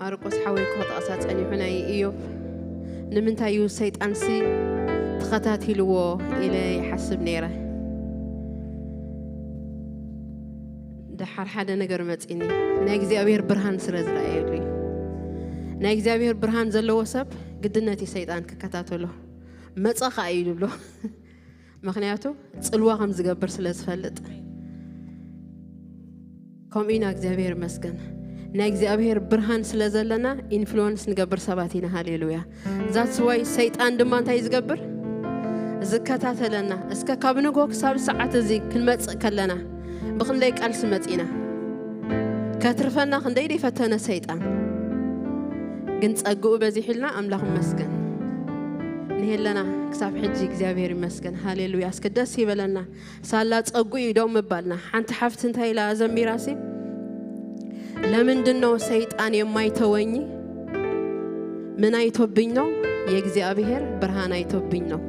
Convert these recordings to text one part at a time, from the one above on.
ማርቆስ ሓወይ ክወጣእሳ ጸኒሑ ናይ ኢዮብ ንምንታይ እዩ ሰይጣንሲ ተኸታቲልዎ ኢለ ይሓስብ ነይረ። ደሓር ሓደ ነገር መጺኒ፣ ናይ እግዚኣብሔር ብርሃን ስለ ዝረኣየሉ እዩ። ናይ እግዚኣብሔር ብርሃን ዘለዎ ሰብ ግድነት እዩ ሰይጣን ክከታተሎ። መጻ ኸኣ እዩ ዝብሎ። ምኽንያቱ ጽልዋ ከም ዝገብር ስለ ዝፈልጥ። ከምኡ ኢና እግዚኣብሔር ይመስገን። ናይ እግዚኣብሔር ብርሃን ስለ ዘለና ኢንፍሉወንስ ንገብር ሰባት ኢና። ሃሌሉያ። ዛትስ ዋይ ሰይጣን ድማ እንታይ ዝገብር? ዝከታተለና። እስከ ካብ ንጎ ክሳብ ሰዓት እዚ ክንመጽእ ከለና ብኽንደይ ቃልሲ መጺና። ከትርፈና ክንደይ ደይፈተነ ሰይጣን። ግን ጸግኡ በዚሑልና ኣምላኽ ይመስገን። ንሄለና ክሳብ ሕጂ እግዚኣብሔር ይመስገን። ሃሌሉያ። እስከ ደስ ይበለና። ሳላ ጸጉ እዩ ደው ምባልና። ሓንቲ ሓፍቲ እንታይ ኢላ ዘሚራሲ? ለምንድን ነው ሰይጣን የማይተወኝ? ምን አይቶብኝ ነው? የእግዚአብሔር ብርሃን አይቶብኝ ነው።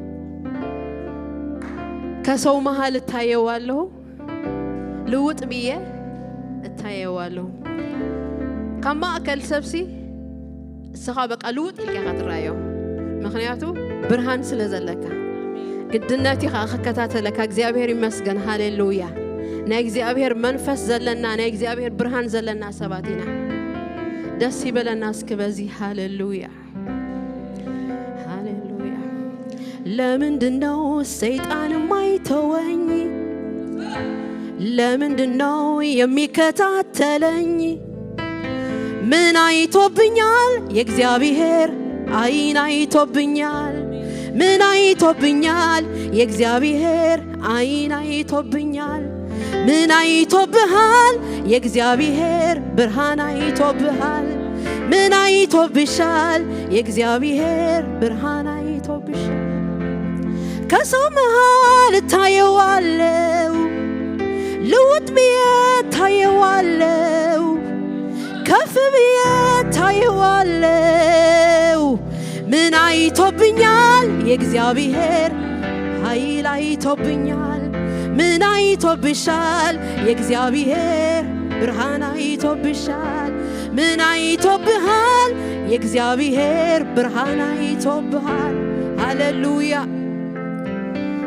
ከሰው መሃል እታየዋለሁ፣ ልውጥ ብዬ እታየዋለሁ። ካብ ማእከል ሰብሲ እስኻ በቃ ልውጥ ኢልካ ኢኻ ትረኣዮ። ምኽንያቱ ብርሃን ስለ ዘለካ። ግድነት እዩ ኸዓ ክከታተለካ። እግዚኣብሔር ይመስገን። ሃሌሉያ። ናይ እግዚኣብሔር መንፈስ ዘለና፣ ናይ እግዚኣብሔር ብርሃን ዘለና ሰባት ኢና። ደስ ይበለና እስኪ በዚ። ሃሌሉያ። ሃሌሉያ። ለምንድን ነው ሰይጣን የማይተወኝ? ለምንድን ነው የሚከታተለኝ? ምን አይቶብኛል የእግዚአብሔር አይን አይቶብኛል? ምን አይቶብኛል የእግዚአብሔር አይን አይቶብኛል? ምን አይቶብሃል የእግዚአብሔር ብርሃን አይቶብሃል? ምን አይቶብሻል የእግዚአብሔር ብርሃን አይቶብሻል? ከሰው መሃል እታየዋለው፣ ልውጥ ብዬ እታየዋለው፣ ከፍ ብዬ እታየዋለው። ምን አይቶብኛል የእግዚአብሔር ኃይል አይቶብኛል? ምን አይቶብሻል የእግዚአብሔር ብርሃን አይቶብሻል? ምን አይቶብሃል የእግዚአብሔር ብርሃን አይቶብሃል? ሃሌሉያ።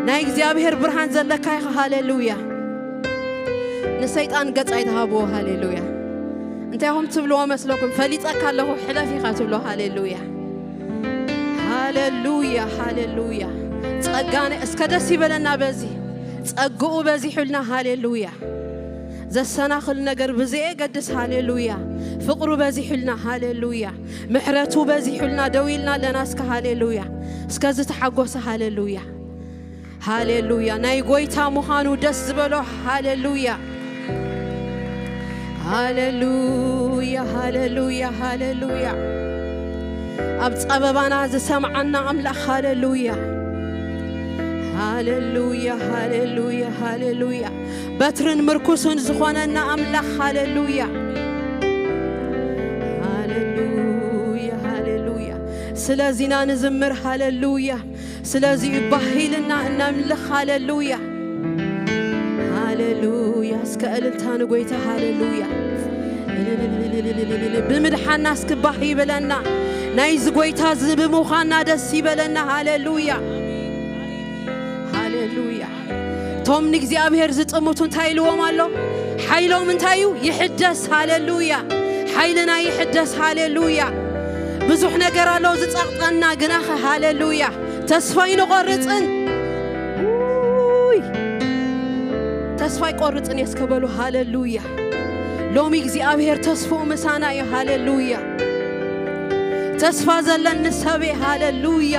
ናይ እግዚኣብሔር ብርሃን ዘለካ ኢኻ። ሃሌሉያ። ንሰይጣን ገጽ ኣይትሃብዎ። ሃሌሉያ። እንታይ ኢኹም ትብልዎ መስለኩም? ፈሊጠካ ኣለኹ ሕለፍ ኢኻ ትብሎ። ሃሌሉያ። ሃሌሉያ። ሃሌሉያ። ጸጋነ እስከ ደስ ይበለና በዚ ጸግኡ በዚሑልና። ሃሌሉያ። ዘሰናኽል ነገር ብዘየገድስ። ሃሌሉያ። ፍቕሩ በዚሑልና። ሃሌሉያ። ምሕረቱ በዚሑልና። ደው ኢልና ኣለና እስከ። ሃሌሉያ። እስከ ዝተሓጎሰ። ሃሌሉያ። ሃሌሉያ። ናይ ጎይታ ምዃኑ ደስ ዝበሎ። ሃሌሉያ። ሃሌሉያ። ሃሌሉያ። ሃሌሉያ። ኣብ ጸበባና ዝሰምዓና ኣምላኽ። ሃሌሉያ። ሃሌሉያ። ሃሌሉያ። ሃሌሉያ። በትርን ምርኩስን ዝኾነና ኣምላኽ። ሃሌሉያ። ሃሌሉያ። ሃሌሉያ። ስለዚና ንዝምር። ሃሌሉያ። ስለዚ እዩ ባሂልና እነምልኽ። ሃሌሉያ። ሃሌሉያ። እስከ እልልታ ንጎይታ። ሃሌሉያ። ብምድሓና እስኪ ባህ ይበለና። ናይዚ ጎይታ እዚ ብምዃንና ደስ ይበለና። ሃሌሉያ። ሃሌሉያ። እቶም ንእግዚኣብሔር ዝጥምቱ እንታይ ኢልዎም ኣሎ? ሓይሎም እንታይ እዩ? ይሕደስ። ሃሌሉያ። ሓይልና ይሕደስ። ሃሌሉያ። ብዙሕ ነገር ኣሎ ዝጸቕጠና፣ ግናኸ ሃሌሉያ ተስፋ ኣይንቖርጽን። ውይ፣ ተስፋ ኣይቆርጽን እየ እስከ በሉ። ሃሌሉያ። ሎሚ እግዚኣብሔር ተስፍኡ ምሳና እዩ። ሃሌሉያ። ተስፋ ዘለኒ ሰብ እየ። ሃሌሉያ።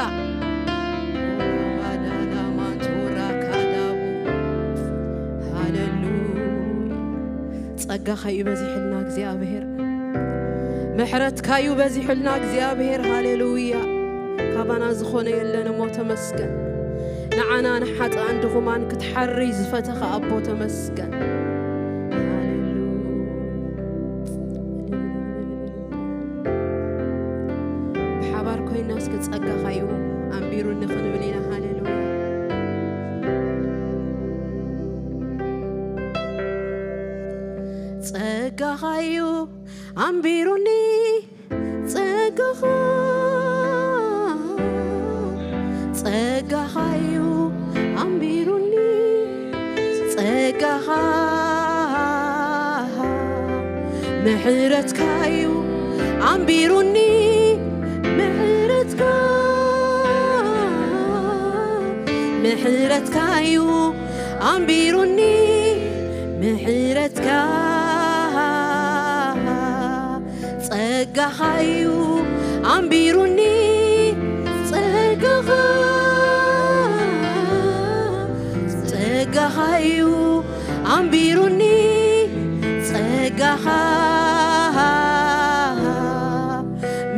ሃሌሉያ። ጸጋኻ እዩ በዚሕልና እግዚኣብሔር። ምሕረትካ እዩ በዚሑልና እግዚኣብሔር። ሃሌሉያ። ካባና ዝኾነ የለን እሞ ተመስገን። ንዓና ንሓጥኣን ድኹማን ክትሓርይ ዝፈተኻ ኣቦ ተመስገን። ሃሌሉያ። ብሓባር ኮይና እስኪ ጸጋኻ እዩ ኣንቢሩኒ ክንብል ኢና። ሃሌሉያ። ጸጋኻ እዩ ኣንቢሩኒ ጸጋኻ፣ ጸጋኻዩ ኣንቢሩኒ፣ ጸጋኻ፣ ምሕረትካዩ ኣንቢሩኒ፣ ምሕረትካ፣ ምሕረትካዩ ኣንቢሩኒ፣ ምሕረትካ፣ ጸጋኻዩ ኣንቢሩኒ፣ ጸጋኻ፣ ጸጋኻዩ ኣንቢሩኒ፣ ጸጋኻ፣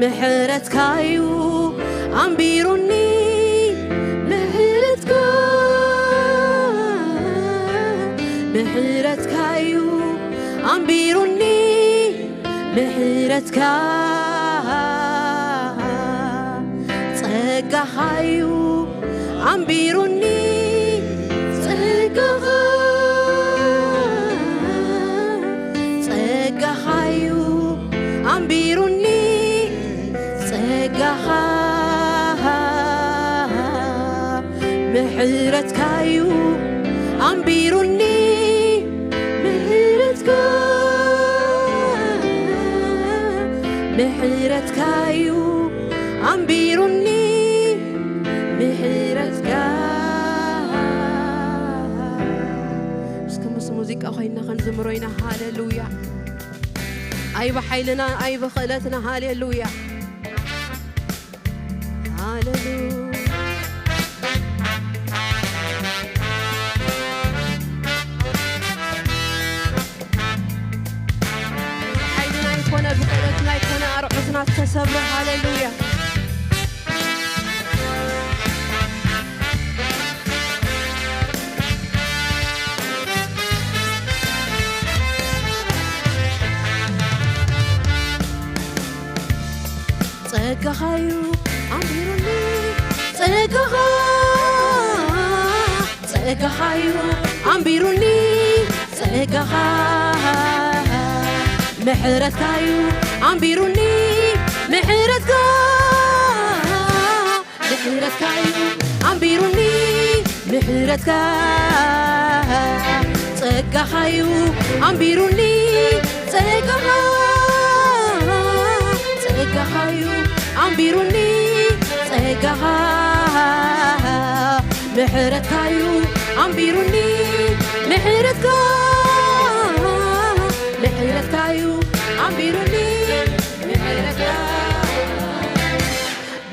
ምሕረትካዩ ኣንቢሩኒ፣ ምሕረትካ፣ ምሕረትካዩ ኣንቢሩኒ፣ ምሕረትካ፣ ጸጋኻዩ ኣንቢሩኒ፣ ጸጋኻ፣ ጸጋኻዩ ኣንቢሩኒ፣ ጸጋኻ፣ ምሕረትካዩ ኣንቢሩኒ፣ ምሕረትካ፣ ምሕረትካዩ ኣንቢሩኒ፣ ምሕረትካ። እስከ ምስ ሙዚቃ ኮይና ክንዝምሮ ኢና። ሃሌሉያ። ኣይ ብሓይልና፣ ኣይ ብኽእለትና። ሃሌሉያ። ሃሌሉያ። ሓይልና ኣይኮነ፣ ብክእለትና ኣይኮነ፣ ኣርዑትና ዝተሰብረ። ሃሌሉያ። ጸጋኻዩ ኣንቢሩኒ፣ ጸጋኻ፣ ጸጋኻዩ ኣንቢሩኒ፣ ጸጋኻ፣ ምሕረትካዩ ኣንቢሩኒ፣ ምሕረትካ፣ ምሕረትካዩ ኣንቢሩኒ፣ ምሕረትካ፣ ጸጋኻዩ ኣንቢሩኒ፣ ጸጋኻ፣ ጸጋኻዩ ኣንቢሩኒ፣ ጸጋኻ፣ ምሕረትካዩ ኣንቢሩኒ፣ ምሕረትካ፣ ምሕረትካዩ ኣንቢሩኒ፣ ምሕረትካ።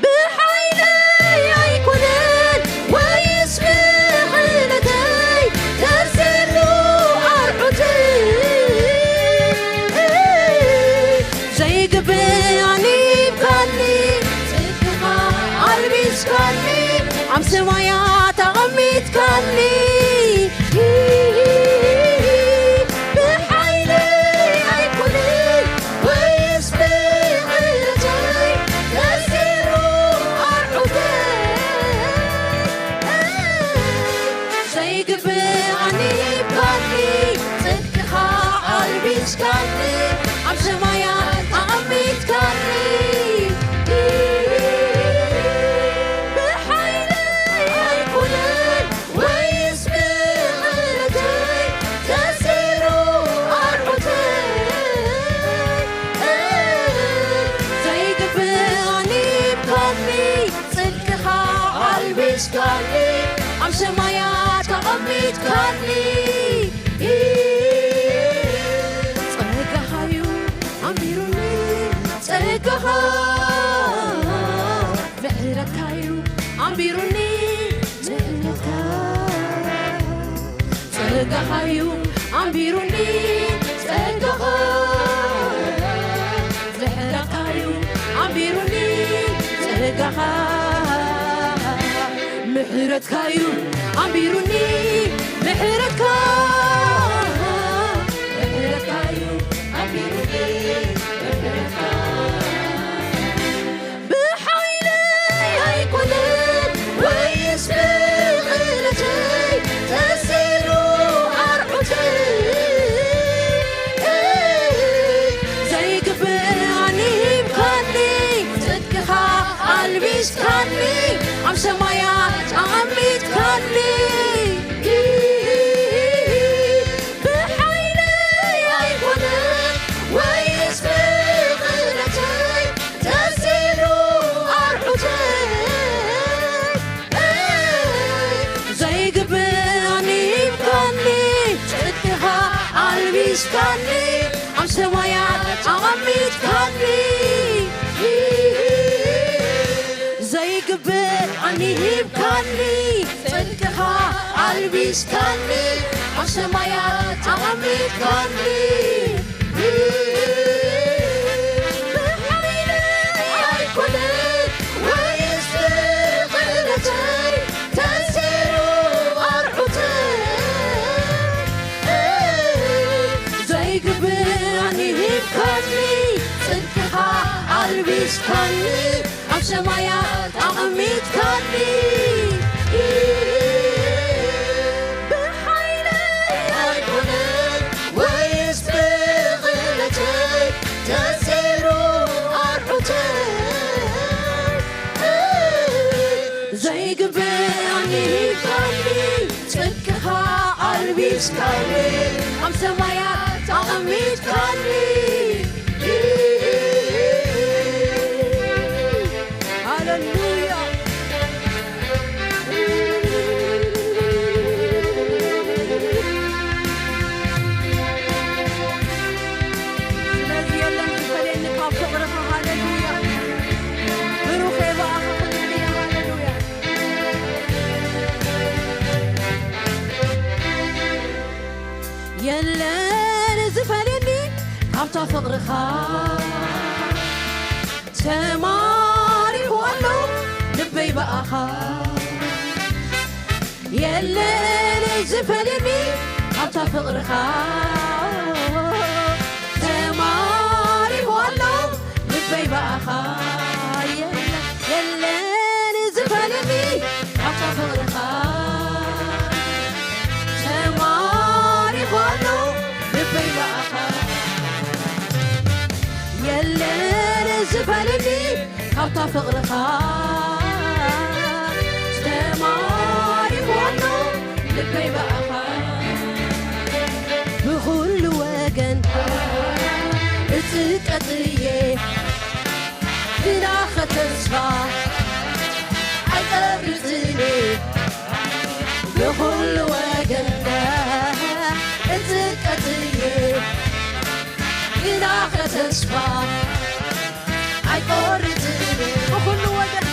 ብሓይለይ ኣይኮነን ወይስ ብኽእለተይ ተሰሩ ኣርዑተይ፣ ዘይግብኣኒ ሂብካኒ፣ ጽድቅኻ ኣልቢስካኒ፣ ኣብ ሰማያት ኣቐሚጥካኒ። ብሓይለይ ኣይኮነን ወይስ ብኽእለተይ ተሰሩ ኣርዑተይ፣ ዘይግብኣኒ ሂብካኒ፣ ጽድቅኻ ኣልቢስካኒ፣ ኣብ ሰማያት ኣቐሚጥካኒ። ብሓይለይ ኣይኮነን ወይስ ብኽእለተይ ተሰሩ ኣርዑተይ፣ ዘይግብኣኒ ሂብካኒ፣ ጽድቅኻ ኣልቢስካኒ፣ ኣብ ሰማያት ኣቐሚጥካኒ። ጸጋኻዩ ኣንቢሩኒ፣ ጸጋኻ፣ ምሕረትካዩ ኣንቢሩኒ፣ ምሕረትካ፣ ጸጋኻዩ ኣንቢሩኒ፣ ጸጋኻ፣ ምሕረትካዩ ኣንቢሩኒ፣ ጸጋኻ፣ ምሕረትካዩ ኣንቢሩኒ፣ ምሕረትካ፣ ምሕረትካዩ ኣንቢሩኒ፣ ምሕረትካ። ብሓይለይ ኣይኮነን ወይስ ብኽእለተይ ተሰሩ ኣርዑተይ፣ ዘይግብኣኒ ሂብካኒ፣ ኣልቢስካኒ ኣብ ሰማያት ኣቐሚጥካኒ። ብሓይለይ ኣይኮነን ወይስ ብኽእለተይ ተሲሉ ኣርዑተይ። ዘይግብኣኒ ሂብካኒ፣ ጽድቅኻ ኣልቢስካኒ፣ ኣብ ሰማያት ኣቐሚጥካኒ። ዘይግብኣኒ ሂብካኒ፣ ጽድቅኻ ኣልቢስካኒ፣ ኣብ ሰማያት ኣቐሚጥካኒ። ብሓይለይ ኣይኮነን ወይስ ብኽእለተይ ተሲሉ ኣርዑተይ። ዘይግብኣኒ ሂብካኒ፣ ጽድቅኻ ኣልቢስካኒ፣ ኣብ ሰማያት ኣቐሚጥካኒ። ብሓይለይ ኣይኮነን ወይስ ብኽእለተይ ተሲሉ ኣርዑተይ። ዘይግብኣኒ ሂብካኒ፣ ጽድቅኻ ኣልቢስካኒ፣ ኣብ ሰማያት ኣቐሚጥካኒ። ሃሌሉያ። ስለዚ የለን ዝፈልየኒ ካብ ፍቕርኻ። ሃሌሉያ። ብሩኽ እየ ብኣኻ። ሃሌሉያ። የለን ዝፈልየኒ ካብታ ፍቕርኻ። ተማሪኹ ኣሎ ልበይ ብኣኻ። የለን ዝፈልየኒ ካብታ ፍቕርኻ። ተማሪኹ ኣሎ ልበይ ብኣኻ። የለን፣ የለን ዝፈልየኒ ካብታ ፍቕርኻ። ተማሪኹ ኣሎ ልበይ ብኣኻ። የለን ዝፈልየኒ ካብታ ፍቕርኻ። ተማሪኹ ኣሎ ልበይ ብኣኻ። ብኹሉ ወገን እጽቀጥየ፣ ግናኸ ተስፋ ኣይቀርጽን እየ። ብኹሉ ወገን እጽቀጥየ፣ ግናኸ ተስፋ ኣይቆርጽን። ብኹሉ ወገን፣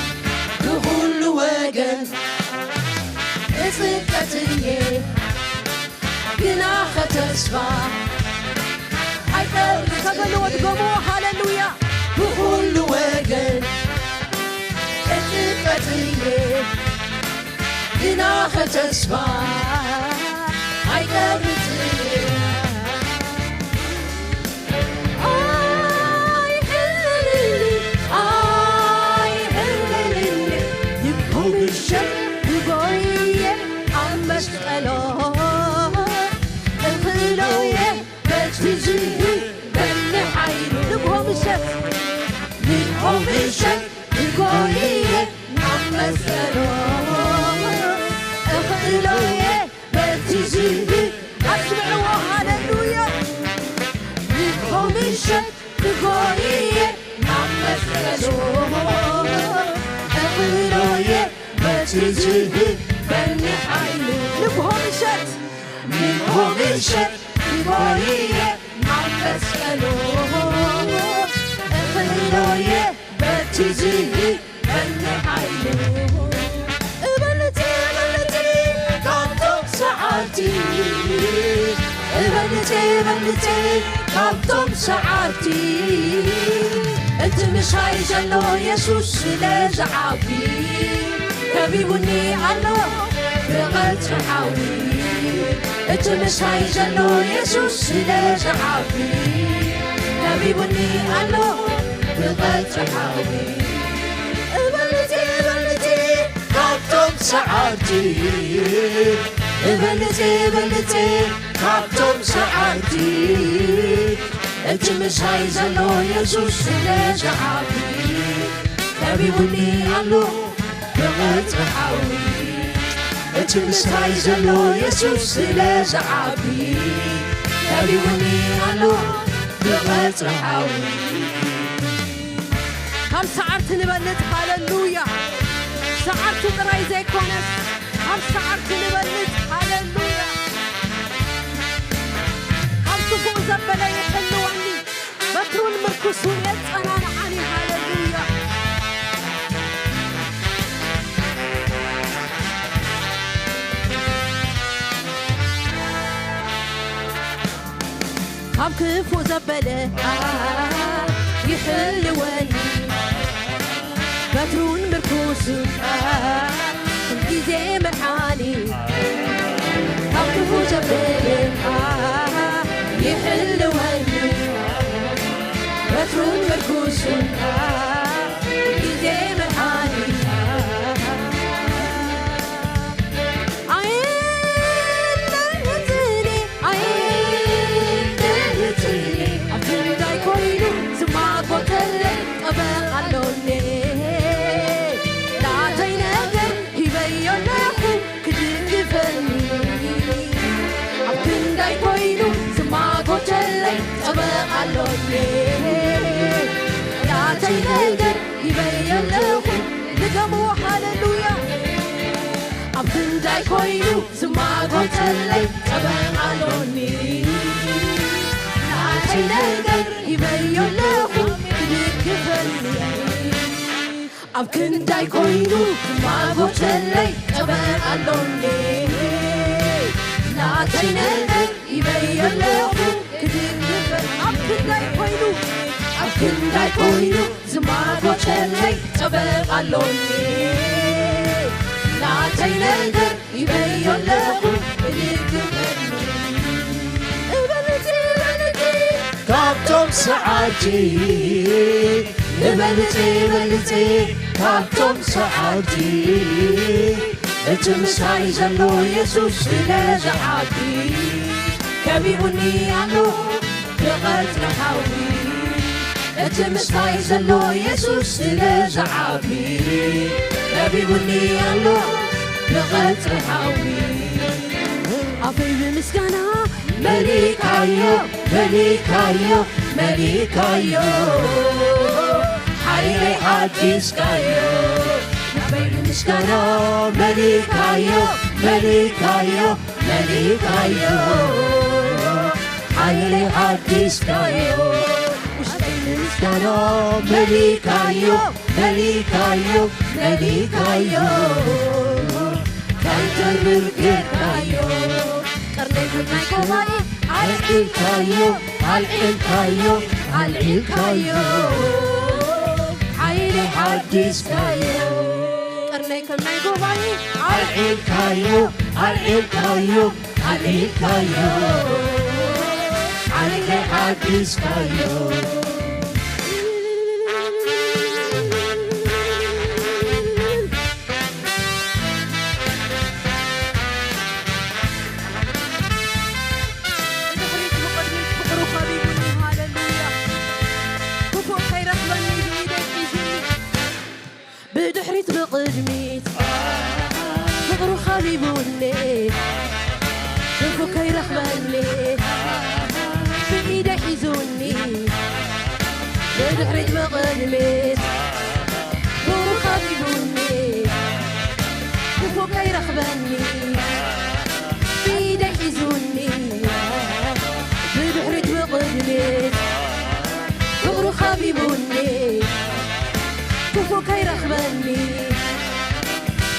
ብኹሉ ወገን እጽቀጥየ፣ ግናኸ ተስፋ ኣይቆርጽን። ተበልዎ፣ ድገምዎ፣ ሃሌሉያ። ብኹሉ ወገን እጽቀጥየ፣ ግናኸ ተስፋ ኣይቀርጽን። ኣይሕልል፣ ኣይሕልል፣ ንግሆ ምሸት ንጎየ ኣብ መስቀሎ እኽእሎየ በቲ ዝህበኒ ሓይሉ። ንግሆ ምሸት፣ ንግሆ ምሸት ንጎየ ኣብ መስቀሎ እኽእሎየ በቲ ዝህብ ኣስምዕዎ፣ ሃሌሉያ። ንግሆ ምሸት ንጎየ ናብ መስቀሎ እኽእሎየ በቲ ዝህበኒ ሓይሉ። ንግሆ ምሸት፣ ንግሆ ምሸት ንጎየ ናብ መስቀሎ እኽእሎየ በቲ ዝህበኒ ሓይሉ። እበልጽ፣ እበልጽ ካብቶም ሰዓርቲ፣ እበልጽ፣ እበልጽ ካብቶም ሰዓርቲ። እቲ ምሳይ ዘሎ የሱስ ስለ ዝዓቢ፣ ከቢቡኒ ኣሎ ብቐትሪ ሓዊ። እቲ ምሳይ ዘሎ የሱስ ስለ ዝዓቢ፣ ከቢቡኒ ኣሎ ብቐትሪ ሓዊ። እበልጽ፣ እበልጽ ካብቶም ሰዓርቲ፣ እበልጽ፣ እበልጽ ካብቶም ሰዓርቲ። እቲ ምሳይ ዘሎ የሱስ ስለ ዝዓቢ፣ ከቢቡኒ ኣሎ ብቐጽሪ ሓዊ፣ እቲ ምሳይ ዘሎ የሱስ ስለ ዝዓቢ። ከቢቡኒ ኣሎ ብቐጽሪ ሓዊ። ካብ ሰዓርቲ ንበልጽ። ሃሌሉያ። ሰዓርቲ ጥራይ ዘይኮነስ፣ ካብ ሰዓርቲ ንበልጽ። ሃሌሉያ። ካብ ክፉእ ዘበለ ይሕልወኒ፣ በትሩን ምርኩሱን የጸናንዓኒ። ሃሌሉያ። ካብ ክፉእ ዘበለ ይሕልወኒ፣ በትሩን ምርኩሱን ኩልግዜ መድሓኒ። ካብ ክፉእ ዘበለ ይሕልወኒ፣ በትሩን ምርኩሱን ኩልግዜ መድሓኒ። ኣይደንግጽን እየ፣ ኣይደንግጽን እየ፣ ኣብ ክንዳይ ኮይኑ ዝማጎተለይ ጠበቓ ኣሎኒ። ናተይ ነገር ሂበዮ ኣለኹ ክድግፈኒ፣ ኣብ ክንዳይ ኮይኑ ዝማጎተለይ ጠበቓ ኣሎኒ። ናተይ ነገር ሂበዮ ኣለኹ። ድገምዎ፣ ሃሌሉያ። ኣብ ክንዳይ ኮይኑ ዝማጎተለይ ጠበቓ ኣሎኒ። ናተይ ነገር ሂበዮ ኣለኹ ክድግፈኒ፣ ኣብ ክንዳይ ኮይኑ ዝማጎተለይ ጠበቓ ኣሎኒ። ናተይ ነገር ሂበዮ ኣለኹ ክድግፈኒ፣ ኣብ ክንዳይ ኮይኑ፣ ኣብ ክንዳይ ኮይኑ ዝማጎተለይ ጠበቓ ኣሎኒ። ናተይ ነገር ሂበዮ ኣለኹ ክድግፈኒ። እበልጽ፣ እበልጽ፣ ካብቶም ሰዓርቲ እበልጽ፣ እበልጽ፣ ካብቶም ሰዓርቲ እቲ ምሳይ ዘሎ የሱስ ስለ ዝዓቢ። ከቢቡኒ ኣሎ ብቐጽሪ ሓዊ፣ እቲ ምሳይ ዘሎ የሱስ ስለ ዝዓቢ። ከቢቡኒ ኣሎ ብቐጽሪ ሓዊ። ኣፈይ ብምስጋና መሊእካዮ፣ መሊእካዮ፣ መሊእካዮ፣ ሓይለይ ሓዲስካዮ። ኣፈይ ብምስጋና መሊእካዮ፣ መሊእካዮ፣ መሊእካዮ፣ ሓይለይ ሓዲስካዮ። ውሽጠይ ብምስጋና መሊእካዮ፣ መሊእካዮ፣ መሊእካዮ፣ ከይተርር ጌርካዮ። ቀርነይ ብናይ ጉባኤ ኣልዒልካዮ፣ ኣልዒልካዮ፣ ኣልዒልካዮ፣ ሓይሊ ሓዲስካዮ። ቀርነይ ከም ናይ ጉባኤ ኣልዒልካዮ፣ ኣልዒልካዮ፣ ኣልዒልካዮ፣ ሓይሊ ሓዲስካዮ። ብድሕሪት ብቕድሚት ፍቕሩ ከቢቡኒ፣ ሃሌሉያ። ክፉእ ከይረኽበኒ ብኢደይ ሒዙኒ። ብድሕሪት ብቕድሚት ፍቕሩ ከቢቡኒ፣ ክፉእ ከይረኽበኒ ብኢደይ ሒዙኒ። ብድሕሪት ብቕድሚት ፍቕሩ ከቢቡኒ፣ ክፉእ ከይረኽበኒ ብኢደይ ሒዙኒ። ብድሕሪት ብቕድሚት ፍቕሩ ከቢቡኒ፣ ክፉእ ከይረኽበኒ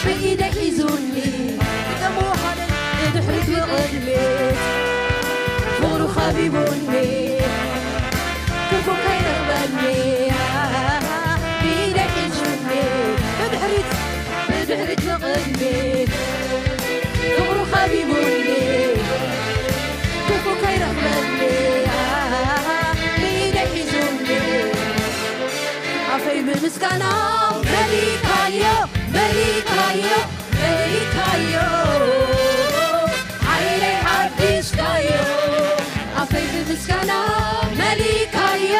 ብኢደይ ሒዙኒ። ድገምዎ፣ ሃሌ-፣ ብድሕሪት ብቕድሚት ፍቕሩ ከቢቡኒ፣ ክፉእ ከይረኽበኒ ብኢደይ ሒዙኒ። ብድሕሪት፣ ብድሕሪት ብቕድሚት ፍቕሩ ከቢቡኒ፣ ክፉእ ከይረኽበኒ ብኢደይ ሒዙኒ። ኣፈይ ብምስጋና መሊእካዮ፣ መሊእካዮ፣ መሊእካዮ፣ ሓይለይ ሓዲስካዮ። ኣፈይ ብምስጋና መሊእካዮ፣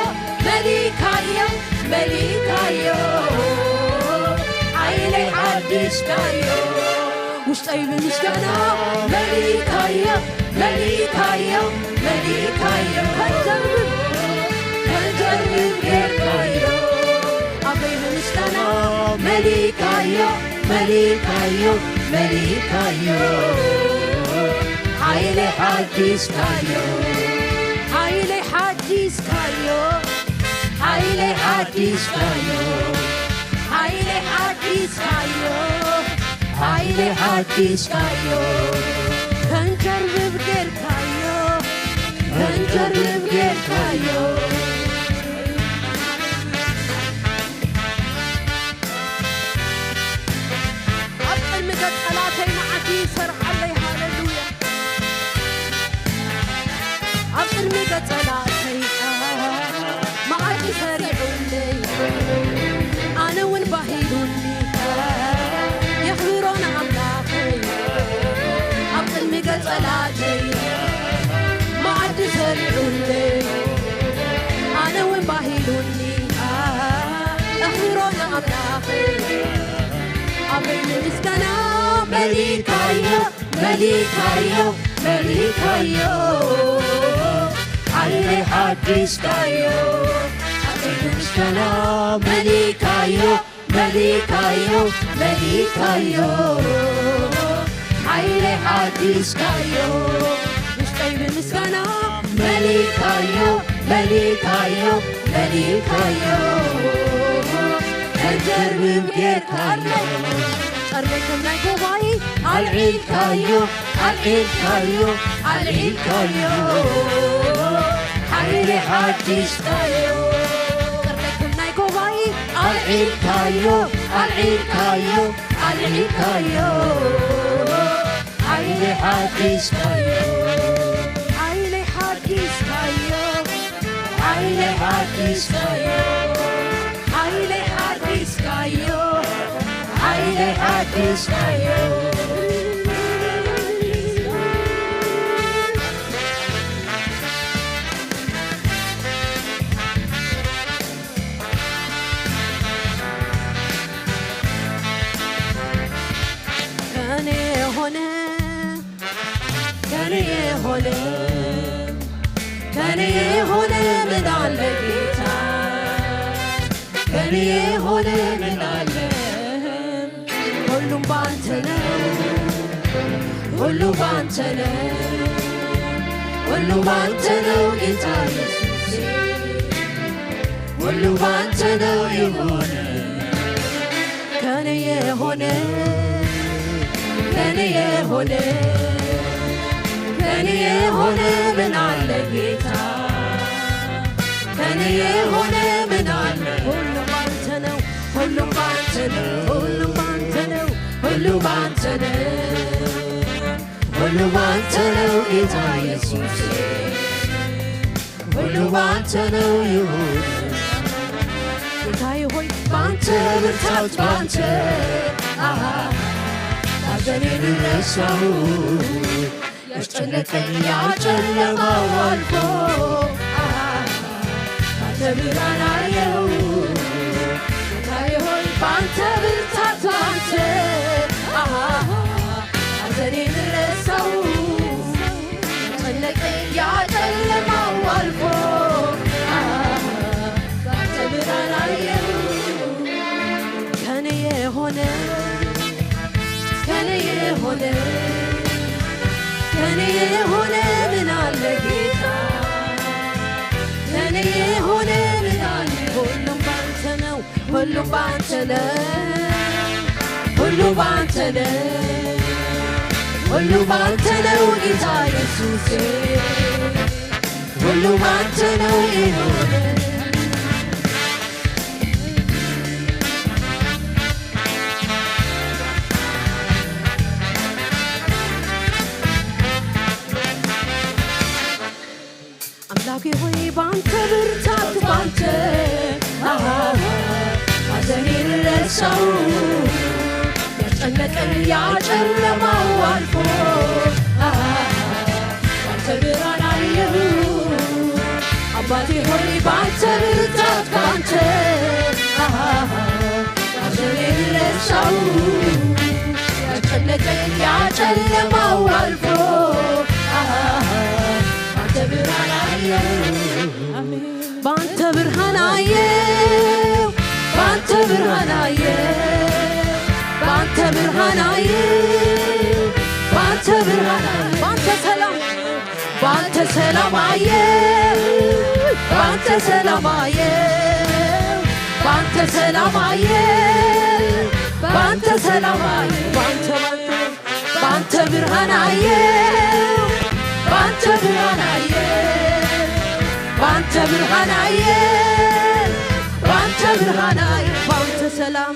መሊእካዮ፣ መሊእካዮ፣ ሓዲስካዮ። ውሽጠይ ብምስጋና መሊእካዮ፣ መሊእካዮ፣ መሊእካዮ። ከንደርብብ፣ ከንደርብብ ጌርካዮ። ኣበይ ብምስጋና መሊእካዮ፣ መሊእካዮ፣ መሊእካዮ። ሓይለይ ሓዲስካዮ፣ ሓይለይ ሓዲስካዮ፣ ሓይለይ ሓዲስካዮ፣ ሓይለይ ሓዲስካዮ፣ ሓይለይ ሓዲስካዮ። ከንጀርብብ ጌርካዮ፣ ከንጀርብብ ጌርካዮ። ኣብ ቅድሚ ገጽ ጸላተይ መዓዲ ይሰርዓለይ። ሃሌሉያ። ኣብ ቅድሚ ገጽ ጸላተይ መዓዲ ሰሪዑለይ፣ ኣነ እውን ባሂሉኒ የኽብሮ ንኣምላኸይ። ኣብ ቅድሚ ገጽ ጸላተይ መዓዲ ሰሪዑለይ፣ ኣነ እውን ባሂሉኒ የኽብሮ ንኣምላኸይ። ኣበይ ንምስጋና መሊእካዮ፣ መሊእካዮ፣ መሊእካዮ። ሓይለይ ሓዲስካዮ፣ ኣበይ ንምስጋና መሊእካዮ፣ መሊእካዮ፣ መሊእካዮ። ሓይለይ ሓዲስካዮ፣ ውሽጠይ ብምስጋና መሊእካዮ፣ መሊእካዮ፣ መሊእካዮ። ከንጀርብብ ጌርካዮ። ጸርበይ ከም ናይ ጎባይ ኣልዒልካዮ፣ ኣልዒልካዮ፣ ኣልዒልካዮ። ሓይለይ ሓዲስካዮ። ጸርበይ ከም ናይ ጎባይ ኣልዒልካዮ፣ ኣልዒልካዮ፣ ኣልዒልካዮ። ሓይለይ ሓዲስካዮ፣ ሓይለይ ሓዲስካዮ፣ ሓይለይ ሓዲስካዮ፣ ሓይለይ ሓዲስካዮ፣ ሓይለይ ሓዲስካዮ። ከኔ የሆነ፣ ከኔ የሆነ፣ ከኔ የሆነ ምን አለ ጌታ? ከኔ የሆነ ምን አለ? ሁሉም ባንተ ነው፣ ሁሉ ባንተ ነው፣ ሁሉ ባንተ ነው ጌታ ኢየሱሴ። ሁሉ ባንተ ነው የሆነ፣ ከኔ የሆነ፣ ከኔ የሆነ፣ ከኔ የሆነ ምን አለ ጌታ? ከኔ የሆነ ምን አለ? ሁሉም ባንተ ነው፣ ሁሉም ባንተ ነው፣ ሁሉም ባንተ ነው፣ ሁሉም ባንተ ነው፣ ሁሉም ባንተ ነው ጌታ ኢየሱሴ። ሁሉ ባንተ ነው ይሁን ጌታዬ ሆይ፣ ባንተ ብርታት፣ ባንተ፣ አሃ፣ ሐዘኔን ረሳሁ። ያስጨነቀኝ ያ ጨለማው አልፎ፣ አሃ፣ ባንተ ብርሃን አየሁ። ጌታዬ ሆይ፣ ባንተ ብርታት፣ ባንተ፣ አሃ፣ ሐዘኔን ረሳሁ። ጨነቀኝ ያ ጨለማው አልፎ፣ አሃ፣ ባንተ ብርሃን አየሁ። ከኔ የሆነ፣ ከኔ የሆነ፣ ከኔ የሆነ ምን አለ ጌታ? ከኔ የሆነ ምን አለ? ሁሉም ባንተ ነው፣ ሁሉም ባንተ ነው፣ ሁሉ ባንተ ነው፣ ሁሉ ባንተ ነው ጌታ ኢየሱሴ። ሁሉ ባንተ ነው የሆነ። አምላኬ ሆይ፣ ባንተ ብርታት፣ ባንተ፣ አሃ፣ ሐዘኔን ረሳሁ። ያስጨነቀኝ ያ ጨለማው አልፎ፣ አሃ፣ ባንተ ብርሃን አየሁ። አባቴ ሆይ፣ ባንተ ብርታት፣ ባንተ፣ አሃ፣ ሐዘኔን ረሳሁ። ያ ጨለማው አልፎ፣ አሃ፣ አንተ ብርሃን አየሁ። ባንተ ብርሃን አየው፣ ባንተ ብርሃን አየው፣ ባንተ ብርሃን አየው፣ ባንተ ብርሃን አየው። ባንተ ሰላም፣ ባንተ ሰላም አየው፣ ባንተ ሰላም አየው፣ ባንተ ሰላም አየው፣ ባንተ ሰላም አየው። ባንተ፣ ባንተ ባንተ ብርሃን አየው፣ ባንተ ብርሃን አየው፣ ባንተ ብርሃን አየው፣ ባንተ ብርሃን አየው። ባንተ ሰላም፣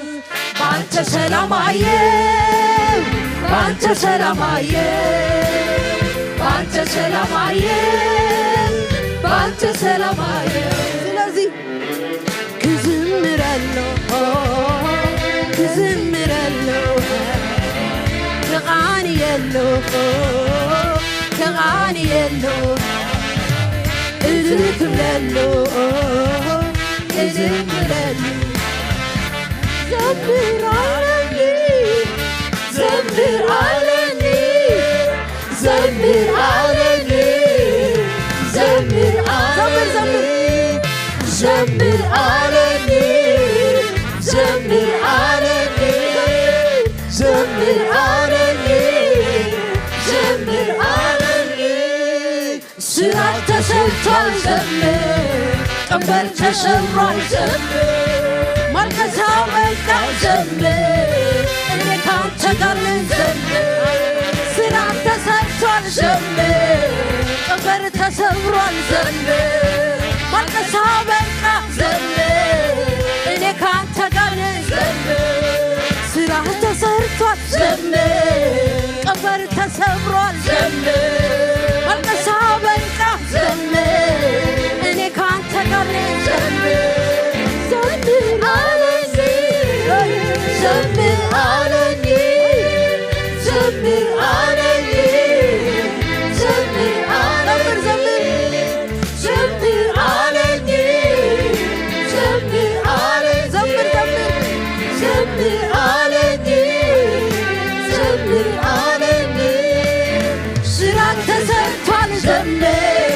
ባንተ ሰላም አየው፣ ባንተ ሰላም አየው፣ ባንተ ሰላም አየው፣ ባንተ ሰላም አየው። ስለዚህ ክዝምረሉ፣ ክዝምረሉ፣ ክቓንየሉ፣ ክቓንየሉ፣ እዝኒ ክብለሉ፣ ክዝምረሉ። ዘምር ኣለኒ፣ ዘምር ኣለኒ፣ ዘምር ኣለኒ፣ ዘምር ዘምር፣ ዘምር። ኣለኒ፣ ዘምር ኣለኒ፣ ዘምር ኣለኒ፣ ዘምር ኣለኒ። ስራሕ ተሰርቷል ዘምር፣ ቀንበር ተሰብሯል ዘምር፣ ማልቀስ አበቃ ዘምር፣ እኔ ካንተ ጋር ነኝ ዘምር። ስራሕ ተሰርቷል ዘምር፣ ቀንበር ተሰብሯል ዘምር፣ ማልቀስ አበቃ ዘምር፣ እኔ ካንተ ጋር ነኝ ዘምር። ስራህ ተሰርቷል ዘምር፣ ቀንበር ተሰብሯል ዘምር፣ ማልቀስ አበቃ ዘምር፣ እኔ ካንተ ጋር ነኝ ዘምር። ዘምር አለኝ፣ ዘምር አለኝ፣ ዘምር አለኝ፣ ዘምር አለኝ፣ ዘምር፣ ዘምር አለኝ፣ ዘምር አለኝ፣ ዘምር፣ ዘምር፣ ዘምር አለኝ፣ ዘምር አለኝ። ስራ ተሰርቷል ዘምር፣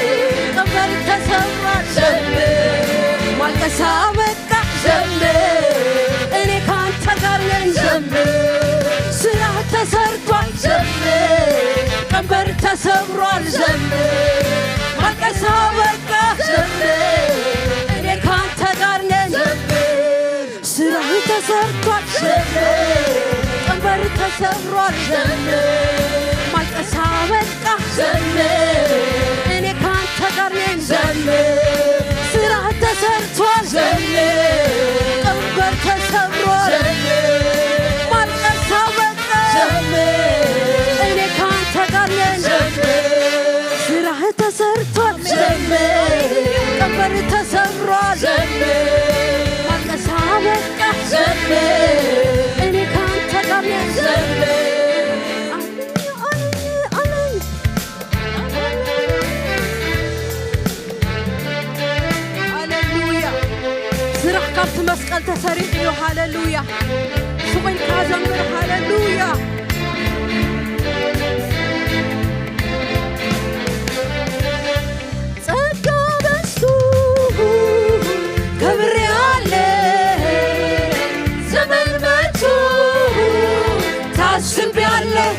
ቀንበር ተሰብሯል ዘምር፣ ማልቀስ አበቃ ዘምር፣ እኔ ካንተ ጋር ነኝ ዘምር። ስራ ተሰርቷል ዘምር፣ ቀንበር ተሰብሯል ዘምር፣ ማልቀስ አበቃ ዘምር፣ እኔ ካንተ ጋር ነኝ ዘምር። ስራህ ተሰርቷል ዘምር፣ ቀንበር ተሰብሯል ዘምር፣ ማልቀስ አበቃ ዘምር፣ እኔ ካንተ ጋር ነኝ ዘምር። ስራህ ተሰርቷል ዘምር፣ ቀንበር ተሰብሯል ዘምር፣ ማልቀስ አበቃ ዘምር፣ እኔ ካንተ ጋር ነኝ ዘምር። ስራህ ተሰርቷል ዘምር፣ ቀንበር ተሰብሯል ዘምር፣ ማልቀስ አበቃ ዘምር፣ እኔ ካንተ ጋር ነኝ ዘምር። አሜን፣ አሜን፣ አሜን። ሃሌሉያ። ስራሕ ካብቲ መስቀል ተሰሪሑ እዩ። ሃሌሉያ። ስቕ ኢልካ ዘምር። ሃሌሉያ። ጸጋ በዝቶ ከብሬአለሁ፣ ዘመን መጥቶ ታስቤአለሁ።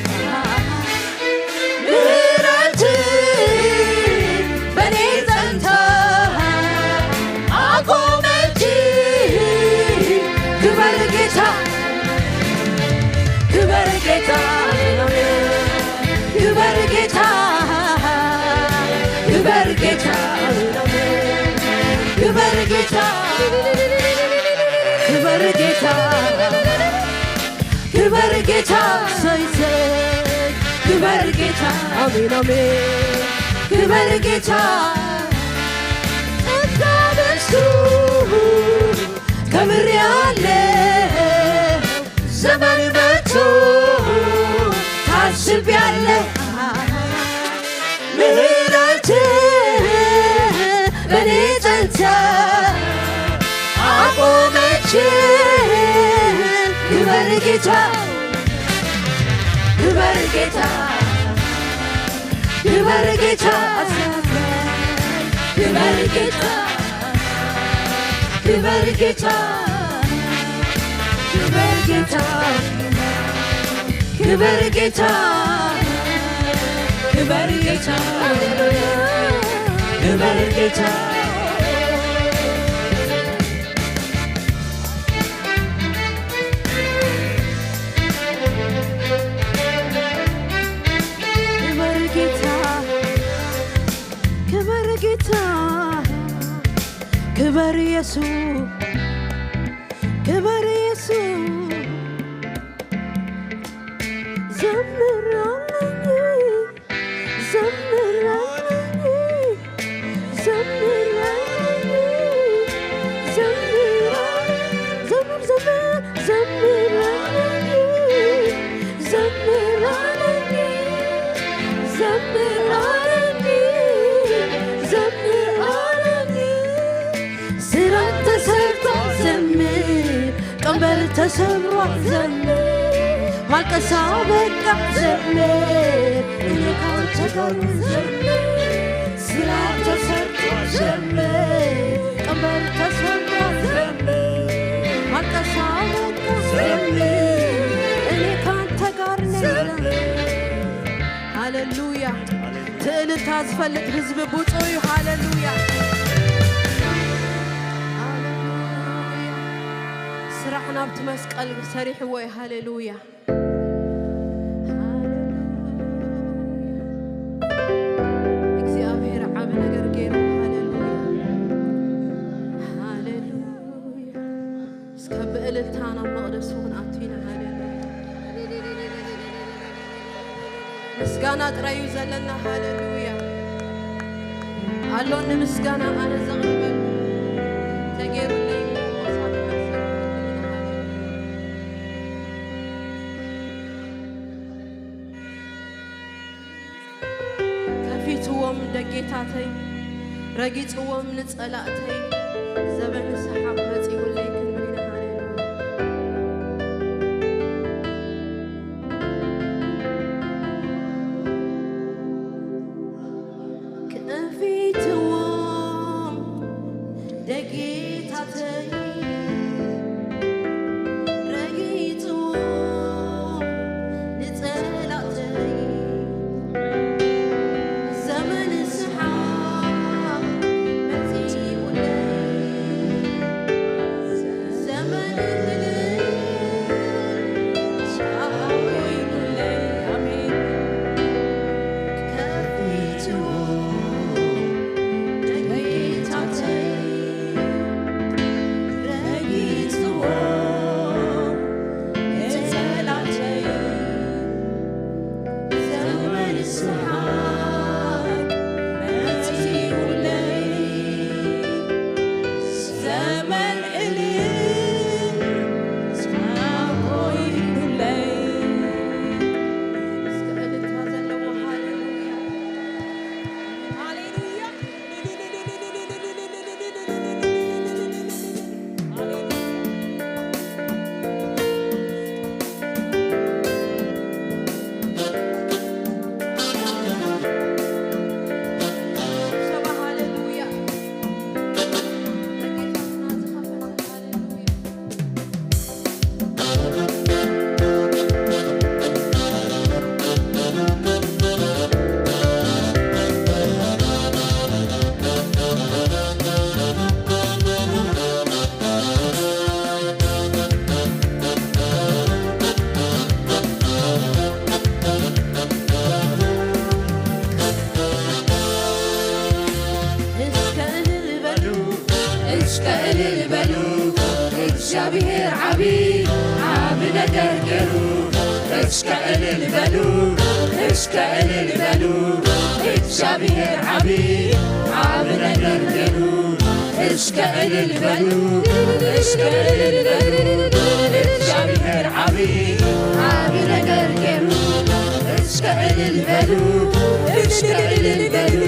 ምህረት በኔ ጸንታ አቆመች። ክበር ጌታ፣ ክበር ጌታ፣ ክበር ጌታ፣ ክበር ጌታ፣ ክበር ጌታ፣ ክበር ጌታ፣ ክበር ጌታ፣ ሰይ ሰይ፣ ክበር ጌታ፣ አሜን አሜን፣ ክበር ጌታ። ጸጋ በዝቶ ከብሬአለሁ፣ ዘመን መጥቶ ታስቤአለሁ። ምህረት በኔ ጸንታ አቆመች። ክበር ጌታ፣ ክበር ጌታ፣ ክበር ጌታ፣ ክበር ጌታ፣ ክበር ጌታ፣ ክበር ጌታ፣ ክበር ጌታ፣ ክበር ጌታ፣ ክበር ጌታ። ክበር ጌታ፣ ክበር ጌታ፣ ክበር ኢየሱስ፣ ክበር ኢየሱስ። ዘምራለኝ፣ ዘምራለኝ፣ ዘምራለኝ፣ ዘምር፣ ዘምር፣ ዘምር፣ ዘምራለኝ፣ ዘምራለኝ፣ ዘምራለኝ፣ ዘምራለኝ። ስራ ተሰርቶ ዘምር፣ ቀንበር ተሰብሮ ዘምር፣ ማልቀሳ በቃ ዘምር፣ እኔ ካንተ ጋር ዘምር። ስራ ተሰርቶ ዘምር፣ ቀንበር ተሰብሮ ዘምር፣ ማልቀሳ በቃ ዘምር፣ እኔ ካንተ ጋር ነኝ። ዘምር። ሃሌሉያ። ትእልልታ ዝፈልጥ ህዝቢ ብፁዕ እዩ። ሃሌሉያ። ሃሌሉያ። ስራሕ ናብቲ መስቀል ሰሪሕዎ እዩ። ሃሌሉያ። ሃሌሉያ። እግዚኣብሔር ዓቢ ነገር ገይሩ። ሃሌሉያ። ሃሌሉያ። እስከ ብእልልታ ናብ መቕደሱ ክንኣቱ ኢና። ሃሌሉያ። ምስጋና ጥራይ እዩ ዘለና። ሃሌሉያ። ኣሎኒ ምስጋና ኣነ ዘቕርበሉ፣ ተገይሩለይ እሞ ክሳብ ክመልሰሉ። ሃሌሉያ። ከፊትዎም ደጌታተይ፣ ረጊጽዎም ንጸላእተይ፣ ዘበን ሰሓቕ መጺኡለይ ክንብል ኢና። ሃሌሉያ። ከፊትዎም ደጌታተይ፣ ረጊጽዎም ንጸላእተይ፣ ዘመን ሰሓቕ መጺኡለይ፣ ዘመን እልልታ ኮይኑለይ። ኣሜን። ከፊትዎ ደጌታተይ፣ ረጊጽዎ ንጸላእተይ፣ ዘመን ሰሓቕ መጺኡለይ፣ ዘመን እልልታ ኮይኑለይ። እስከ እልልታ ዘለዎ ሃሌሉያ፣ ሃሌሉያ። እስከ እልል በሉ፣ እስከ እልል በሉ፣ እግዚኣብሔር ዓቢ፣ ዓቢ ነገር ገይሩ። እስከ እልል በሉ፣ እስከ እልል በሉ፣ እግዚኣብሔር ዓቢ፣ ዓቢ ነገር ገይሩ። እስከ እልል በሉ፣ እስከ እልል በሉ፣ እግዚኣብሔር ዓቢ፣ ዓቢ ነገር ገይሩ። እስከ እልል በሉ፣ እስከ እልል በሉ፣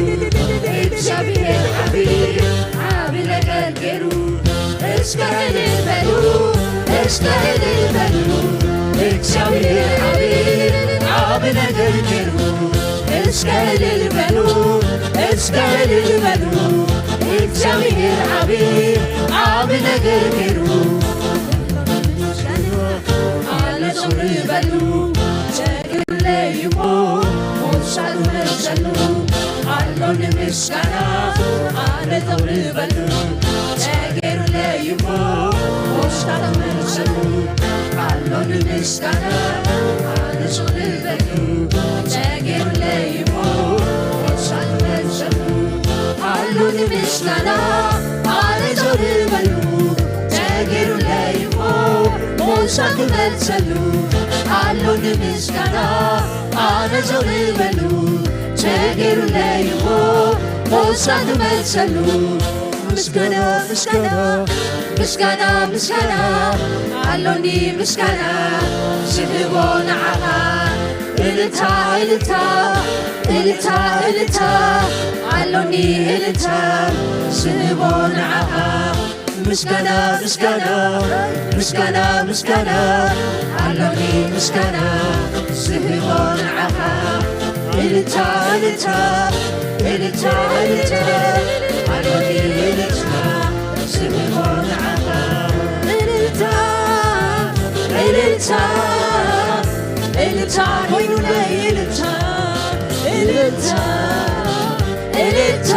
እግዚኣብሔር ዓቢ፣ ዓቢ ነገር ገይሩ። እስከ እልል በሉ፣ እስከ እልል በሉ፣ እግዚኣብሔር ዓቢ፣ ብነገር ገይሩ እስከ እልል በሉ፣ እስከ እልል በሉ። እግዚኣብሔር ዓቢ ዓቢ ነገር ገይሩ ኣለ ዘውሪ በሉ። ቸግር ለይሞ ሞሻሉ መሰሉ ኣሎኒ ምስጋና ኣለ ዘውሪ በሉ። ቸግር ለይሞ ሞሻሉ መሰሉ ኣሎኒ ምስጋና ኣነ ዞርበሉ። ቸገሩለይሞ ሞሻ ክመልሰሉ ኣሉኒ ምስጋና ኣነ ዞርበሉ። ቸገሩለይሞ ሞሻ ክመልሰሉ ኣሉኒ ምስጋና ኣነ ዞርበሉ። ቸገሩለይሞ ሞሻ ክመልሰሉ ምስጋና ምስጋና ምስጋና ምስጋና ኣሎኒ ምስጋና ዝህቦ ንዓኻ እልልታ እልልታ እልልታ እልልታ ኣሎኒ እልልታ ዝህቦ ንዓኻ ምስጋና ምስጋና ምስጋና ምስጋና ኣሎኒ ምስጋና ዝህቦ ንዓኻ እልልታ እልልታ እልልታ እልልታ ኣሎኒ እልልታ ዝህቦ ንዓኻ እልልታ እልልታ እልልታ ኮይኑለይ እልልታ እልልታ እልልታ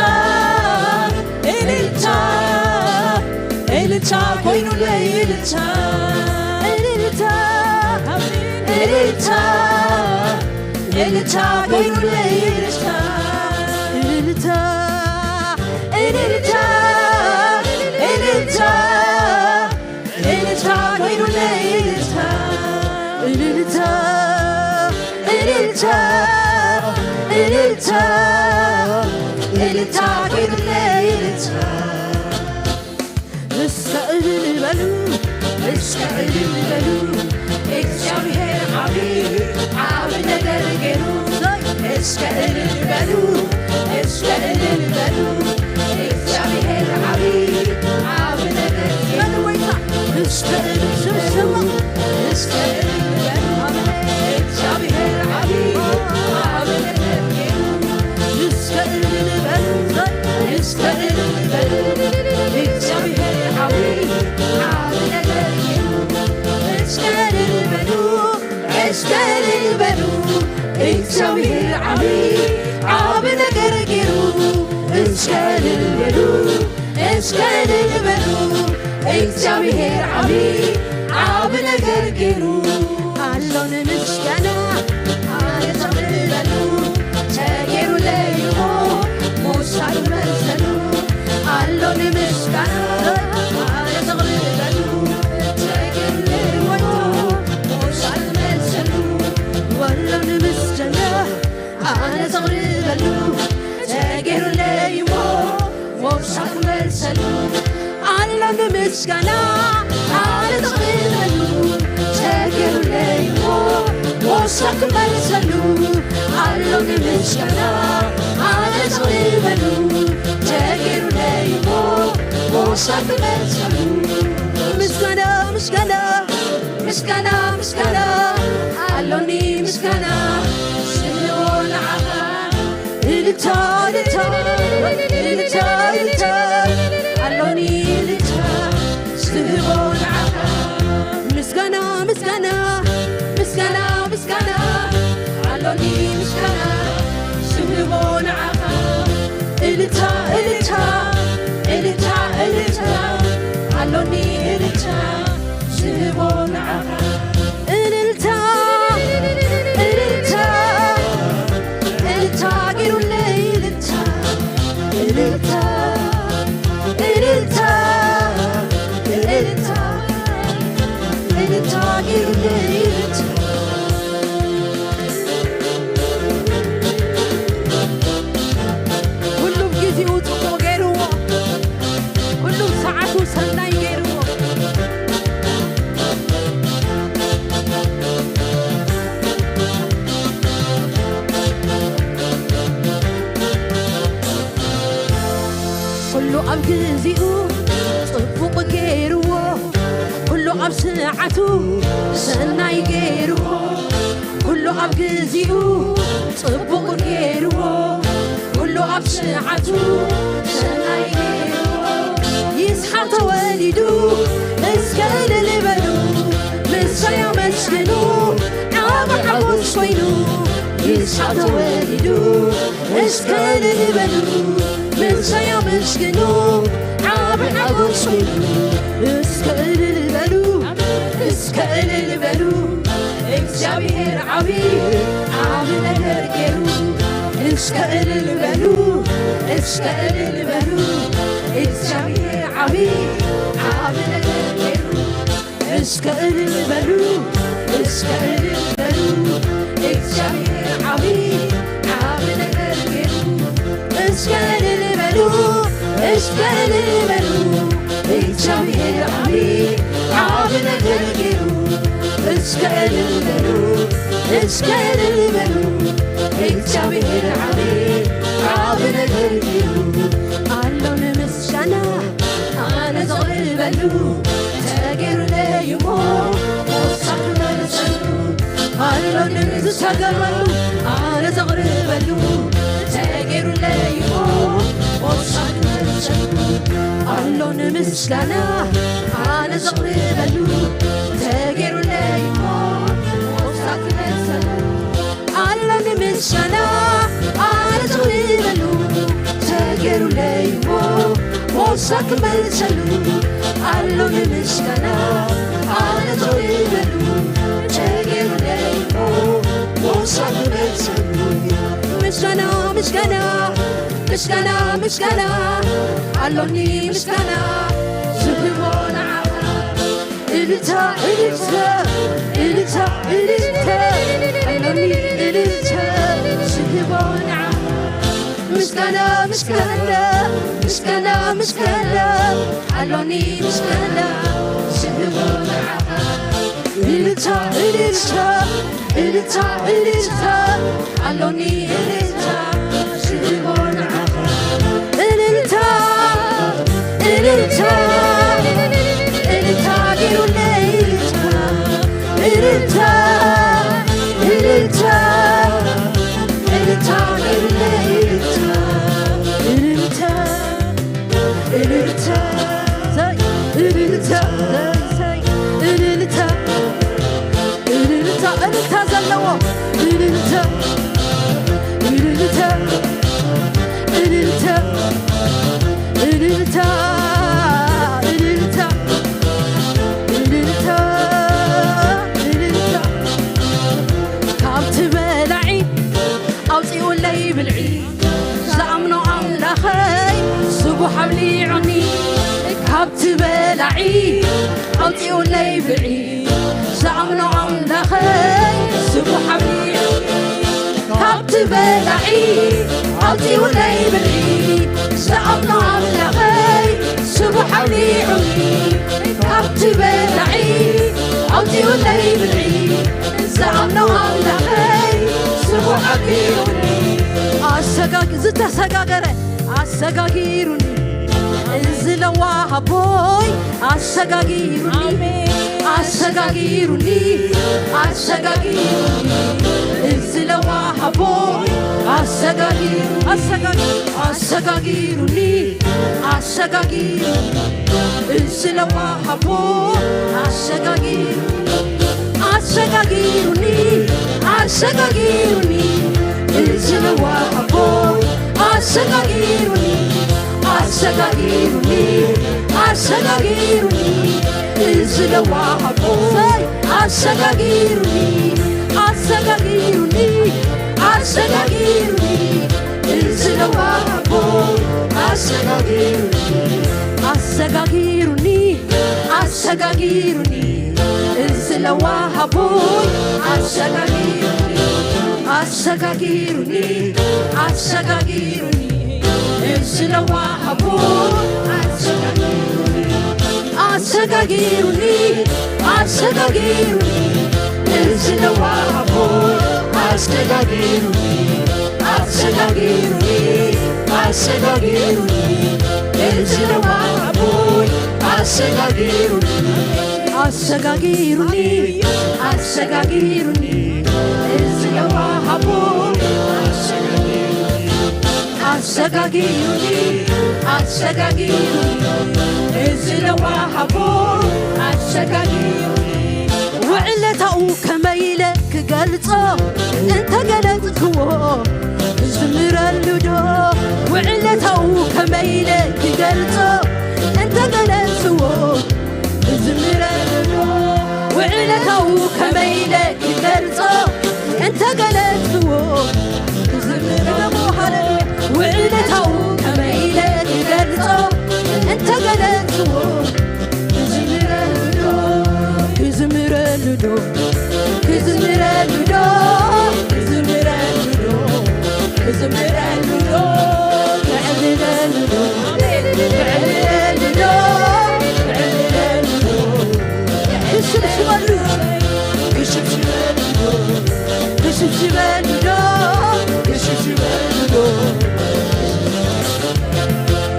እልልታ እልልታ ኮይኑለይ እልልታ እልልታ እልልታ እልልታ ኮይኑለይ እልልታ እልልታ እልልታ እልልታ እልልታ ኮይኑለይ እልልታ እልልታ እልልታ እልልታ እልልታ ኮይኑለይ እልልታ እስከ እልል በሉ እስከ እልል በሉ እግዚኣብሔር ዓቢ ዓቢ ነገር ገይሩ እስከ እልል በሉ እስከ እልል በሉ እግዚኣብሔር ዓቢ ዓቢ ነገር ገይሩ እስከ እልል በሉ እስከ እልል በሉ እግዚኣብሔር ዓቢ ዓቢ ነገር ገይሩ እስከ እልል በሉ እስከ እልል በሉ እግዚኣብሔር ዓቢ ዓቢ ነገር ገይሩ እስከ እልል በሉ እስከ እልል በሉ እግዚኣብሔር ዓቢ ዓቢ ነገር ገይሩ እስከ እልል በሉ እስከ እልል በሉ እግዚኣብሔር ዓቢ ዓቢ ነገር ገይሩ ኣሎን ምስጋና ኣነ ዘቕርበሉ ተገይሩለይ እሞ ሞሳሉ መሰሉ ኣሎን ምስጋና ኣነ ዘቕርበሉ ተገይሩለይ እሞ ሞሳሉ መሰሉ ኣሎን ምስጋና ኣነ ዘቕርበሉ ተገይሩለይ እሞ ሞሳ ክመልሰሉ ኣሎኒ ምስጋና ኣነ ዘቕርበሉ ተገይሩለይ እሞ ሞሳ ክመልሰሉ ኣሎኒ ምስጋና ኣነ ዘቕርበሉ ተገይሩለይ እሞ ሞሳ ክመልሰሉ ምስጋና ምስጋና ምስጋና ምስጋና ኣሎኒ ምስጋና ስምዖ ንዓኻ እልልታ እልልታ እልልታ እልልታ ኣሎኒ እልልታ ዝህቦ ንዓኻ ምስጋና ምስጋና ምስጋና ምስጋና ኣሎኒ ምስጋና ዝህቦ ንዓኻ እልልታ እልልታ እልልታ እልልታ ኣሎኒ እልልታ ዝህቦ ንዓኻ እልልታ እልልታ እልልታ ገይሩለይ እልልታ እልልታ እልልታ እልልታ እልልታ ገይሩለይ እልልታ ኩሉም ግዜኡ ጽቡቕ ገይርዎ ኩሉም ሰዓቱ ሰናይ ገይርዎ ኩሉ ኣብ ግዜኡ ጽቡቕ ገይርዎ ኩሉ ኣብ ሰዓቱ ሰናይ ገይርዎ ኩሉ ኣብ ግዚኡ ጽቡቕ ገይርዎ፣ ኩሉ ኣብ ሰዓቱ ሰናይ ገይርዎ። ይስሓቕ ተወሊዱ እስከ እልል በሉ፣ ንሱ ኣመስግኑ ዓቢ ሓጎስ ኮይኑ። ይስሓቕ ተወሊዱ እስከ እልል በሉ፣ ንሱ ኣመስግኑ ዓቢ ሓጎስ ኮይኑ። እስከ እልል በሉ፣ እስከ እልል በሉ፣ እግዚኣብሔር ዓቢ ዓቢ ነገር ገይሩ። እስከ እልል በሉ፣ እስከ እልል በሉ፣ እግዚኣብሔር ዓቢ ዓቢ ነገር ገይሩ። እስከ እልል በሉ፣ እስከ እልል በሉ፣ እግዚኣብሔር ዓቢ ዓቢ ነገር ገይሩ። እስከ እልል በሉ፣ እስከ እልል በሉ፣ እግዚኣብሔር ዓቢ ዓቢ ነገር ገይሩ። እስከ እልል በሉ፣ እስከ እልል በሉ፣ እግዚኣብሔር ዓቢ ዓቢ ነገር ገይሩ። ኣሎ ንምስጋና ኣነ ዘቕርበሉ፣ ተገይሩለይ እሞ ሞሳ ክመልሰሉ። ኣሎ ንምስጋና ኣነ ዘቕርበሉ፣ ተገይሩለይ እሞ ሞሳ ክመልሰሉ። ኣሎ ንምስጋና ኣነ ዘቕርበሉ፣ ተገይሩለይ እሞ ሞሳ ክመልሰሉ። ኣሎ ንምስጋና ኣነ ዘቕርበሉ፣ ተገይሩለይ እሞ ሞሳ ክመልሰሉ። ኣሎ ንምስጋና ኣነ ዘቕርበሉ፣ ተገይሩለይ እሞ ሞሳ ክመልሰሉ። ምስጋና፣ ምስጋና፣ ምስጋና፣ ምስጋና ኣሎኒ ምስጋና ዝህቦ ንዓኻ። እልልታ፣ እልልታ፣ እልልታ፣ እልልታ፣ ኣሎኒ እልልታ ዝህቦ ንዓኻ። ምስጋና፣ ምስጋና፣ ምስጋና፣ ምስጋና ኣሎኒ ምስጋና ዝህቦ ንዓኻ። እልልታ፣ እልልታ፣ እልልታ፣ እልልታ ኣሎኒ እልልታ ዝህቦ ንዓኻ። እልልታ፣ እልልታ፣ እልልታ ገይሩለይ እልልታ። እልልታ፣ እልልታ፣ እልልታ ገይሩለይ እልልታ። እልልታ፣ እልልታ፣ እልልታ፣ እልልታ፣ እልልታ፣ እልልታ ዘለዎ እልልታ፣ እልልታ፣ እልልታ፣ እልልታ፣ እልልታ፣ እልልታ፣ እልልታ። ካብቲ በላዒ ኣውፂኡለይ ብልዒ፣ ዝኣምኖ ኣምላኸይ ስቡሕ ኣብሊዑኒ። ካብቲ በላዒ ኣውፂኡለይ ብልዒ፣ ዝኣምኖ ኣምላኸይ ስቡሕ ኣብሊዑኒ። ካብቲ በላዒ ኣውፂኡለይ ብልዒ፣ ዝኣምኖ ኣምላኸይ ስቡሕ ኣብሊዑኒ። ካብቲ በላዒ ኣውፂኡለይ ብልዒ፣ ዝኣምኖ ኣምላኸይ ስቡሕ ኣብሊዑኒ። ኣሰጋግ-፣ ዝተሰጋገረ ኣሰጋጊሩኒ፣ እዚ ለዋህ ኣቦይ ኣሰጋጊሩኒ፣ ኣሜን። ኣሰጋጊሩኒ፣ ኣሰጋጊሩኒ፣ እዚ ለዋህ ኣቦይ ኣሰጋጊሩኒ፣ ኣሰጋጊ-፣ ኣሰጋጊሩኒ፣ ኣሰጋጊሩኒ፣ እዚ ለዋህ ኣቦይ ኣሰጋጊሩኒ፣ ኣሰጋጊሩኒ፣ ኣሰጋጊሩኒ፣ እዚ ለዋህ ኣቦይ ኣሰጋጊሩኒ፣ ኣሰጋጊሩኒ፣ ኣሰጋጊሩኒ፣ እዚ ለዋህ ኣቦይ ኣሰጋጊሩኒ፣ ኣሰጋጊሩኒ፣ ኣሰጋጊሩኒ፣ እዚ ለዋህ ኣቦይ ኣሰጋጊሩኒ፣ ኣሰጋጊሩኒ፣ ኣሰጋጊሩኒ፣ እዚ ለዋህ ኣቦይ ኣሰጋጊሩኒ፣ ኣሰጋጊሩኒ፣ ኣሰጋጊሩኒ፣ እዚ ለዋህ ኣቦይ ኣሰጋጊሩኒ፣ ኣሰጋጊሩኒ፣ ኣሰጋጊሩኒ፣ እዚ ለዋህ ኣቦይ ኣሰጋጊሩኒ፣ ኣሰጋጊሩኒ፣ ኣሰጋጊሩኒ፣ እዚ ለዋህ ኣቦይ ኣሰጋጊሩኒ፣ ኣሰጋጊሩኒ፣ ኣሰጋጊሩኒ፣ እዚ ኣሰጋጊዩኒ፣ ኣሰጋጊዩኒ፣ እዚ ለዋሃቦ ኣሰጋጊዩኒ። ውዕለታኡ ከመይ ኢለ ክገልጾ እንተገለጽክዎ፣ ክዝምረሉ ዶ? ውዕለታኡ ከመይ ኢለ ክገልጾ እንተገለጽክዎ፣ ክዝምረሉ ዶ? ውዕለታኡ ከመይ ኢለ ክገልጾ እንተገለጽክዎ፣ ክዝምረሉ፣ ሃሌሉያ። ውዕለታኡ ከመይ ኢለ ክገልጾ እንተገለጽክዎ፣ ክዝምረሉ ዶ? ክዝምረሉ ዶ? ክዝምረሉ ዶ? ክዝምረሉ ዶ? ክዝምረሉ ዶ? ክዕልለሉ ዶ? ክዕልለሉ ዶ? ክዕልለሉ ዶ? ክሽብሽበሉ፣ ክሽብሽበሉ ዶ? ክሽብሽበሉ ዶ? ክሽብሽበሉ ዶ?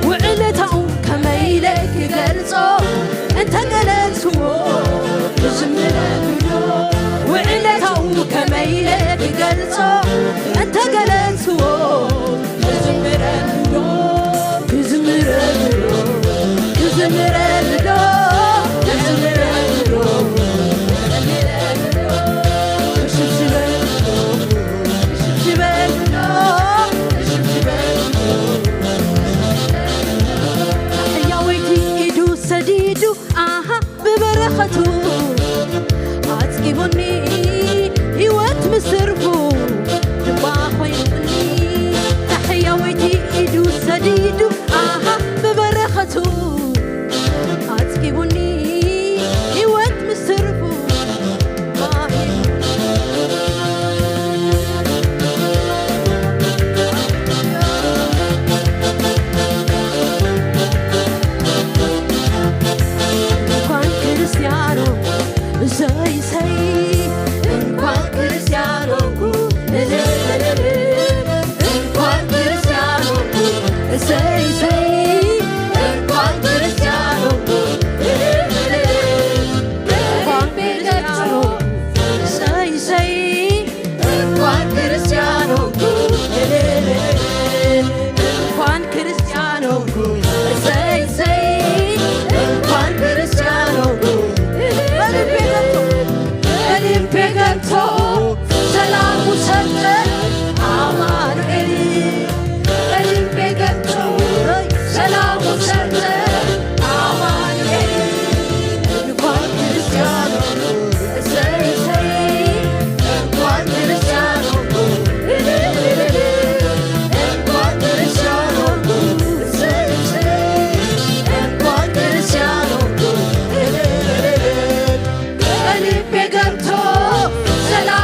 ውዕለታኡ ከመይ ኢለ ክገልጾ እንተገለጽክዎ፣ ክዝምረሉ ዶ? ውዕለታኡ ከመይ ኢለ ክገልጾ እንተገለጽክዎ፣ ክዝምረሉ ዶ? ክዝምረሉ ዶ? ክዝምረሉ ዶ? ክዝምረሉ ዶ? ክዝምረሉ ዶ? ክሽብሽበሉ ዶ? ክሽብሽበሉ ዶ? ክሽብሽበሉ ዶ? ሕያወይቲ ኢዱ ሰዲዱ፣ ኣሃ፣ ብበረኸቱ ኣጽጊቡኒ፣ ህይወት ምስ ትርፉ ድማ ኮይኑኒ። ሕያወይቲ ኢዱ ሰዲዱ፣ ኣሃ፣ ብበረኸቱ ኣጽጊቡኒ፣ ህይወት ምስ ትርፉ እንኳን ክርስቲያኖ፣ እሰይ፣ እሰይ፣ እንኳን ክርስቲያኖ፣ እንኳን ክርስቲያኖ፣ እሰይ፣ እሰይ፣ እንኳን ክርስቲያኖ፣ እንኳን ክርስቲያኖ፣ እሰይ፣ እሰይ፣ እንኳን ክርስቲያኖ፣ እንኳን ክርስቲያኖ፣ እሰይ፣ እሰይ፣ እንኳን ክርስቲያኖ፣ በልቤ ገብቶ፣ በልቤ ገብቶ ሰላሙ ሰጠ አማኑኤል። በልቤ ገብቶ ሰላሙ ሰጠ አማኑኤል። እንኳን ክርስቲያኖ፣ እሰይ፣ እሰይ፣ እንኳን ክርስቲያኖ፣ እንኳን ክርስቲያኖ፣ እሰይ፣ እሰይ፣ እንኳን ክርስቲያኖ፣ በልቤ ገብቶ ሰላም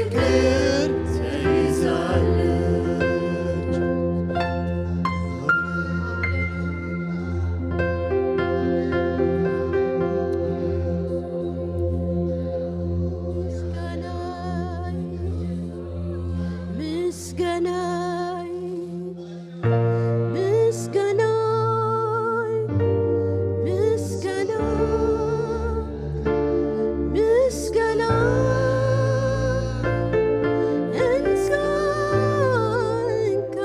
ፍቅር ተይዛለች። ምስጋናይ፣ ምስጋናይ፣ ምስጋናይ፣ ምስጋና፣ ምስጋና፣ እንካ፣ እንካ፣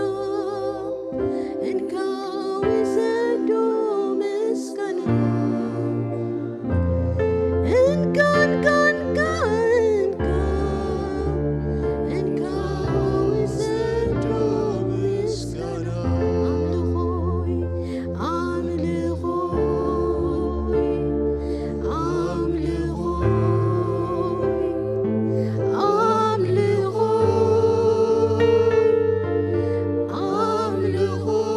እንካ ውሰዶ ምስጋና። እንካ፣ እንካ፣ እንካ፣ እንካ፣ እንካ ውሰዶ ምስጋና። ኣምልኾይ፣ ኣምልኾይ፣ ኣምልኾይ፣ ኣምልኾይ፣ ኣምልኾይ፣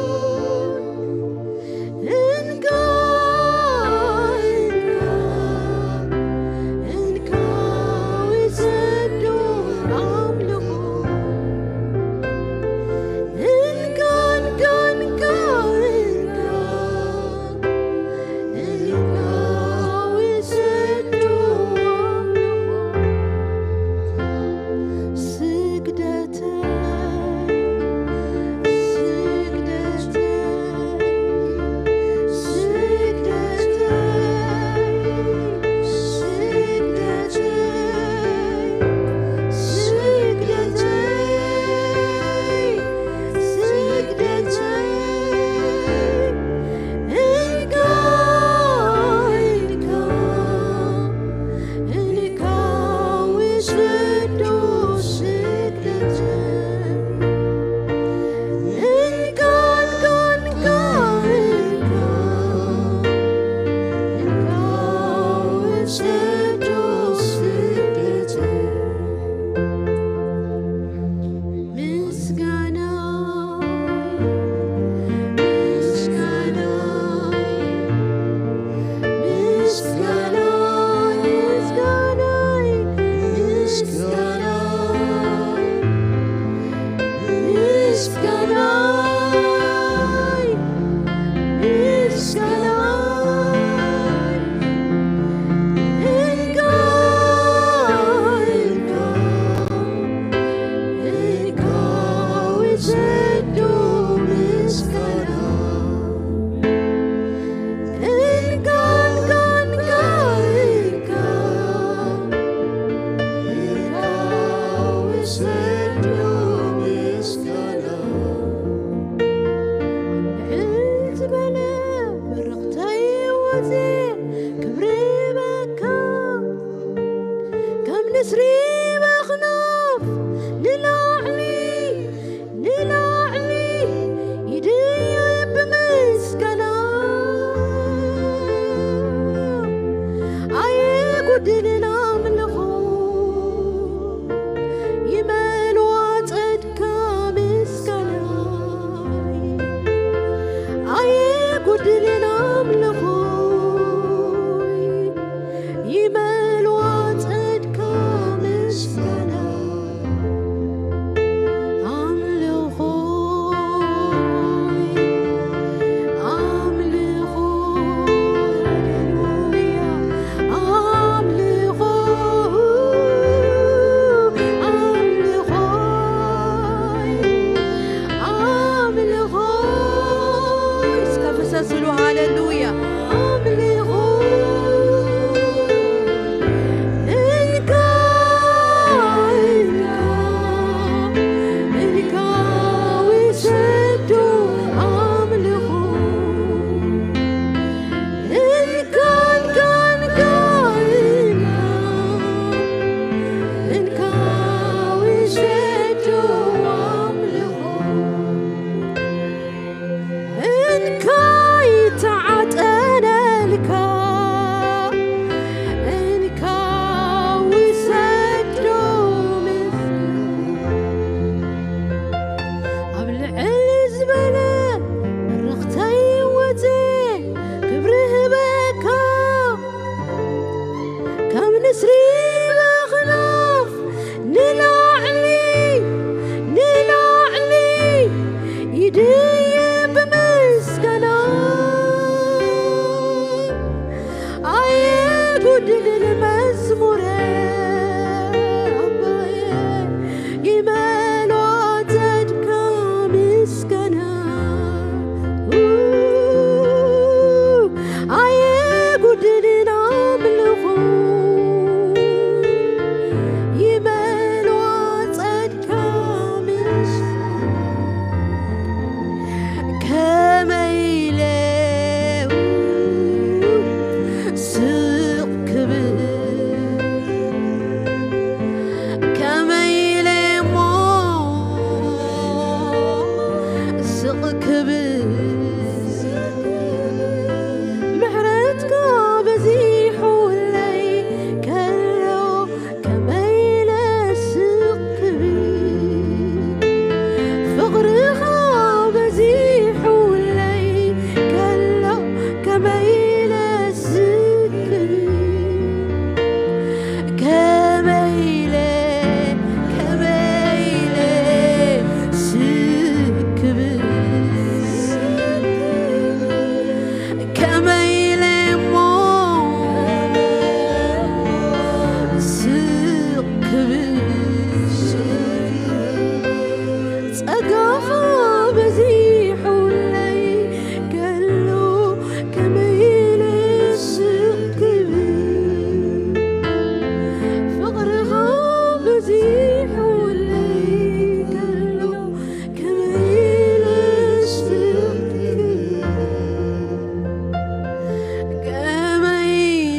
ኣምልኾይ፣ እንካ፣ እንካ፣ እንካ ውሰዶ ኣምልኾ። እንካ፣ እንካ፣ እንካ፣ እንካ፣ እንካ ውሰዶ ኣምልኾ። ስግደተይ፣ ስግደተይ፣ ስግደተይ፣ ስግደተይ፣ ስግደተይ፣ ስግደተይ፣ እንካ፣ እንካ፣ እንካ ውሰዶ ስግደተይ። እንካ፣ እንካ፣ እንካ፣ እንካ፣ እንካ ውሰዶ ስግደተይ። ምስጋና፣ ምስጋና፣ ምስጋና፣ ምስጋና፣ ምስጋና፣ ምስጋና፣ ምስጋና፣ እንካ፣ እንካ፣ እንካ ውሰዶ ምስጋና። እንካ፣ እንካ፣ እንካ፣ እንካ፣ እንካ ውሰዶ ምስጋና። ልዕል ዝበለ በረኽተይ ወዜ ክብሪ በካ። ከም ንስሪ በኽናፍ ንላዕሊ፣ ንላዕሊ ይድይብ ብምስጋና። ኣይጉድልን ኣምልኾ ይመልዋ ጸድካ ምስጋና። ኣይጉድልን ኣምልኾ ይመልዋ ጸድካ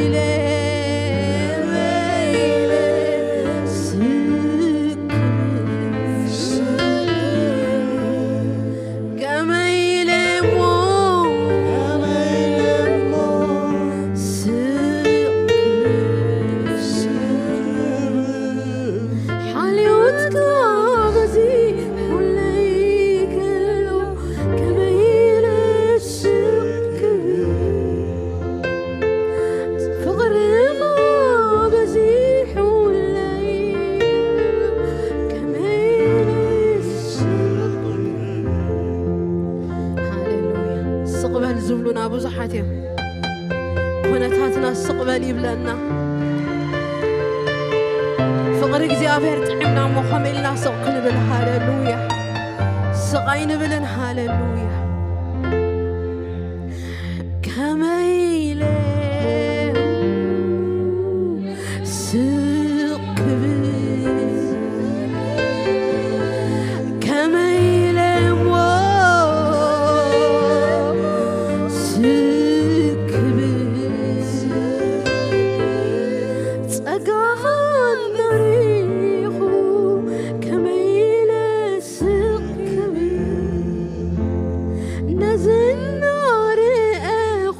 ኢለ፣ ኢለ ስክብ። ከመይ ኢለ እሞ፣ ከመይ ኢለ እሞ ስክብ። ሓልዮትካ በዚሑለይ ከሎ ከመይ ኢለ ስክብ። ፍቕርኻ በዚሑለይ ከመይ ኢለ ስክብ። ሃሌሉያ። ስቕ በል ዝብሉና ብዙሓት እዮም። ኩነታትና ስቕ በል ይብለና። ፍቕሪ እግዚኣብሔር ጥዕምና እሞ ከምኡ ኢልና ስቕ ክንብል። ሃሌሉያ። ስቕ ኣይንብልን። ሃሌሉያ። ከመይ ኢለ ስቕ ክብል፣ ከመይ ኢለ እሞ ስቅ ክብል፣ ጸጋኻ እንተሪኹ ከመይ ኢለ ስቅ ክብል፣ ነዚ እናረኣኹ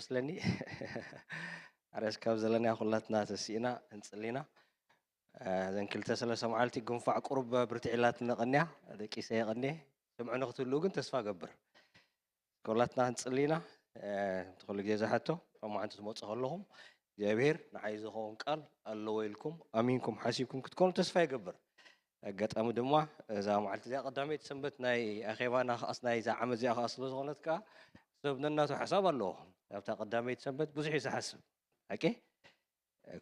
መስለኒ። ኣረስ ካብ ዘለና ኩላትና ተሲእና እንጽሊና። እዘን ክልተ ሰለስተ መዓልቲ ጉንፋዕ ቁሩብ ብርትዕ ኢላትኒ ቀንያ፣ ደቂሰ የቐንየ። ስምዑኒ ክትህልዉ ግን ተስፋ ገብር። ኩላትና ክንጽሊ ኢና። እቲ ኩሉ ግዜ ዝሓቶ፣ ኣብ መዓንቲ ትመጹ ከለኹም እግዚኣብሔር ንዓይ ዝኸውን ቃል ኣለዎ ኢልኩም ኣሚንኩም ሓሲብኩም ክትኮኑ ተስፋ ይገብር። ኣጋጣሚ ድማ እዛ መዓልቲ እዚኣ ቀዳመይቲ ሰንበት ናይ ኣኼባና ከኣስ ናይዛ ዓመት እዚኣ ከኣ ስለ ዝኾነት ከኣ ሰብ ነናቱ ሓሳብ ኣለዎ። ኣብታ ቀዳመይቲ ሰንበት ብዙሕ እዩ ዝሓስብ። ሓቂ?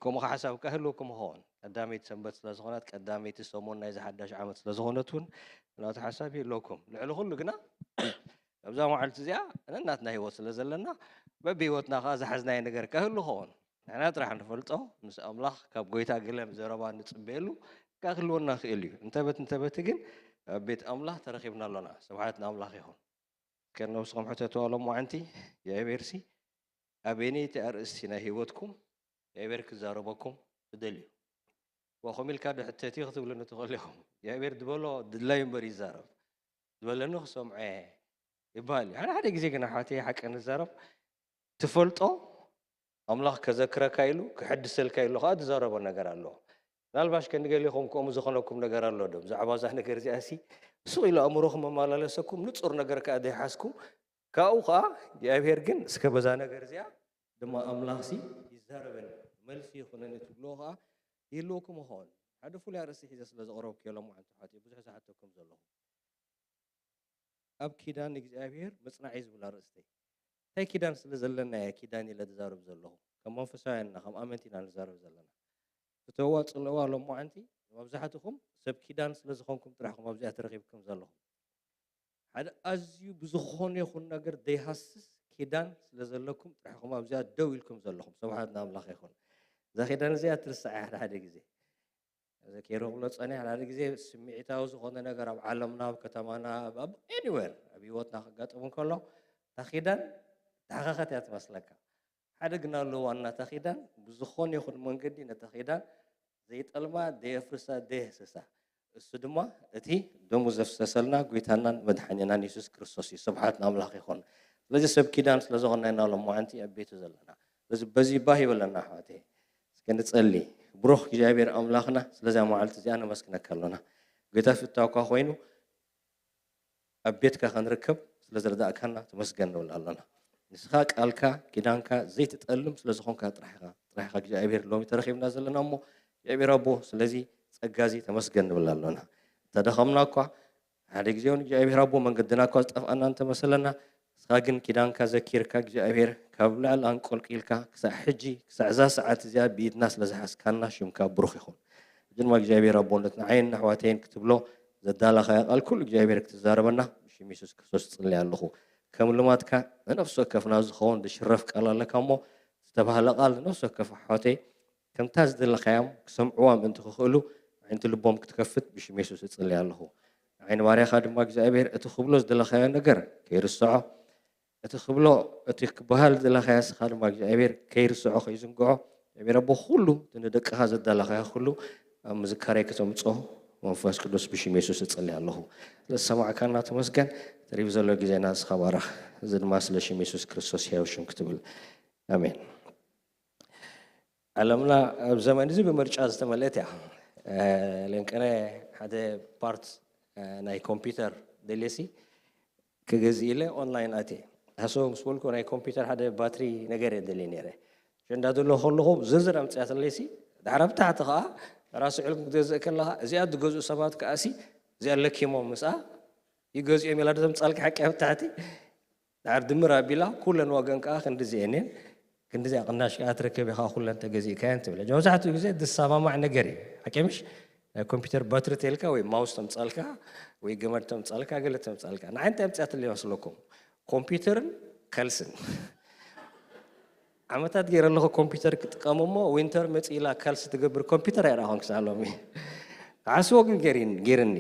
ከምኡ ሓሳብ ከህልወኩም ይኸውን። ቀዳመይቲ ሰንበት ስለ ዝኾነት፣ ቀዳመይቲ ሰሙን ናይዚ ሓዳሽ ዓመት ስለ ዝኾነት እውን ናቱ ሓሳብ ይህልወኩም። ልዕሊ ኩሉ ግና ኣብዛ መዓልቲ እዚኣ ነናትና ህይወት ስለ ዘለና፣ በብህይወትና ከኣ ዝሓዝናዮ ነገር ከህሉ ይኸውን። ንሕና ጥራሕ ንፈልጦ፣ ምስ ኣምላኽ ካብ ጎይታ ገለ ዘረባ ንጽበየሉ ከኣ ክህልወና ይኽእል እዩ። እንተበት እንተበቲ ግን ኣብ ቤት ኣምላኽ ተረኺብና ኣሎና። ስብሓት ንኣምላኽ ይኹን። ከነብስኹም ሕተትዋ ሎም መዓንቲ፣ እግዚኣብሔርሲ ኣበየነይቲ ኣርእስቲ ናይ ህይወትኩም እግዚኣብሔር ክዛረበኩም ትደልዩ? ወኸም ኢልካ ዶ ሕተት እዩ ክትብሉኒ ትኽእሉ ኢኹም። እግዚኣብሔር ዝበሎ ድላዩ እምበር ይዛረብ። ዝበለኒ ክሰምዖ እየ ይበሃል እዩ። ሓደ ሓደ ግዜ ግን ኣሕዋተይ ሓቂ ንዛረብ፣ ትፈልጦ ኣምላኽ ከዘክረካ ኢሉ ክሕድሰልካ ኢሉ ከዓ ዝዛረቦ ነገር ኣሎ። ምናልባሽ ከንገሊኹም ከምኡ ዝኾነኩም ነገር ኣሎ ዶ? ብዛዕባ እዛ ነገር እዚኣ ሲ ሱቕ ኢሉ ኣእምሮኹም መመላለሰኩም ንጹር ነገር ከዓ ዘይሓዝኩም፣ ካብኡ ከዓ እግዚኣብሔር ግን እስከ በዛ ነገር እዚኣ ድማ ኣምላኽ ሲ ይዛረበኒ መልሲ ይኹነኒ ትብልዎ ከዓ ይህልወኩም ይኸውን። ሓደ ፍሉይ ኣርእስቲ ሒዘ ስለ ዘቕረብኩ እዮም ኣንቱ ሓትዮ ብዙሕ ዝሓተኩም ዘለኹ። ኣብ ኪዳን እግዚኣብሔር ምጽናዕ እዩ ዝብል ኣርእስተይ። እንታይ ኪዳን ስለ ዘለና እየ ኪዳን ኢለ ዝዛረብ ዘለኹ? ከም መንፈሳውያን ኢና፣ ከም ኣመንቲ ኢና ንዛረብ ዘለና። ፍተዋ ጽልእዋ ሎማዓንቲ መብዛሕትኹም ሰብ ኪዳን ስለ ዝኾንኩም ጥራሕኹም ኣብዚኣ ተረኺብኩም ዘለኹም። ሓደ ኣዝዩ ብዝኾነ ይኹን ነገር ዘይሃስስ ኪዳን ስለ ዘለኩም ጥራሕኹም ኣብዚኣ ደው ኢልኩም ዘለኹም። ስብሓት ንኣምላኽ ይኹን። እዛ ኪዳን እዚኣ ትርሳዕ ሓደ ሓደ ግዜ። እዚ ኬሮ ክብሎ ጸኒሕ፣ ሓደ ግዜ ስምዒታዊ ዝኾነ ነገር ኣብ ዓለምና፣ ኣብ ከተማና፣ ኣብ፣ ኣብ ኤኒዌር ኣብ ህይወትና ክጋጥም እንከሎ፣ እታ ኪዳን ተሓኻኸት እያ ትመስለካ። ሓደ ግን ኣለዎ፣ ዋና እታ ኪዳን ብዝኾነ ይኹን መንገዲ ነታ ኪዳን ዘይጠልማ፣ ደየፍርሳ፣ ደየህስሳ። እሱ ድማ እቲ ደሙ ዘፍሰሰልና ጎይታናን መድሓኒናን የሱስ ክርስቶስ እዩ። ስብሓት ንኣምላኽ ይኹን። ስለዚ ሰብ ኪዳን ስለ ዝኾንና ኢና ሎማዓንቲ ኣብ ቤቱ ዘለና። ስለዚ በዚ ባህ ይበለና ኣሕዋተይ። እስከ ንጸሊ። ብሩኽ እግዚኣብሔር ኣምላኽና ስለዚኣ መዓልቲ እዚኣ ነመስግነካ ኣሎና። ጎይታ ፍታውካ ኮይኑ ኣብ ቤትካ ክንርከብ ስለ ዝረዳእካና ተመስገን ንብል ኣሎና። ንስኻ ቃልካ ኪዳንካ ዘይትጠልም ስለ ዝኾንካ ጥራሕ ኢኻ፣ ጥራሕ ኢኻ እግዚኣብሔር ሎሚ ተረኺብና ዘለና እሞ እግዚኣብሔር ኣቦ ስለዚ ጸጋ እዚ ተመስገን ንብል ኣሎና። እንተደኸምና እኳ ሓደ ግዜ እውን እግዚኣብሔር ኣቦ መንገድና እኳ ዝጠፍኣና እንተመሰለና ንስኻ ግን ኪዳንካ ዘኪርካ እግዚኣብሔር ካብ ላዕሊ ኣንቆልቂልካ ክሳዕ ሕጂ ክሳዕ እዛ ሰዓት እዚኣ ብኢድና ስለ ዝሓዝካና ሽምካ ብሩኽ ይኹን። ድማ እግዚኣብሔር ኣቦነት ንዓይን ንኣሕዋተይን ክትብሎ ዘዳለኻዮ ቃል ኩሉ እግዚኣብሔር ክትዛረበና ብሽም የሱስ ክርስቶስ እጽሊ ኣለኹ። ከም ልማድካ ንነፍሲ ወከፍና ዝኸውን ዝሽረፍ ቃል ኣለካ እሞ ዝተባህለ ቃል ንነፍሲ ወከፍ ኣሕዋተይ ከምታ ዝደለኻዮም ክሰምዕዋ ምእንቲ ክኽእሉ ኣዒንቲ ልቦም ክትከፍት ብሽም የሱስ እጽሊ ኣለኹ። ንዓይኒ ባርያኻ ድማ እግዚኣብሔር እቲ ክብሎ ዝደለኻዮ ነገር ከይርስዖ እቲ ክብሎ እቲ ክበሃል ዝደለኻዮ ንስኻ ድማ እግዚኣብሔር ከይርስዖ ከይዝንግዖ እግዚኣብሔር ኣቦ ኩሉ እቲ ንደቅኻ ዘዳለኻዮ ኩሉ ኣብ ምዝካረይ ከተምፅኦ መንፈስ ቅዱስ ብሽም የሱስ እፅሊ ኣለኹ። ስለዝሰማዕካና ተመስገን። ተሪፍ ዘሎ ግዜና ንስኻ ባረኽ። እዚ ድማ ስለ ሽም የሱስ ክርስቶስ ሕያው ሽም ክትብል ኣሜን። ዓለምና ኣብ ዘመን እዚ ብምርጫ ዝተመልአት እያ። ለንቀነ ሓደ ፓርት ናይ ኮምፒውተር ደልየሲ ክገዝእ ኢለ ኦንላይን ኣትየ። ሃሰቦ ምስ በልኩ ናይ ኮምፒውተር ሓደ ባትሪ ነገር እየ ደልየ ነይረ። ኣጀንዳ ደሎ ከለኹ ዝርዝር ኣምፅኣትለይሲ ድሓር ኣብ ታሕቲ ከዓ ራስዕ ኢልኩም ክትገዝእ ከለካ እዚኣ ዝገዝኡ ሰባት ከዓሲ እዚኣ ለኪሞም ምስኣ ይገዝኦም ኢላ ተምፃልካ ሓቂ ኣብ ታሕቲ ድሓር ድምር ኣቢላ ኩለን ዋገን ከዓ ክንድዚ እየን እየን ክንድዚኣ ቅናሽ ከዓ ትረከብ ኢኻ ኩለን ተገዚእካየን ትብል። መብዛሕትኡ ግዜ ዝሰማማዕ ነገር እዩ። ሓቂ ምሽ ናይ ኮምፒውተር ባትሪ ተልካ ወይ ማውስ ተምፃልካ ወይ ገመድ ተምፃልካ ገለ ተምፃልካ ንዓይ እንታይ ኣምፅኣትለይ መስለኩም? ኮምፒውተርን ካልስን ዓመታት ገይረ ኣለኹ ኮምፒውተር ክጥቀም እሞ ዊንተር መፂ ኢላ ካልሲ ትገብር ኮምፒውተር ኣይረኣኹን ክሳዕ ሎሚ። ተሓስቦ ግን ገይርኒ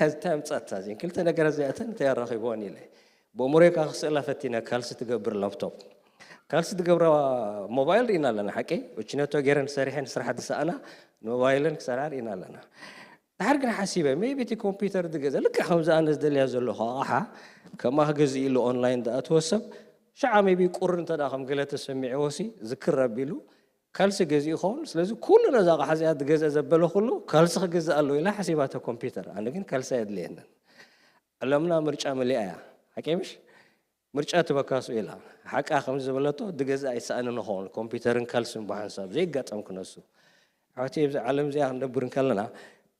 እንታይ ምፃት ታዚን ክልተ ነገር እዚኣተን እንታይ ኣራኺብዎን ኢለ ብእምሮይ ከዓ ክስእላ ፈቲነ ካልሲ ትገብር ላፕቶፕ ካልሲ ትገብራ ሞባይል ርኢና ኣለና ሓቂ እችነቶ ገይረን ሰሪሐን ስራሕ ዝሰኣና ሞባይልን ክሰርዓ ርኢና ኣለና። ድሓር ግን ሓሲበ maybe እቲ ኮምፒውተር ዝገዘ ልክዕ ከምዚ ኣነ ዝደልያ ዘለኹ ኣቕሓ ከማ ክገዝእ ኢሉ ኦንላይን ዝኣተወ ሰብ ሽዓ ሜቢ ቁሪ እንተ ደኣ ከም ገለ ተሰሚዕዎ ሲ ዝክር ኣቢሉ ካልሲ ገዚኡ ይኸውን። ስለዚ ኩሉ ነዛ ኣቕሓ እዚኣ ዝገዝእ ዘበለ ኩሉ ካልሲ ክገዝእ ኣለዎ ኢላ ሓሲባቶ ኮምፒውተር። ኣነ ግን ካልሲ ኣየድልየንን። ዓለምና ምርጫ መሊኣ እያ። ሓቂ ምሽ? ምርጫ ትበካሱ ኢላ ሓቃ ከም ዝበለቶ ድገዝእ ኣይሰኣንን ይኸውን። ኮምፒውተርን ካልስን ብሓንሳብ ዘይጋጠም ክነሱ። ኣብቲ ኣብዚ ዓለም እዚኣ ክንነብር እንከለና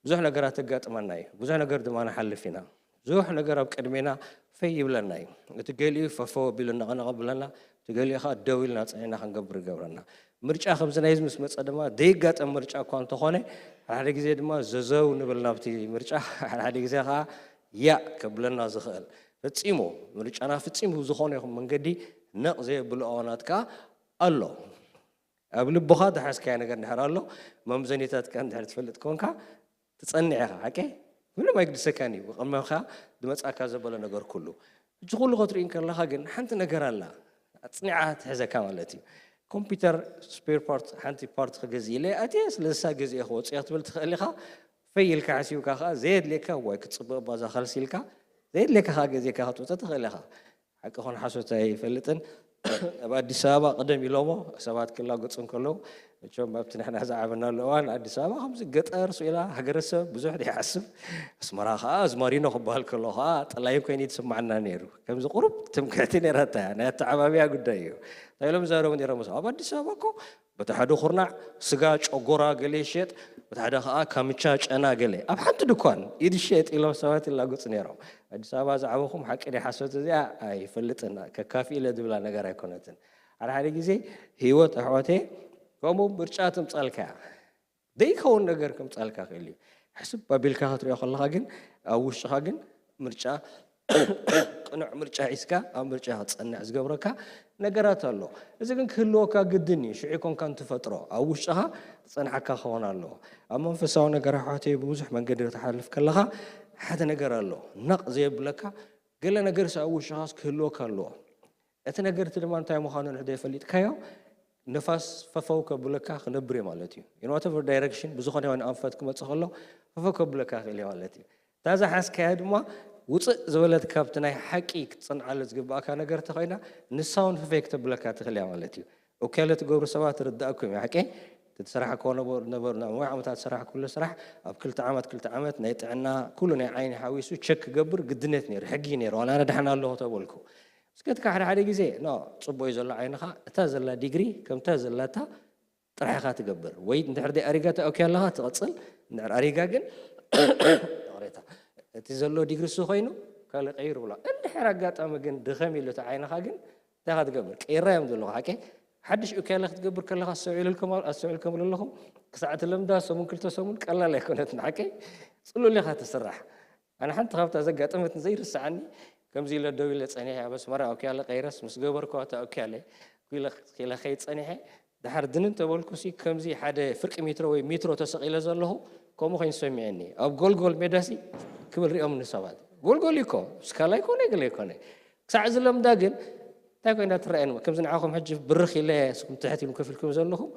ብዙሕ ነገራት ተጋጥመና እዩ። ብዙሕ ነገር ድማ ንሓልፍ ኢና። ብዙሕ ነገር ኣብ ቅድሜና ፈይ ይብለና እዩ። እቲ ገሊኡ ፈፈው ኣቢሉ ነቐነቐ ብለና፣ እቲ ገሊኡ ከዓ ደው ኢልና ጸኒዕና ክንገብር ይገብረና። ምርጫ ከምዚ ናይዚ ምስ መጸ ድማ ዘይጋጠም ምርጫ እኳ እንተኾነ፣ ሓደ ሓደ ግዜ ድማ ዘዘው ንብል ናብቲ ምርጫ፣ ሓደ ሓደ ግዜ ከዓ ያእ ከብለና ዝኽእል። ፈጺሙ ምርጫና ፍጺሙ ብዝኾነ ይኹን መንገዲ ነቕ ዘየብሉ እዋናት ከዓ ኣሎ። ኣብ ልብኻ ዝሓዝካዮ ነገር እንድሕር ኣሎ፣ መምዘኒታትካ እንድሕር ትፈልጥ ኮንካ፣ ትጸንዕ ኢኻ። ሓቂ? ምንም ኣይግድሰካን እዩ። ብቕድመኻ ዝመጻካ ዘበለ ነገር ኩሉ። እዚ ኩሉ ክትርኢ እንከለኻ ግን ሓንቲ ነገር ኣላ። ኣጽኒዓ ትሕዘካ ማለት እዩ። ኮምፒውተር ስፔር ፓርት፣ ሓንቲ ፓርት ክገዝእ ኢለ ኣትየ፣ ስለዚ እሳ ገዚኤ ክወጽእ እየ ክትብል ትኽእል ኢኻ። ፈይ ኢልካ ሓሲብካ ከኣ ዘየድልየካ ዋይ ክትጽበ እባ እዛ ካልሲ ኢልካ፣ ዘየድልየካ ከኣ ገዚእካ ክትወጽእ ትኽእል ኢኻ። ሓቂ ኾን ሓሶት ኣይፈልጥን። ኣብ ኣዲስ ኣበባ ቅደም ኢሎሞ ሰባት ክላገጹ እንከለዉ፣ መቸም ኣብቲ ንሕና ዝዓበናሉ እዋን ኣዲስ ኣበባ ከምዚ ገጠር ስኢላ ሃገረሰብ ብዙሕ ዘይሓስብ፣ ኣስመራ ከኣ ኣዝማሪኖ ክበሃል ከሎ ከኣ ጠላይን ኮይኑ እዩ ዝስማዓና ነይሩ። ከምዚ ቁሩብ ትምክሕቲ ነይራታ እያ፣ ናይ ኣተዓባብያ ጉዳይ እዩ። እንታይ ኢሎም ይዛረቡ ነይሮም? ኣብ ኣዲስ ኣበባ እኮ በቲ ሓደ ኩርናዕ ስጋ ጨጎራ ገለ ይሸጥ፣ በቲ ሓደ ከኣ ካምቻ ጨና ገለ ኣብ ሓንቲ ድኳን ኢድ ይሸጥ ኢሎም ሰባት ይላገጹ ነይሮም። ኣዲስ ኣበባ ዝዓበኹም ሓቂ ድያ ሓሶት እዚኣ ኣይፈልጥን፣ ከካፊ ኢለ ዝብላ ነገር ኣይኮነትን። ሓደ ሓደ ግዜ ህይወት ኣሕዋተይ ከምኡ ምርጫ ትምጻልካ እያ። ዘይከውን ነገር ክምጻልካ ክእል እዩ። ሕስብ ኣቢልካ ክትሪኦ ከለኻ ግን ኣብ ውሽጥኻ ግን ምርጫ ቅኑዕ ምርጫ ሒዝካ ኣብ ምርጫ ክትጸንዕ ዝገብረካ ነገራት ኣሎ። እዚ ግን ክህልወካ ግድን እዩ። ሽዑ ኮንካ እንትፈጥሮ ኣብ ውሽጥኻ ዝጸንሓካ ክኸውን ኣለዎ። ኣብ መንፈሳዊ ነገር ኣሕዋተይ ብብዙሕ መንገዲ ክትሓልፍ ከለኻ ሓደ ነገር ኣሎ ነቕ ዘየብለካ ገለ ነገር ኣብ ውሽጥኻስ ክህልወካ ኣለዎ። እቲ ነገር እቲ ድማ እንታይ ምዃኑ ንሕደ የፈሊጥካዮ ንፋስ ፈፈው ከብለካ ክነብር እዩ ማለት እዩ። In whatever direction ብዝኾነ ይሆን ኣንፈት ክመጽእ ከሎ ፈፈው ከብለካ ክእል እዩ ማለት እዩ። እታ ዝሓዝካያ ድማ ውፅእ ዝበለት ካብቲ ናይ ሓቂ ክትፅንዓሉ ዝግባእካ ነገር ተኾይና ንሳ እውን ፈፈይ ክተብለካ ትኽእል እያ ማለት እዩ። ኦኬለ ትገብሩ ሰባት ርዳእኩም እዩ ሓቂ። እቲ ዝሰራሕክዎ ነበሩ ነበሩ ንእሞ ዓመታት ዝሰራሕኩሉ ስራሕ ኣብ ክልተ ዓመት ክልተ ዓመት ናይ ጥዕና ኩሉ ናይ ዓይኒ ሓዊሱ ቸክ ክገብር ግድነት ነይሩ ሕጊ ነይሩ ዋላ ኣነ ደሓን ኣለኹ ተበልኩ። እስከትካ ሓደ ሓደ ግዜ ኖ ፅቡቅ እዩ ዘሎ ዓይንኻ እታ ዘላ ዲግሪ ከምታ ዘላታ ጥራሕ ኢኻ ትገብር ወይ እንድሕር ደይ ኣሪጋ ተኣኪያ ኣለኻ ትቐፅል እንድሕር ኣሪጋ ግን ይቕሬታ እቲ ዘሎ ዲግሪ እሱ ኮይኑ ካልእ ቀይሩ ብሎ እንድሕር ኣጋጣሚ ግን ድኸም ኢሉ እቲ ዓይንኻ ግን እንታይ ኢኻ ትገብር ቀይራ እዮም ዘለኹ ሓቂ ሓድሽ ኡካለ ክትገብር ከለኻ ኣስተውዒልኩም ኣስተውዒልኩም ኣለኹም ክሳዕ እቲ ለምዳ ሰሙን ክልተ ሰሙን ቀላል ኣይኮነትን ሓቂ ፅሉል ኢኻ ትስራሕ ኣነ ሓንቲ ካብታ ዘጋጠመት ዘይርስዓኒ ከምዚ ኢለ ደው ኢለ ጸኒሐ ኣብ ኣስመራ ኦኪያለ ቀይረስ ምስ ገበርኩ ኣታ ኦኪያለ ኢለ ከይድ ጸኒሐ ድሓር ድንን ተበልኩሲ ከምዚ ሓደ ፍርቂ ሜትሮ ወይ ሜትሮ ተሰቒለ ዘለኹ ከምኡ ኮይኑ ሰሚዐኒ ኣብ ጎልጎል ሜዳሲ ክብል ሪኦም ንሰባት ጎልጎል ይኮ ስካላ ይኮነ ገለ ይኮነ ክሳዕ ዝለምዳ ግን እንታይ ኮይና ትረኣየን ከምዚ ንዓኹም ሕጂ ብርኽ ኢለ ስኩም ትሕት ኢልኩም ከፊልኩም ዘለኹም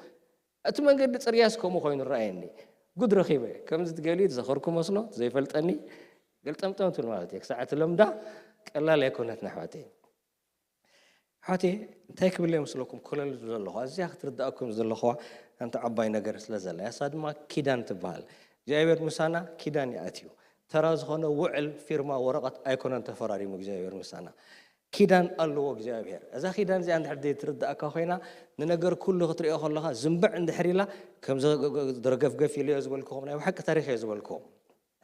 እቲ መንገዲ ጽርግያስ ከምኡ ኮይኑ ረኣየኒ። ጉድ ረኺበ። ከምዚ ትገሊ ዝዘኸርኩ መስሎ ዘይፈልጠኒ ገልጠምጠም ትብል ማለት እየ። ክሳዕ እቲ ለምዳ ቀላል ኣይኮነትን ኣሕዋተይ። ኣሕዋተይ እንታይ ክብል እየ መስለኩም ኮለል ዝብል ዘለኹ ኣዝያ ክትርድኣኩም ዘለኹዋ ሓንቲ ዓባይ ነገር ስለ ዘላ እያ። እሳ ድማ ኪዳን ትበሃል። እግዚኣብሔር ምሳና ኪዳን ይኣትዩ። ተራ ዝኾነ ውዕል ፊርማ ወረቐት ኣይኮነን ተፈራሪሙ እግዚኣብሔር ምሳና። ኪዳን ኣለዎ እግዚኣብሔር። እዛ ኪዳን እዚኣ እንድሕር ዘይትርድኣካ ኮይና ንነገር ኩሉ ክትሪኦ ከለኻ ዝንብዕ እንድሕር ኢላ ከም ደረገፍገፍ ኢለዮ ዝበልክኹም ናይ ብሓቂ ታሪኽ እየ ዝበልክኹም።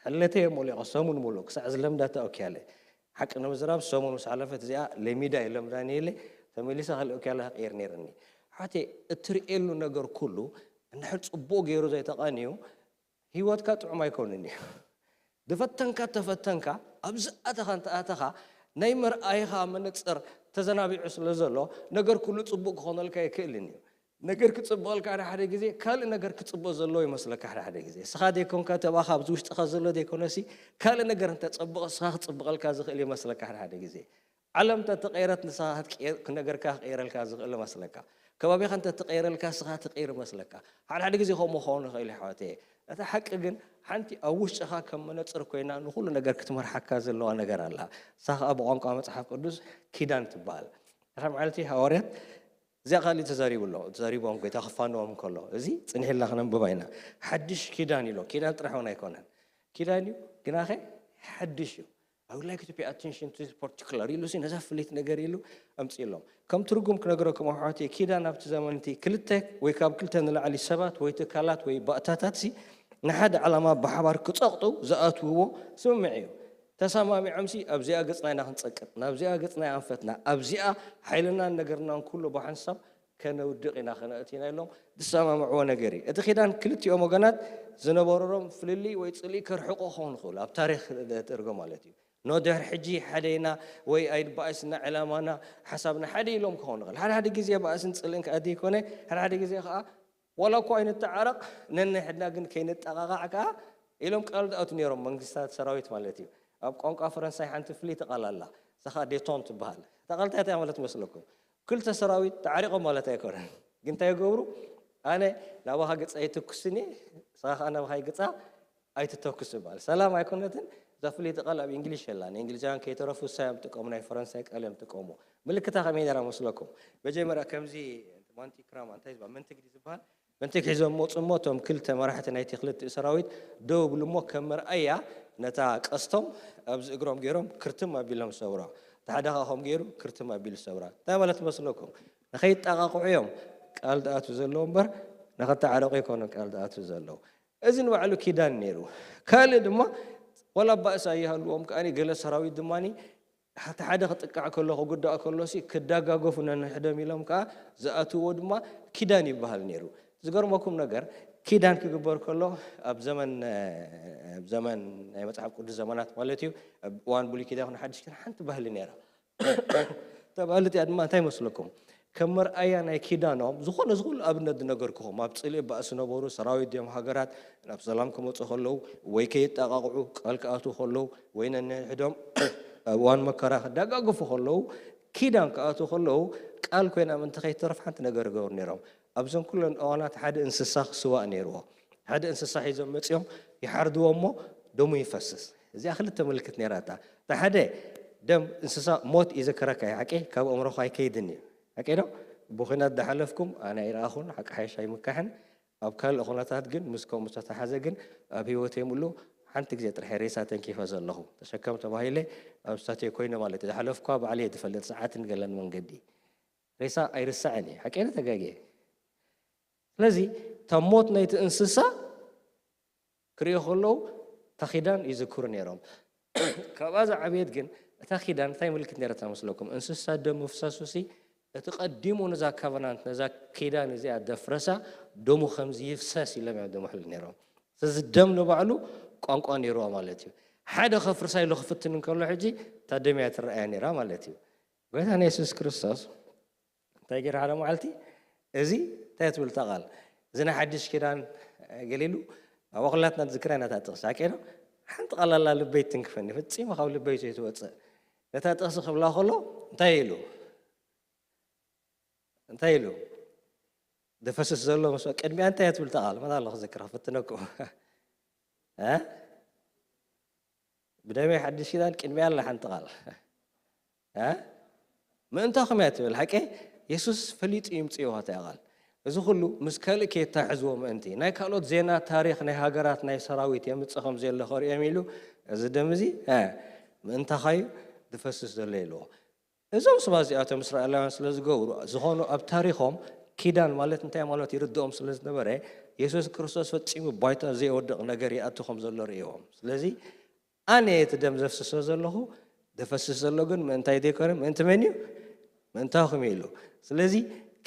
ሕለተ እየ ሞሊቐ ሰሙን ሙሉእ ክሳዕ ዝለምዳ ተኣኪያለ። ሓቂ ንምዝራብ ሰሙን ምስ ሓለፈት እዚኣ ለሚዳ እየ ለምዳኒ ኢለ ተመሊሰ ካልእ ኦኪያለ ክቕይር ነይርኒ። ሓቴ እትርእየሉ ነገር ኩሉ እንድሕር ጽቡቕ ገይሩ ዘይተቐንዩ ህይወትካ ጥዑም ኣይኮንን እዩ። ዝፈተንካ ተፈተንካ ኣብዚ ኣተኻ እንተኣተኻ ናይ መርኣይኻ መነፅር ተዘናቢዑ ስለ ዘሎ ነገር ኩሉ ፅቡቅ ክኾነልካ ኣይክእልን እዩ። ነገር ክፅብቐልካ ሓደ ሓደ ግዜ ካልእ ነገር ክፅብቕ ዘለዎ ይመስለካ ሓደ ሓደ ግዜ እስኻ ዘይኮንካ ተባኻ ኣብዚ ውሽጥኻ ዘሎ ዘይኮነሲ ካልእ ነገር እንተፀብቕ እስኻ ክፅብቐልካ ዝኽእል ይመስለካ ሓደ ሓደ ግዜ ዓለም እንተተቐይረት ንስኻ ክትቀየር- ነገርካ ክቐይረልካ ዝኽእል መስለካ። ከባቢኻ እንተተቐይረልካ ንስኻ ትቐይር መስለካ። ሓደ ሓደ ግዜ ከምኡ ክኸውን ይኽእል እዩ ኣሕዋተየ። እታ ሓቂ ግን ሓንቲ ኣብ ውሽጥኻ ከም መነፅር ኮይና ንኹሉ ነገር ክትመርሓካ ዘለዋ ነገር ኣላ። ንሳ ኸዓ ብቋንቋ መፅሓፍ ቅዱስ ኪዳን ትበሃል። ድሕሪ መዓልቲ ሃዋርያት እዚኣ ካልእ ተዛሪቡ ኣሎ። ተዛሪቦም ጎይታ ክፋንዎም ከሎ፣ እዚ ጽኒሕልና ክነንብባ ኢና። ሓድሽ ኪዳን ኢሎ። ኪዳን ጥራሕ እውን ኣይኮነን። ኪዳን እዩ፣ ግናኸ ሓድሽ እዩ። I would like to pay attention to this particular ኢሉ ሲ ነዛ ፍልይቲ ነገር ኢሉ ኣምጺእሎም። ከም ትርጉም ክነግረኩም ኣሕዋተይ፣ ኪዳን ኣብቲ ዘመን እቲ ክልተ ወይ ካብ ክልተ ንላዕሊ ሰባት ወይ ትካላት ወይ ባእታታት ሲ ንሓደ ዓላማ ብሓባር ክጸቕጡ ዝኣትውዎ ስምምዕ እዩ። ተሰማሚዖም ሲ ኣብዚኣ ገጽና ኢና ክንጸቅጥ፣ ናብዚኣ ገጽና ኢና ኣንፈትና፣ ኣብዚኣ ሓይልናን ነገርናን ኩሉ ብሓንሳብ ከነውድቕ ኢና፣ ከነእቲ ኢና ኢሎም ዝሰማምዕዎ ነገር እዩ። እቲ ኪዳን ክልቲኦም ወገናት ዝነበሮም ፍልልይ ወይ ጽልኢ ከርሕቆ ክኾኑ ይኽእሉ፣ ኣብ ታሪኽ ትርጎ ማለት እዩ። ኖ ድሕሪ ሕጂ ሓደ ኢና ወይ ኣይንበኣስና፣ ዕላማና ሓሳብና ሓደ ኢሎም ክኾኑ ይኽእል። ሓደ ሓደ ግዜ ባእስን ጽልእን ከኣ ዘይኮነ፣ ሓደ ሓደ ግዜ ከኣ ዋላ እኳ ኣይንተዓረቕ፣ ነንሕድና ግን ከይንጠቓቓዕ ከኣ ኢሎም ቃል ዝኣቱ ነይሮም፣ መንግስታት ሰራዊት ማለት እዩ። ኣብ ቋንቋ ፈረንሳይ ሓንቲ ፍልይቲ ቃል ኣላ፣ እዛ ኸኣ ዴቶን ትበሃል። እታ ቃል እንታይ እያ ማለት መስለኩም? ክልተ ሰራዊት ተዓሪቖም ማለት ኣይኮነን። ግን እንታይ ይገብሩ? ኣነ ናባኻ ገጻ ኣይትኩስን እየ፣ ንስኻ ኸኣ ናባኻ ገጻ ኣይትተኩስ ይበሃል። ሰላም ኣይኮነትን። እዛ ፍልይቲ ቃል ኣብ እንግሊሽ የላን። እንግሊዛውያን ከይተረፉ እሳ እዮም ጥቀሙ፣ ናይ ፈረንሳይ ቃል እዮም ጥቀሙ። ምልክታ ከመይ ነራ መስለኩም? መጀመርያ ከምዚ ማንቲክራማ እንታይ ዝበሃል? መንትግ ድዩ ዝበሃል? መንትግ ሒዞም መጹ እሞ እቶም ክልተ መራሕቲ ናይቲ ክልቲኡ ሰራዊት ደው ይብሉ እሞ ከም መርኣያ ነታ ቀስቶም ኣብዚ እግሮም ገይሮም ክርትም ኣቢሎም ሰብራ። እቲ ሓደ ኸኣ ከም ገይሩ ክርትም ኣቢሉ ሰብራ። እንታይ ማለት መስለኩም? ንኸይጣቓቕዑ እዮም ቃል ዝኣትዉ ዘለዉ እምበር ንኸተዓረቑ ኣይኮኑን ቃል ዝኣትዉ ዘለዉ። እዚ ንባዕሉ ኪዳን ነይሩ። ካልእ ድማ ዋላ ባእሲ ኣይሃልዎም ከኣ ገለ ሰራዊት ድማ እቲ ሓደ ክጥቃዕ ከሎ ክጉዳእ ከሎ ሲ ክደጋገፉ ነንሕዶም ኢሎም ከኣ ዝኣትውዎ ድማ ኪዳን ይበሃል ነይሩ። ዝገርመኩም ነገር ኪዳን ክግበር ከሎ ኣብ ዘመን ኣብ ዘመን ናይ መጽሓፍ ቅዱስ ዘመናት ማለት እዩ፣ ኣብ እዋን ብሉይ ኪዳን ይኹን ሓድሽ ኪዳን ሓንቲ ባህሊ ነይራ። እታ ባህሊ እቲኣ ድማ እንታይ መስለኩም? ከም መርኣያ ናይ ኪዳኖም ዝኾነ ዝኹሉ ኣብነት ዝነገርኩኹም ኣብ ጽልኢ ባእሲ ነበሩ፣ ሰራዊት ድዮም ሃገራት ናብ ሰላም ክመጹ ከለዉ ወይ ከየጣቓቕዑ ቃል ክኣትዉ ከለዉ ወይ ነንሕድሕዶም ኣብ እዋን መከራ ክደጋግፉ ከለዉ ኪዳን ክኣትዉ ከለዉ ቃል ኮይና ምእንቲ ከይትተርፍ ሓንቲ ነገር ይገብሩ ነይሮም። ኣብዘን ኩለን እዋናት ሓደ እንስሳ ክስዋእ ነይርዎ። ሓደ እንስሳ ሒዞም መጺኦም ይሓርድዎ እሞ ደሙ ይፈስስ። እዚኣ ክልተ ምልክት ነይራታ። እታ ሓደ ደም እንስሳ ሞት ይዝከረካ እዩ፣ ሓቂ ካብ ኣእምሮኻ ኣይከይድን እዩ። ሓቂ ዶ? ብኹናት ዝሓለፍኩም ኣነ ኣይረኣኹን፣ ሓቂ ሓይሽ ኣይምካሕን። ኣብ ካልእ ኩነታት ግን ምስ ከምኡ ዝተተሓዘ ግን ኣብ ህይወተይ ሙሉ ሓንቲ ግዜ ጥራሕ ሬሳ ተንኪፈ ዘለኹ። ተሸከም ተባሂለ ኣብ ስታትዮ ኮይነ ማለት እዩ። ዝሓለፍኳ ባዕለይ እየ ዝፈልጥ፣ ሰዓትን ገለን መንገዲ። ሬሳ ኣይርሳዕን እዩ። ሓቂ ተጋግየ። ስለዚ እታ ሞት ናይቲ እንስሳ ክርእዮ ከለዉ እታ ኪዳን ይዝክሩ ነይሮም። ካብኣ ዝዓበየት ግን እታ ኪዳን እንታይ ምልክት ነይረታ መስለኩም? እንስሳ ደም ምፍሳሱ ሲ እቲ ቀዲሙ ነዛ ካቨናንት ነዛ ኪዳን እዚኣ ደፍረሳ ደሙ ከምዚ ይፍሰስ ኢሎም እዮም ደምሕሉ ነይሮም። ስለዚ ደም ንባዕሉ ቋንቋ ነይርዋ ማለት እዩ። ሓደ ከፍርሳ ኢሉ ክፍትን እንከሎ ሕጂ እታ ደም እያ ትረኣያ ነይራ ማለት እዩ። ጎይታና የሱስ ክርስቶስ እንታይ ገይሩ ሓደ መዓልቲ እዚ እንታይ ትብል እታ ቃል? እዚ ናይ ሓድሽ ኪዳን ገሊሉ ኣብ ኣኹላትና ዝክራ ነታ ጥቕሲ ሓቂ ዶ? ሓንቲ ቃል ኣላ ልበይ ትንክፈኒ፣ ፈጺሙ ካብ ልበይ ዘይትወጽእ። ነታ ጥቕሲ ክብላ ከሎ እንታይ ኢሉ? እንታይ ኢሉ? ዝፈስስ ዘሎ ምስ ቅድሚያ እንታይ እያ ትብል እታ ቃል? መን ኣሎ ክዝክራ? ክፍትነኩም። እ? ብደመይ ሓድሽ ኪዳን ቅድሚያ ኣላ ሓንቲ ቃል። እ? ምእንታኹም እያ ትብል። ሓቂ የሱስ ፈሊጡ ይምጽእዎ እታ ቃል። እዚ ኩሉ ምስ ካልእ ከየተሓሕዝዎ ምእንቲ። ናይ ካልኦት ዜና፣ ታሪኽ ናይ ሃገራት፣ ናይ ሰራዊት የምጽእ ከም ዘሎ ከርእዮም ኢሉ፣ እዚ ደም እዚ፣ እ፣ ምእንታኻ እዩ ዝፈስስ ዘሎ ኢልዎ። እዞም ሰባት እዚኣቶም እስራኤላውያን ስለ ዝገብሩ፣ ዝኾኑ ኣብ ታሪኾም ኪዳን ማለት እንታይ ማለት ይርድኦም ስለ ዝነበረ፣ የሱስ ክርስቶስ ፈጺሙ ባይታ ዘይወድቕ ነገር ይኣቱ ከም ዘሎ ርእይዎም። ስለዚ ኣነ እቲ ደም ዘፍስሶ ዘለኹ፣ ዘፈስስ ዘሎ ግን ምእንታይ ዘይኮነ፣ ምእንቲ መን እዩ? ምእንታኹም እዩ ኢሉ። ስለዚ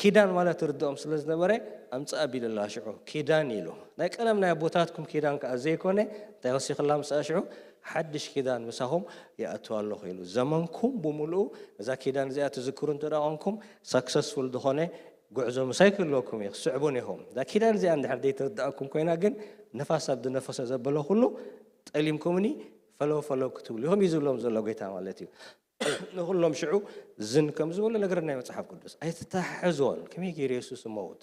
ኪዳን ማለት ይርድኦም ስለ ዝነበረ፣ ኣምጽእ ኣቢሉላ ሽዑ፣ ኪዳን ኢሉ። ናይ ቀደም ናይ ኣቦታትኩም ኪዳን ከኣ ዘይኮነ፣ እንታይ ወሲኽላ ምስኣ ሽዑ? ሓድሽ ኪዳን ምሳኹም ይኣቱ ኣለኹ ኢሉ። ዘመንኩም ብምሉኡ እዛ ኪዳን እዚኣ ትዝክሩ እንተ ደኣ ኾንኩም፣ ሳክሰስፉል ዝኾነ ጉዕዞ ምሳይ ክህልወኩም እዩ፣ ክትስዕቡን ኢኹም። እዛ ኪዳን እዚኣ እንድሕር ዘይትርድኣኩም ኮይና ግን፣ ንፋስ ኣብ ዝነፈሰ ዘበለ ኩሉ ጠሊምኩምኒ ፈለው ፈለው ክትብሉ ኢኹም እዩ ዝብሎም ዘሎ ጎይታ ማለት እዩ። ንኹሎም ሽዑ ዝን ከም ዝበሉ ነገረና እዩ መጽሓፍ ቅዱስ። ኣይተተሓሕዝዎን። ከመይ ገይሩ የሱስ እመውት?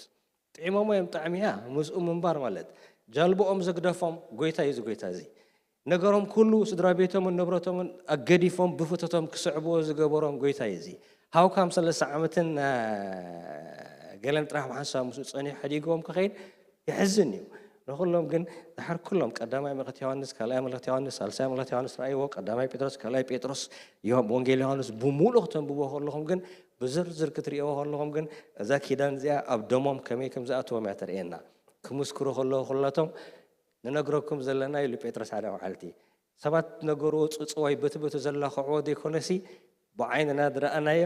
ጥዒሞሞ እዮም ጣዕሚ እያ፣ ምስኡ ምንባር ማለት። ጃልቦኦም ዘግደፎም ጎይታ እዩ እዚ ጎይታ እዚ። ነገሮም ኩሉ፣ ስድራ ቤቶምን ንብረቶምን ኣገዲፎም ብፍቶቶም ክስዕብዎ ዝገበሮም ጎይታ እዩ እዚ። ሃው ከም ሰለስተ ዓመትን ገለን ጥራሕ ብሓንሳብ ምስኡ ጸኒሑ ሓዲግዎም ክኸይድ የሕዝን እዩ። ንኹሎም ግን ድሓር ኩሎም ቀዳማይ መልእኽቲ ዮሃንስ፣ ካልኣይ መልእኽቲ ዮሃንስ፣ ሳልሳይ መልእኽቲ ዮሃንስ ረኣይዎ፣ ቀዳማይ ጴጥሮስ፣ ካልኣይ ጴጥሮስ፣ ወንጌል ዮሃንስ ብምሉእ ክተንብቦ ከለኹም ግን ብዝርዝር ክትርእይዎ ከለኹም ግን እዛ ኪዳን እዚኣ ኣብ ደሞም ከመይ ከም ዝኣትዎም እያ ተርእየና። ክምስክሩ ከለዉ ኩላቶም ንነግረኩም ዘለና ኢሉ ጴጥሮስ ሓደ መዓልቲ ሰባት ነገርዎ ጽጽዋይ በቲ በቲ ዘላኽዕዎ ዘይኮነሲ ብዓይንና ዝረኣናዮ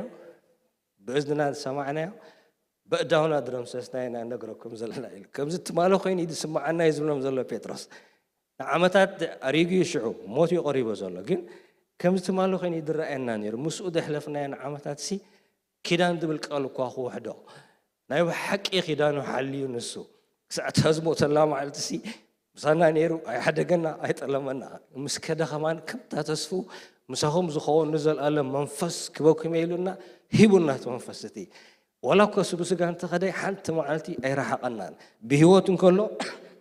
ብእዝንና ዝሰማዕናዮ በእዳውና ድረምሰስና ኢና ነግረኩም ዘለና ኢሉ። ከምዚ ትማሊ ኮይኑ እዩ ዝስምዓና እዩ ዝብሎም ዘሎ ጴጥሮስ። ንዓመታት ኣሪጉ እዩ ሽዑ ሞት እዩ ቀሪቡ ዘሎ። ግን ከምዚ ትማሊ ኮይኑ እዩ ዝረኣየና ነይሩ። ምስኡ ዘሕለፍናዮ ንዓመታት ሲ ኪዳን ዝብል ቃል እኳ ክውሕዶ ናይ ብሓቂ ኪዳኑ ሓልዩ ንሱ ክሳዕ እታ ዝሞተላ መዓልቲ ሲ ምሳና ነይሩ ኣይሓደገና ኣይጠለመና ምስ ከደ ከማን ከምታ ተስፉ ምሳኹም ዝኸውን ንዘለኣለም መንፈስ ክበኩም ኢሉና ሂቡና እቲ መንፈስ እቲ ዋላ እኮ ስቡ ስጋ እንተኸደ ሓንቲ መዓልቲ ኣይረሓቐናን ብህይወት እንከሎ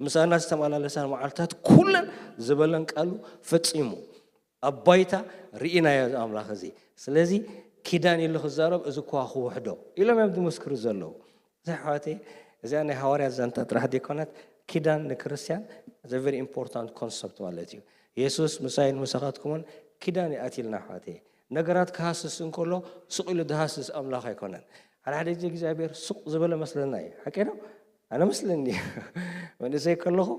ምሳና ዝተመላለሳ መዓልታት ኩለን ዝበለን ቃሉ ፈጺሙ ኣብ ባይታ ርኢናዮ ኣምላኽ እዚ ስለዚ ኪዳን ኢሉ ክዛረብ እዚ እኳ ክውሕዶ ኢሎም እዮም ዝመስክሩ ዘለዉ እዚ ኣሕዋተይ እዚኣ ናይ ሃዋርያት ዛንታ ጥራሕ ዘይኮነት ኪዳን ንክርስትያን very important concept ማለት እዩ የሱስ ምሳይን ምሳኻትኩምን ኪዳን ይኣትልና ኣሕዋተይ ነገራት ክሃስስ እንከሎ ሱቕ ኢሉ ዝሃስስ ኣምላኽ ኣይኮነን ሓደ ሓደ ግዜ እግዚኣብሔር ሱቕ ዝበለ መስለና እዩ ሓቂ ዶ ኣነ መስለኒ መንእሰይ ከለኹ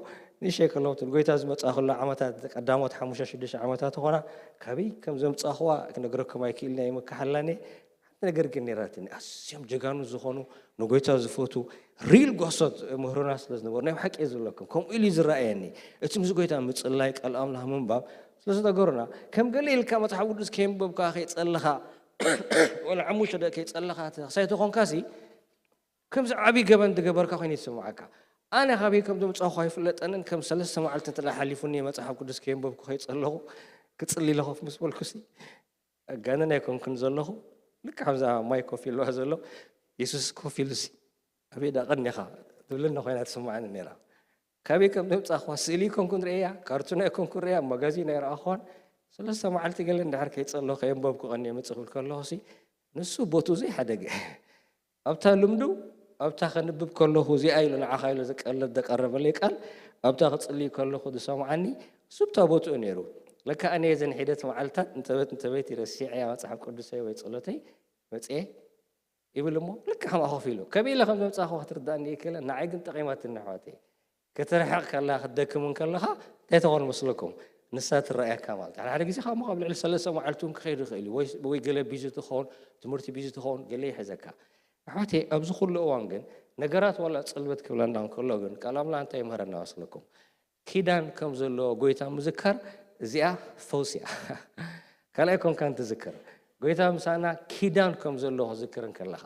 ንእሸይ ከለኹ እቲ ጎይታ ዝመፅኣ ከሎ ዓመታት ቀዳሞት ሓሙሽተ ሽዱሽተ ዓመታት ኾና ካበይ ከም ዘምፃእኽዋ ክነግረኩም ኣይክእልን እየ ይምክሓላኒ ሓንቲ ነገር ግን ነይራትኒ ኣዝዮም ጀጋኑ ዝኾኑ ንጎይታ ዝፈቱ ሪል ጓሶት ምህሮና ስለ ዝነበሩ ናይ ሓቂ ዝብለኩም ከምኡ ኢሉ ዝረኣየኒ እቲ ምስ ጎይታ ምፅላይ ቃል ኣምላኽ ምንባብ ስለ ዝነገሩና ከም ገለ ኢልካ መፅሓፍ ቅዱስ ከየንበብካ ከይፀለኻ ወላ ሓሙሽተ ደቂ ከይፀለኻ ተኽሳይ ተኾንካሲ ከምዚ ዓብዪ ገበን ዝገበርካ ኮይኑ ይስምዓካ ኣነ ካበይ ከም ዘምፃኹ ኣይፍለጠንን ከም ሰለስተ መዓልቲ እንተ ሓሊፉኒ መፅሓፍ ቅዱስ ከየንበብኩ ከይፀለኹ ክፅሊ ለኸፍ ምስ በልኩሲ ኣጋንን ኣይኮንኩን ዘለኹ ልክ ከምዛ ማይ ኮፍ ኢልዋ ዘሎ የሱስ ኮፍ ኢሉሲ ኣበይ ዳ ቀኒኻ ትብለኒ ኮይና ትስምዓኒ ነይራ ካበይ ከም ዘምፃእኽዋ ስእሊ ኣይኮንኩን ርእያ ካርቱን ኣይኮንኩን ርእያ ማጋዚን ኣይረኣኽዋን ሰለስተ መዓልቲ ገለ እንድሕር ከይፀለኹ ከየንበብኩ ቀኒየ ምፅእ ክብል ከለኹሲ ንሱ ቦትኡ ዘይሓደገ ኣብታ ልምዱ ኣብታ ከንብብ ከለኹ እዚኣ ኢሉ ንዓኻ ኢሉ ዝቀለድ ዘቀረበለይ ቃል ኣብታ ክፅልይ ከለኹ ዝሰምዓኒ እሱ ብታ ቦትኡ ነይሩ ለካ ኣነ ዘን ሒደት መዓልታት እንተበት እንተበት ይረሲዐያ መፅሓፍ ቅዱሰይ ወይ ፀሎተይ መፅኤ ይብል እሞ ልካ ከምኣ ኮፍ ኢሉ ከመይ ኢለ ከም ዘምፃእኹ ክትርዳእኒ ይክእለ ንዓይ ግን ጠቂማትኒ ኣሕዋተይ ክትርሕቕ ከላ ክትደክም እንከለኻ እንታይ ተኾን መስለኩም ንሳ ትረኣየካ ማለት ሓደ ሓደ ግዜ ካብ ምኻብ ልዕሊ ሰለስተ መዓልቲ እውን ክኸይድ ይኽእል እዩ ወይ ገለ ቢዚ ትኸውን ትምህርቲ ቢዚ ትኸውን ገለ ይሕዘካ ኣሕዋተይ ኣብዚ ኩሉ እዋን ግን ነገራት ዋላ ፅልምት ክብለና እንከሎ ግን ቃል ኣምላኽ እንታይ ይምህረና መስለኩም ኪዳን ከም ዘለዎ ጎይታ ምዝካር እዚኣ ፈውሲ እያ ካልኣይ ኮንካን ትዝክር ጎይታ ምሳና ኪዳን ከም ዘለዎ ክዝክር እንከለኻ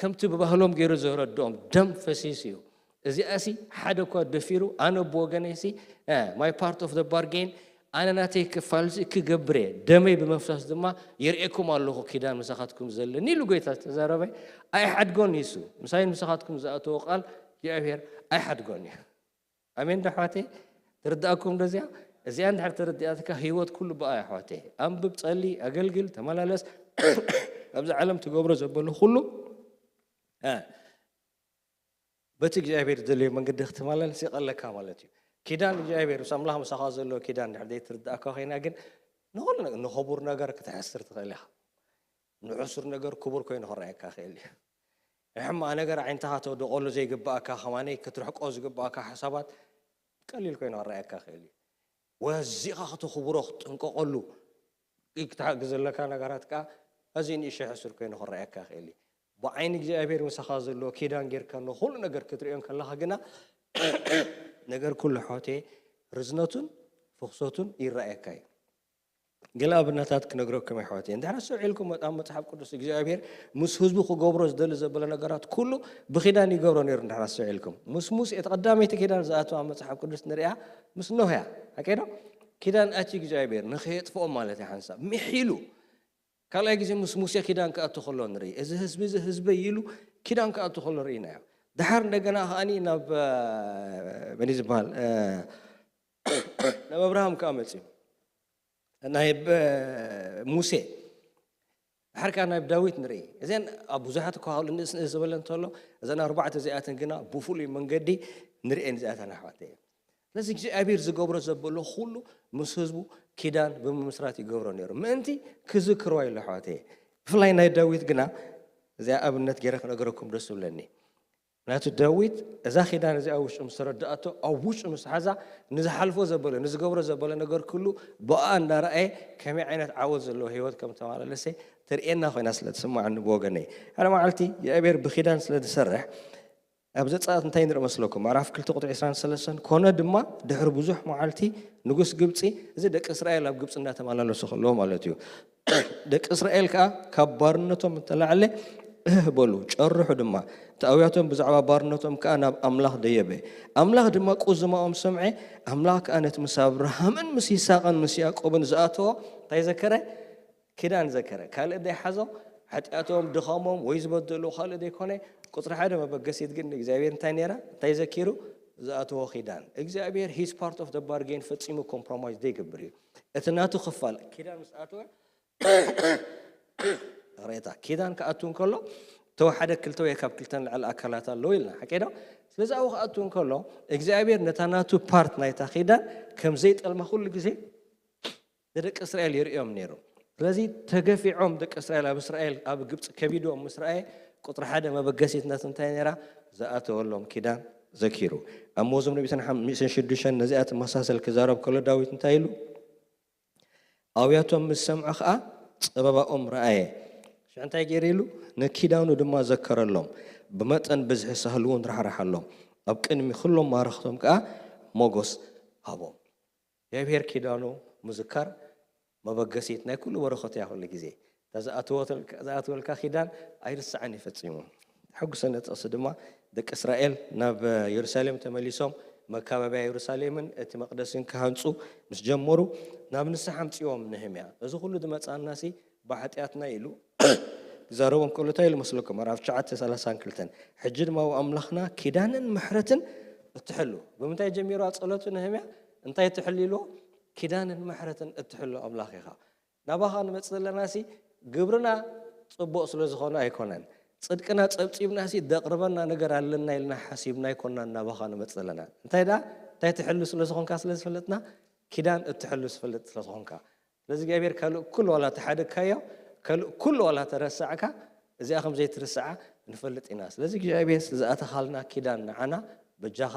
ከምቲ ብባህሎም ገይሩ ዘረድኦም ደም ፈሲስ እዩ እዚኣሲ ሓደ እኳ ደፊሩ ኣነ ብወገነይሲ my part of the bargain ኣነ ናተይ ክፋልሲ ክገብር እየ ደመይ ብምፍሳስ ድማ የርእየኩም ኣለኹ ኪዳን ምሳኻትኩም ዘለኒ ኢሉ ጎይታ ዝተዛረበ ኣይሓድጎን ይሱ ምሳይን ምሳኻትኩም ዝኣተወ ቃል እግዚኣብሔር ኣይሓድጎን እዩ ኣሜን ዶ ኣሕዋተይ ትርዳእኩም ዶ እዚኣ እዚኣ እንድሕር ተረዲኣትካ ህይወት ኩሉ ብኣ ኣሕዋተይ ኣንብብ ጸሊ ኣገልግል ተመላለስ ኣብዚ ዓለም ትገብሮ ዘበሉ ኩሉ በቲ እግዚኣብሔር ዝደለዮ መንገዲ ክትመላለስ ይቐለካ ማለት እዩ ኪዳን እግዚኣብሔር ምስ ኣምላኽ ምሳኻ ዘለዎ ኪዳን ድሕር ዘይትርዳእካ ኮይና ግን ንኹሉ ንኸቡር ነገር ክትሐስር ትኽእል ኢኻ ንሕሱር ነገር ክቡር ኮይኑ ክረኣየካ ክእል እዩ ሕማቕ ነገር ዓይንትኻ ተውድቐሉ ዘይግብኣካ ከማነይ ክትርሕቆ ዝግብኣካ ሓሳባት ቀሊል ኮይኑ ክረኣየካ ክእል እዩ ወዚኻ ክትኽብሮ ክትጥንቀቐሉ ክትሓግዘለካ ነገራት ከዓ ኣዝዩ ንእሽቶ ሕሱር ኮይኑ ክረኣየካ ክእል እዩ ብዓይኒ እግዚኣብሔር ምሳኻ ዘለዎ ኪዳን ጌርካ ንኩሉ ነገር ክትሪኦ ከለኻ ግና ነገር ኩሉ ሕወቴ ርዝነቱን ፍኽሰቱን ይረኣየካ እዩ ገለ ኣብነታት ክነግረኩም ኣሕዋት እየ እንድሕር ኣስተውዒልኩም ኣብ መፅሓፍ ቅዱስ እግዚኣብሔር ምስ ህዝቡ ክገብሮ ዝደሊ ዘበለ ነገራት ኩሉ ብኪዳን ይገብሮ ነይሩ እንድሕር ኣስተውዒልኩም ምስ ሙሴ እቲ ቀዳመይቲ ኪዳን ዝኣተዋ ኣብ መፅሓፍ ቅዱስ ንሪኣ ምስ ኖህ እያ ሓቀዶ ኪዳን ኣትዩ እግዚኣብሔር ንኸየጥፍኦም ማለት እዩ ሓንሳብ ምሒሉ ካልኣይ ግዜ ምስ ሙሴ ኪዳን ክኣቱ ከሎ ንርኢ እዚ ህዝቢ እዚ ህዝበይ ኢሉ ኪዳን ክኣቱ ከሎ ርኢናዮ ድሓር እንደገና ከዓኒ ናብ መን ዝበሃል ናብ ኣብርሃም ከዓ መፅዩ ናይ ሙሴ ድሓር ከኣ ናብ ዳዊት ንርኢ። እዘን ኣብ ብዙሓት እኳ ንእስ ንእስ ዝበለ እንተሎ፣ እዘን ኣርባዕተ እዚኣተን ግና ብፍሉይ መንገዲ ንርእየን እዚኣተን ኣሕዋተይ። ስለዚ እግዚኣብሔር ዝገብሮ ዘበሎ ኩሉ ምስ ህዝቡ ኪዳን ብምምስራት ይገብሮ ነይሩ። ምእንቲ ክዝክርዋ ኢሉ ኣሕዋተይ። ብፍላይ ናይ ዳዊት ግና እዚኣ ኣብነት ገይረ ክነገረኩም ደስ ዝብለኒ። ምክንያቱ ዳዊት እዛ ኪዳን እዚኣ ኣብ ውሽጡ ምስ ተረድኣቶ፣ ኣብ ውሽጡ ምስ ሓዛ፣ ንዝሓልፎ ዘበለ፣ ንዝገብሮ ዘበለ ነገር ኩሉ ብኣ እንዳረኣየ ከመይ ዓይነት ዓወት ዘለዎ ህይወት ከም ተመላለሰ ተርእየና ኮይና ስለ ትስማዓኒ ብወገነይ። ሓደ መዓልቲ እግዚኣብሔር ብኪዳን ስለ ዝሰርሕ ኣብ ዘጸኣት እንታይ ንርኢ መስለኩም? ምዕራፍ ክልተ ቁጥሪ ዕስራን ሰለስተን፣ ኮነ ድማ ድሕሪ ብዙሕ መዓልቲ ንጉስ ግብጺ፣ እዚ ደቂ እስራኤል ኣብ ግብጺ እንዳተመላለሱ ከለዉ ማለት እዩ። ደቂ እስራኤል ከኣ ካብ ባርነቶም እተላዕለ እህ በሉ፣ ጨርሑ ድማ። እቲ ኣውያቶም ብዛዕባ ባርነቶም ከኣ ናብ ኣምላኽ ደየበ። ኣምላኽ ድማ ቁዝማኦም ሰምዐ። ኣምላኽ ከኣ ነቲ ምስ ኣብርሃምን ምስ ይስሐቅን ምስ ያዕቆብን ዝኣተዎ እንታይ ዘከረ? ኪዳን ዘከረ። ካልእ ዘይሓዞ፣ ሓጢኣቶም፣ ድኻሞም ወይ ዝበደሉ ካልእ ዘይኮነ፣ ቁጽሪ ሓደ መበገሲት ግን ንእግዚኣብሔር እንታይ ነይራ? እንታይ ዘኪሩ? ዝኣተዎ ኪዳን። እግዚኣብሔር his part of the bargain ፈጺሙ ኮምፕሮማይዝ ዘይገብር እዩ። እቲ ናቱ ክፋል ኪዳን ምስ ኣተወ፣ ሬታ ኪዳን ክኣቱ እንከሎ፣ ተወሓደ ክልተ ወይ ካብ ክልተ ንላዕሊ ኣካላት ኣለዉ ኢልና፣ ሓቂ ዶ? ስለዚ ኣብኡ ክኣቱ እንከሎ፣ እግዚኣብሔር ነታ ናቱ ፓርት ናይታ ኪዳን ከም ዘይጠልማ ኩሉ ግዜ ንደቂ እስራኤል የርእዮም ነይሩ። ስለዚ ተገፊዖም ደቂ እስራኤል ኣብ እስራኤል፣ ኣብ ግብፂ ከቢዶም ምስ ረኣየ፣ ቁፅሪ ሓደ መበገሲት ናቱ እንታይ ነይራ? ዝኣተወሎም ኪዳን ዘኪሩ። ኣብ መዝሙር ሚእትን ሓምሳን ሽዱሽተን ነዚኣ ትመሳሰል ክዛረብ ከሎ ዳዊት እንታይ ኢሉ? ኣውያቶም ምስ ሰምዐ ኸዓ ጸበባኦም ረኣየ። ሽዑ እንታይ ገይሩ ኢሉ? ንኪዳኑ ድማ ዘከረሎም። ብመጠን ብዝሒ ሳህሉ እውን ራሕራሓሎም። ኣብ ቅድሚ ኩሎም ማረኽቶም ከኣ ሞጎስ ሃቦም። እግዚኣብሔር ኪዳኑ ምዝካር መበገሲት ናይ ኩሉ በረኸት እያ። ኩሉ ግዜ እታ ዝኣትወተልካ- ዝኣትወልካ ኪዳን ኣይርስዓን እዩ ፈጺሙ። ተሐጉሰኒ ጥቕሲ ድማ፣ ደቂ እስራኤል ናብ የሩሳሌም ተመሊሶም መካበብያ የሩሳሌምን እቲ መቕደስን ክሃንጹ ምስ ጀመሩ ናብ ንስሓ ኣምጺኦም ነህምያ። እዚ ኩሉ ዝመጻናሲ ብሓጢኣትና ኢሉ ክዛረቦም ከሎ እንታይ ኢሉ መስለኩም? ኣብ ትሽዓተ ሰላሳን ክልተን፣ ሕጂ ድማ ኣምላኽና ኪዳንን ምሕረትን እትሕሉ። ብምንታይ ጀሚሩ ጸሎቱ ነህምያ? እንታይ ትሕሉ ኢልዎ? ኪዳንን ምሕረትን እትሕሉ ኣምላኽ ኢኻ። ናባኻ ንመጽእ ዘለናሲ ግብርና ጽቡቕ ስለ ዝኾነ ኣይኮነን። ጽድቅና ጸብጺብናሲ ደቕርበና ነገር ኣለና ኢልና ሓሲብና ኣይኮናን ናባኻ ንመጽእ ዘለና። እንታይ ደኣ? እንታይ ትሕሉ ስለ ዝኾንካ ስለ ዝፈለጥና፣ ኪዳን እትሕሉ ዝፈልጥ ስለ ዝኾንካ። ስለዚ እግዚኣብሔር ካልእ ኩሉ ዋላ ተሓደግካዮ፣ ካልእ ኩሉ ዋላ ተረሳዕካ፣ እዚኣ ከም ዘይትርስዓ ንፈልጥ ኢና። ስለዚ እግዚኣብሔር ስለ ዝኣተኻልና ኪዳን ንዓና በጃኻ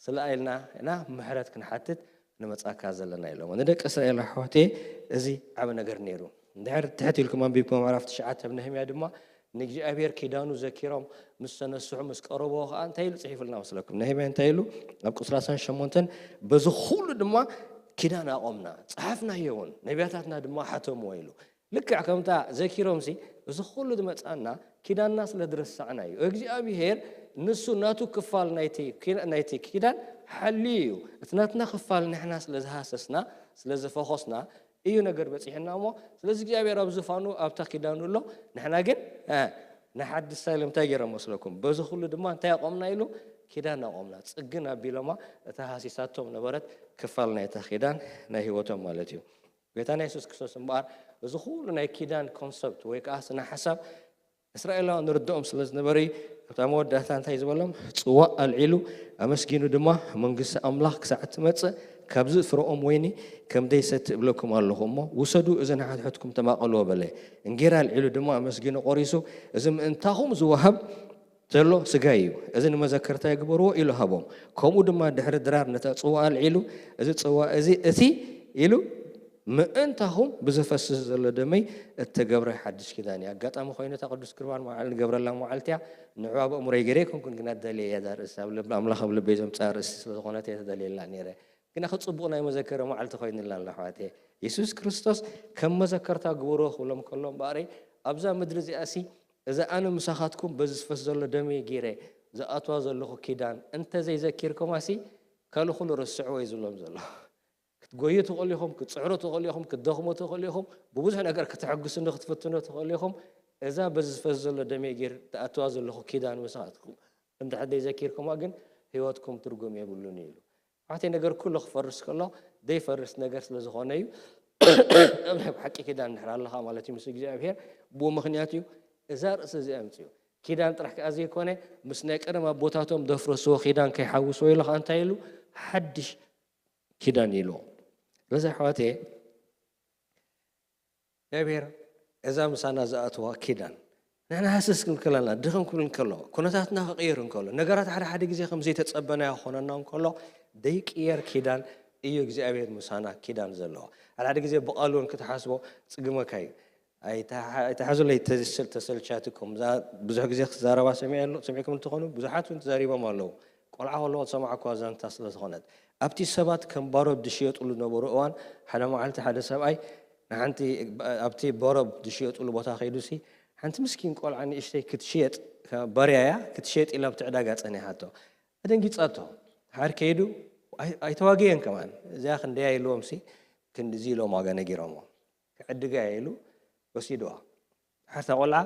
ስለ ኢልና ኢና ምሕረት ክንሓትት ንመጻካ ዘለና ኢሎሞ። ንደቂ እስራኤል ኣሕዋተይ እዚ ዓቢ ነገር ነይሩ። እንድሕር ትሕት ኢልኩም ኣንቢብኩም ምዕራፍ ትሽዓተ ኣብ ነህምያ ድማ ንእግዚኣብሔር ኪዳኑ ዘኪሮም ምስ ተነስሑ ምስ ቀረብዎ ከኣ እንታይ ኢሉ ጽሒፉልና መስለኩም? ነህምያ እንታይ ኢሉ? ኣብ ቁጽሪ ዓሰርተ ሸሞንተን በዚ ኩሉ ድማ ኪዳን ኣቆምና፣ ጸሓፍናዮ እውን፣ ነቢያታትና ድማ ሓተምዎ ኢሉ። ልክዕ ከምታ ዘኪሮምሲ እዚ ኩሉ ዝመጻና ኪዳንና ስለ ዝረሳዕና እዩ። እግዚኣብሔር ንሱ ናቱ ክፋል ናይቲ ኪዳ- ናይቲ ኪዳን ሓልዩ እዩ። እቲ ናትና ክፋል ንሕና ስለ ዝሃሰስና፣ ስለ ዝፈኾስና እዩ ነገር በጺሕና እሞ፣ ስለዚ እግዚኣብሔር ኣብ ዝፋኑ ኣብታ ኪዳኑ ኣሎ። ንሕና ግን እ፣ ንሓድሽ ሳይሎም እንታይ ገይሮም መስለኩም? በዚ ኩሉ ድማ እንታይ ኣቆምና ኢሉ? ኪዳን ኣቆምና። ጽግን ኣቢሎማ እታ ሃሲሳቶም ነበረት ክፋል ናይታ ኪዳን ናይ ህይወቶም ማለት እዩ። ጎይታና የሱስ ክርስቶስ እምበኣር እዚ ኩሉ ናይ ኪዳን ኮንሰፕት ወይ ከኣ ስነ ሓሳብ እስራኤላውያን ንርድኦም ስለ ዝነበረ እዩ። ኣብታ መወዳእታ እንታይ ዝበሎም? ጽዋእ ኣልዒሉ ኣመስጊኑ ድማ፣ መንግስቲ ኣምላኽ ክሳዕ እትመጽእ ካብዚ ፍረኦም ወይኒ ከም ዘይሰቲ እብለኩም ኣለኹ እሞ፣ ውሰዱ፣ እዚ ንሓድሕድኩም ተማቐልዎ በለ። እንጌራ ኣልዒሉ ድማ ኣመስጊኑ ቆሪሱ፣ እዚ ምእንታኹም ዝወሃብ ዘሎ ስጋይ እዩ፣ እዚ ንመዘከርታይ ግበርዎ ኢሉ ሃቦም። ከምኡ ድማ ድሕሪ ድራር ነታ ጽዋ ኣልዒሉ፣ እዚ ጽዋ እዚ እቲ ኢሉ ምእንታኹም ብዝፈስስ ዘሎ ደመይ እተገብረ ሓድሽ ኪዳን እዩ። ኣጋጣሚ ኮይኑ እታ ቅዱስ ቁርባን መዓል ንገብረላ መዓልቲ እያ። ንዕዋ ብእምሮይ ገይረ ኣይኮንኩን ግና ደልየ እያ እዛ ርእሲ፣ ኣብ ልቢ ኣምላኽ ኣብ ልበይ ዘምጽኣ ርእሲ ስለ ዝኾነት እየ ተደልየላ ነይረ። ግና ክጽቡቕ ናይ መዘከሪ መዓልቲ ኮይኑላ ኣሎ ኣሕዋተይ። የሱስ ክርስቶስ ከም መዘከርታ ግበርዎ ክብሎም ከሎ እምበኣረይ ኣብዛ ምድሪ እዚኣሲ እዛ ኣነ ምሳኻትኩም በዚ ዝፈስ ዘሎ ደመይ ገይረ ዝኣትዋ ዘለኹ ኪዳን እንተ ዘይዘኪርኩማሲ ካልእ ኩሉ ረስዕዎ እዩ ዝብሎም ዘሎ። ክትጎዩ ትኽእሉ ኢኹም፣ ክትጽዕሩ ትኽእሉ ኢኹም፣ ክትደኽሙ ትኽእሉ ኢኹም፣ ብብዙሕ ነገር ክትሕግሱኒ ክትፍትኑ ትኽእሉ ኢኹም። እዛ በዚ ዝፈስ ዘሎ ደመይ ገይር ትኣትዋ ዘለኹ ኪዳን ምሳኻትኩም እንድሕር ዘይዘኪርኩማ ግን ህይወትኩም ትርጉም የብሉን እዩ ኢሉ። ኣሕዋተይ፣ ነገር ኩሉ ክፈርስ ከሎ ዘይፈርስ ነገር ስለ ዝኾነ እዩ። ኣብ ናይ ብሓቂ ኪዳን እንድሕር ኣለኻ ማለት እዩ ምስ እግዚኣብሔር፣ ብኡ ምኽንያት እዩ እዛ ርእሲ እዚኣ ኣምፅኡ። ኪዳን ጥራሕ ከኣ ዘይኮነ፣ ምስ ናይ ቀደም ኣቦታቶም ዘፍረስዎ ኪዳን ከይሓውስዎ ኢሉ ከኣ እንታይ ኢሉ? ሓድሽ ኪዳን ኢልዎ። ስለዚ ኣሕዋተየ፣ እግዚኣብሔር እዛ ምሳና ዝኣተዋ ኪዳን ንሕና ሃስስ ክንብል ከለና፣ ድኽም ክብል እንከሎ፣ ኩነታትና ክቕየር እንከሎ፣ ነገራት ሓደ ሓደ ግዜ ከም ዘይተጸበናዮ ክኾነና እንከሎ፣ ዘይቅየር ኪዳን እዩ እግዚኣብሔር ምሳና ኪዳን ዘለዎ። ሓደ ሓደ ግዜ ብቓሉ እውን ክትሓስቦ ጽግመካ እዩ። ኣይትሓ-፣ ኣይትሓዙለይ ተስ-፣ ተሰልቻትኩም። እዛ ብዙሕ ግዜ ክዛረባ ሰሚዐ ኣሎ-፣ ሰሚዕኩም እንትኾኑ፣ ብዙሓት እውን ተዛሪቦም ኣለዉ። ቆልዓ ከለኹ ዝሰማዕኩዋ ዛንታ ስለ ዝኾነት፣ ኣብቲ ሰባት ከም ባሮት ዝሽየጥሉ ዝነበሩ እዋን፣ ሓደ መዓልቲ ሓደ ሰብኣይ ንሓንቲ፣ ኣብቲ ባሮት ዝሽየጥሉ ቦታ ከይዱሲ፣ ሓንቲ ምስኪን ቆልዓ ንእሽተይ ክትሽየጥ፣ ባርያ እያ፣ ክትሽየጥ ኢላ ኣብቲ ዕዳጋ ጸኒሓቶ። ኣደንጊጻቶ። ድሓር ከይዱ፣ ኣይ-፣ ኣይተዋገየን ከማን። እዚኣ ክንደያ ኢልዎምሲ፣ ክንድዚ ኢሎም ዋጋ ነጊሮምዎ። ክዕድጋ እየ ኢሉ ወሲድዋ። ድሓር እታ ቆልዓ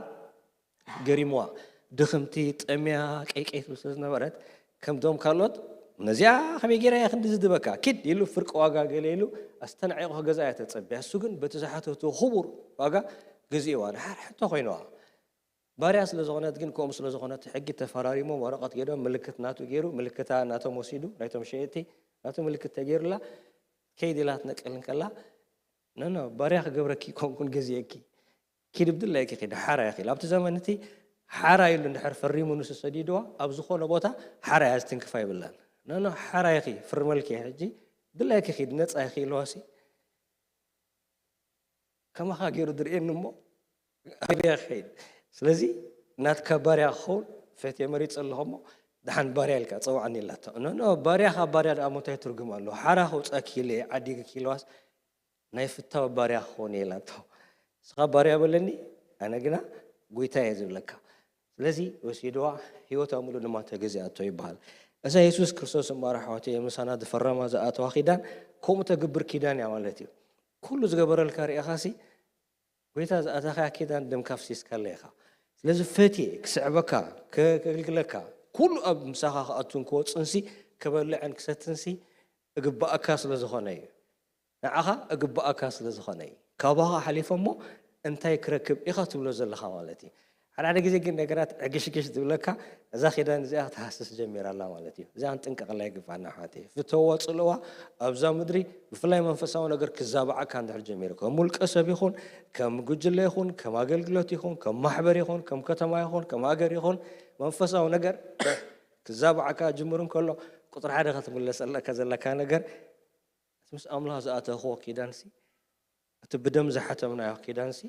ገሪምዋ። ድኽምቲ፣ ጠምያ፣ ቀይቀይ ትብል ስለ ዝነበረት፣ ከምቶም ካልኦት፣ ነዚኣ ከመይ ገይረ እየ ክንዲ ዝድበካ? ኪድ ኢሉ ፍርቂ ዋጋ ገለ ኢሉ፣ ኣስተናዒቑ ክገዝኣ እያ ተጸብያ። እሱ ግን በቲ ዝሓተቶ ክቡር ዋጋ ገዚእዋ። ድሓር ሕቶ ኮይንዋ። ባርያ ስለ ዝኾነት ግን፣ ከምኡ ስለ ዝኾነት፣ ሕጊ ተፈራሪሞም፣ ወረቐት ገይሮም፣ ምልክት ናቱ ገይሩ፣ ምልክታ ናቶም ወሲዱ፣ ናይቶም ሸየጥቲ፣ ናቱ ምልክት ተገይሩላ፣ ከይድ ኢላ ትነቅል እንከላ፣ "ኖ፣ ኖ፣ ባርያ ክገብረኪ ኮንኩን ገዚኤኪ። ኪድ ብድላይኪ ኪድ፣ ሓራ ኢኺ ኢላ." ኣብቲ ዘመን እቲ ሓራ ኢሉ እንድሕር ፈሪሙ ንሱ ሰዲድዋ፣ ኣብ ዝኾነ ቦታ ሓራ እያ ዝትንክፋ ይብላን። "ኖ፣ ኖ፣ ሓራ ኢኺ፣ ፍርመልኪ እየ ሕጂ፣ ብድላይኪ ኪድ፣ ነጻ ኢኺ" ኢልዋሲ፣ ከማኻ ገይሩ ዝርእየኒ እሞ ኣበይ ክኸይድ? ስለዚ ናትካ ባርያ ክኸውን ፈትየ መሪጸ ኣለኹ እሞ ደሓን ባርያ ኢልካ ጸውዓኒ ኢላቶ። ኖ፣ ኖ፣ ባርያ ካብ ባርያ ደኣ እሞ እንታይ ትርጉም ኣለዎ? ሓራ ከውጻኪ ኢለ እየ ዓዲግኪ ኢልዋስ ናይ ፍታው ባርያ ክኸውን እየ ኢላቶ። ንስኻ ባርያ በለኒ፣ ኣነ ግና ጎይታ እየ ዝብለካ። ስለዚ ወሲድዋ፣ ህይወታ ሙሉእ ድማ ተገዚኣቶ ይበሃል። እዛ የሱስ ክርስቶስ እምበኣር ኣሕዋተይ ምሳና ዝፈረማ ዝኣተዋ ኪዳን ከምኡ ተግብር ኪዳን እያ ማለት እዩ። ኩሉ ዝገበረልካ ርኢኻሲ፣ ጎይታ ዝኣተኻያ ኪዳን ደምካ ኣፍሲስካላ ኢኻ። ስለዚ ፈትየ ክስዕበካ፣ ከ-፣ ከገልግለካ፣ ኩሉ ኣብ ምሳኻ ክኣቱን ክወፅንሲ፣ ክበልዕን ክሰትንሲ እግባኣካ ስለ ዝኾነ እዩ። ንዓኻ እግባኣካ ስለ ዝኾነ እዩ። ካባኻ ሓሊፈ እሞ እንታይ ክረክብ ኢኻ ትብሎ ዘለኻ ማለት እዩ። ሓደ ሓደ ግዜ ግን ነገራት ዕግሽግሽ ዝብለካ፣ እዛ ኪዳን እዚኣ ክትሃስስ ጀሚራ ኣላ ማለት እዩ። እዚኣ ክንጥንቀቐላ ይግባኣና ኣሕዋተይ። ፍተዋ፣ ጽልእዋ ኣብዛ ምድሪ፣ ብፍላይ መንፈሳዊ ነገር ክዛባዓካ እንድሕር ጀሚሩ፣ ከም ውልቀ ሰብ ይኹን፣ ከም ጉጅለ ይኹን፣ ከም ኣገልግሎት ይኹን፣ ከም ማሕበር ይኹን፣ ከም ከተማ ይኹን፣ ከም ሃገር ይኹን፣ መንፈሳዊ ነገር ክዛባዓካ ጅምሩ እንከሎ፣ ቁጽሪ ሓደ ክትምለሰለካ ዘለካ ነገር፣ እቲ ምስ ኣምላኽ ዝኣተኽዎ ኪዳንሲ፣ እቲ ብደም ዝሓተምናዮ ኪዳንሲ፣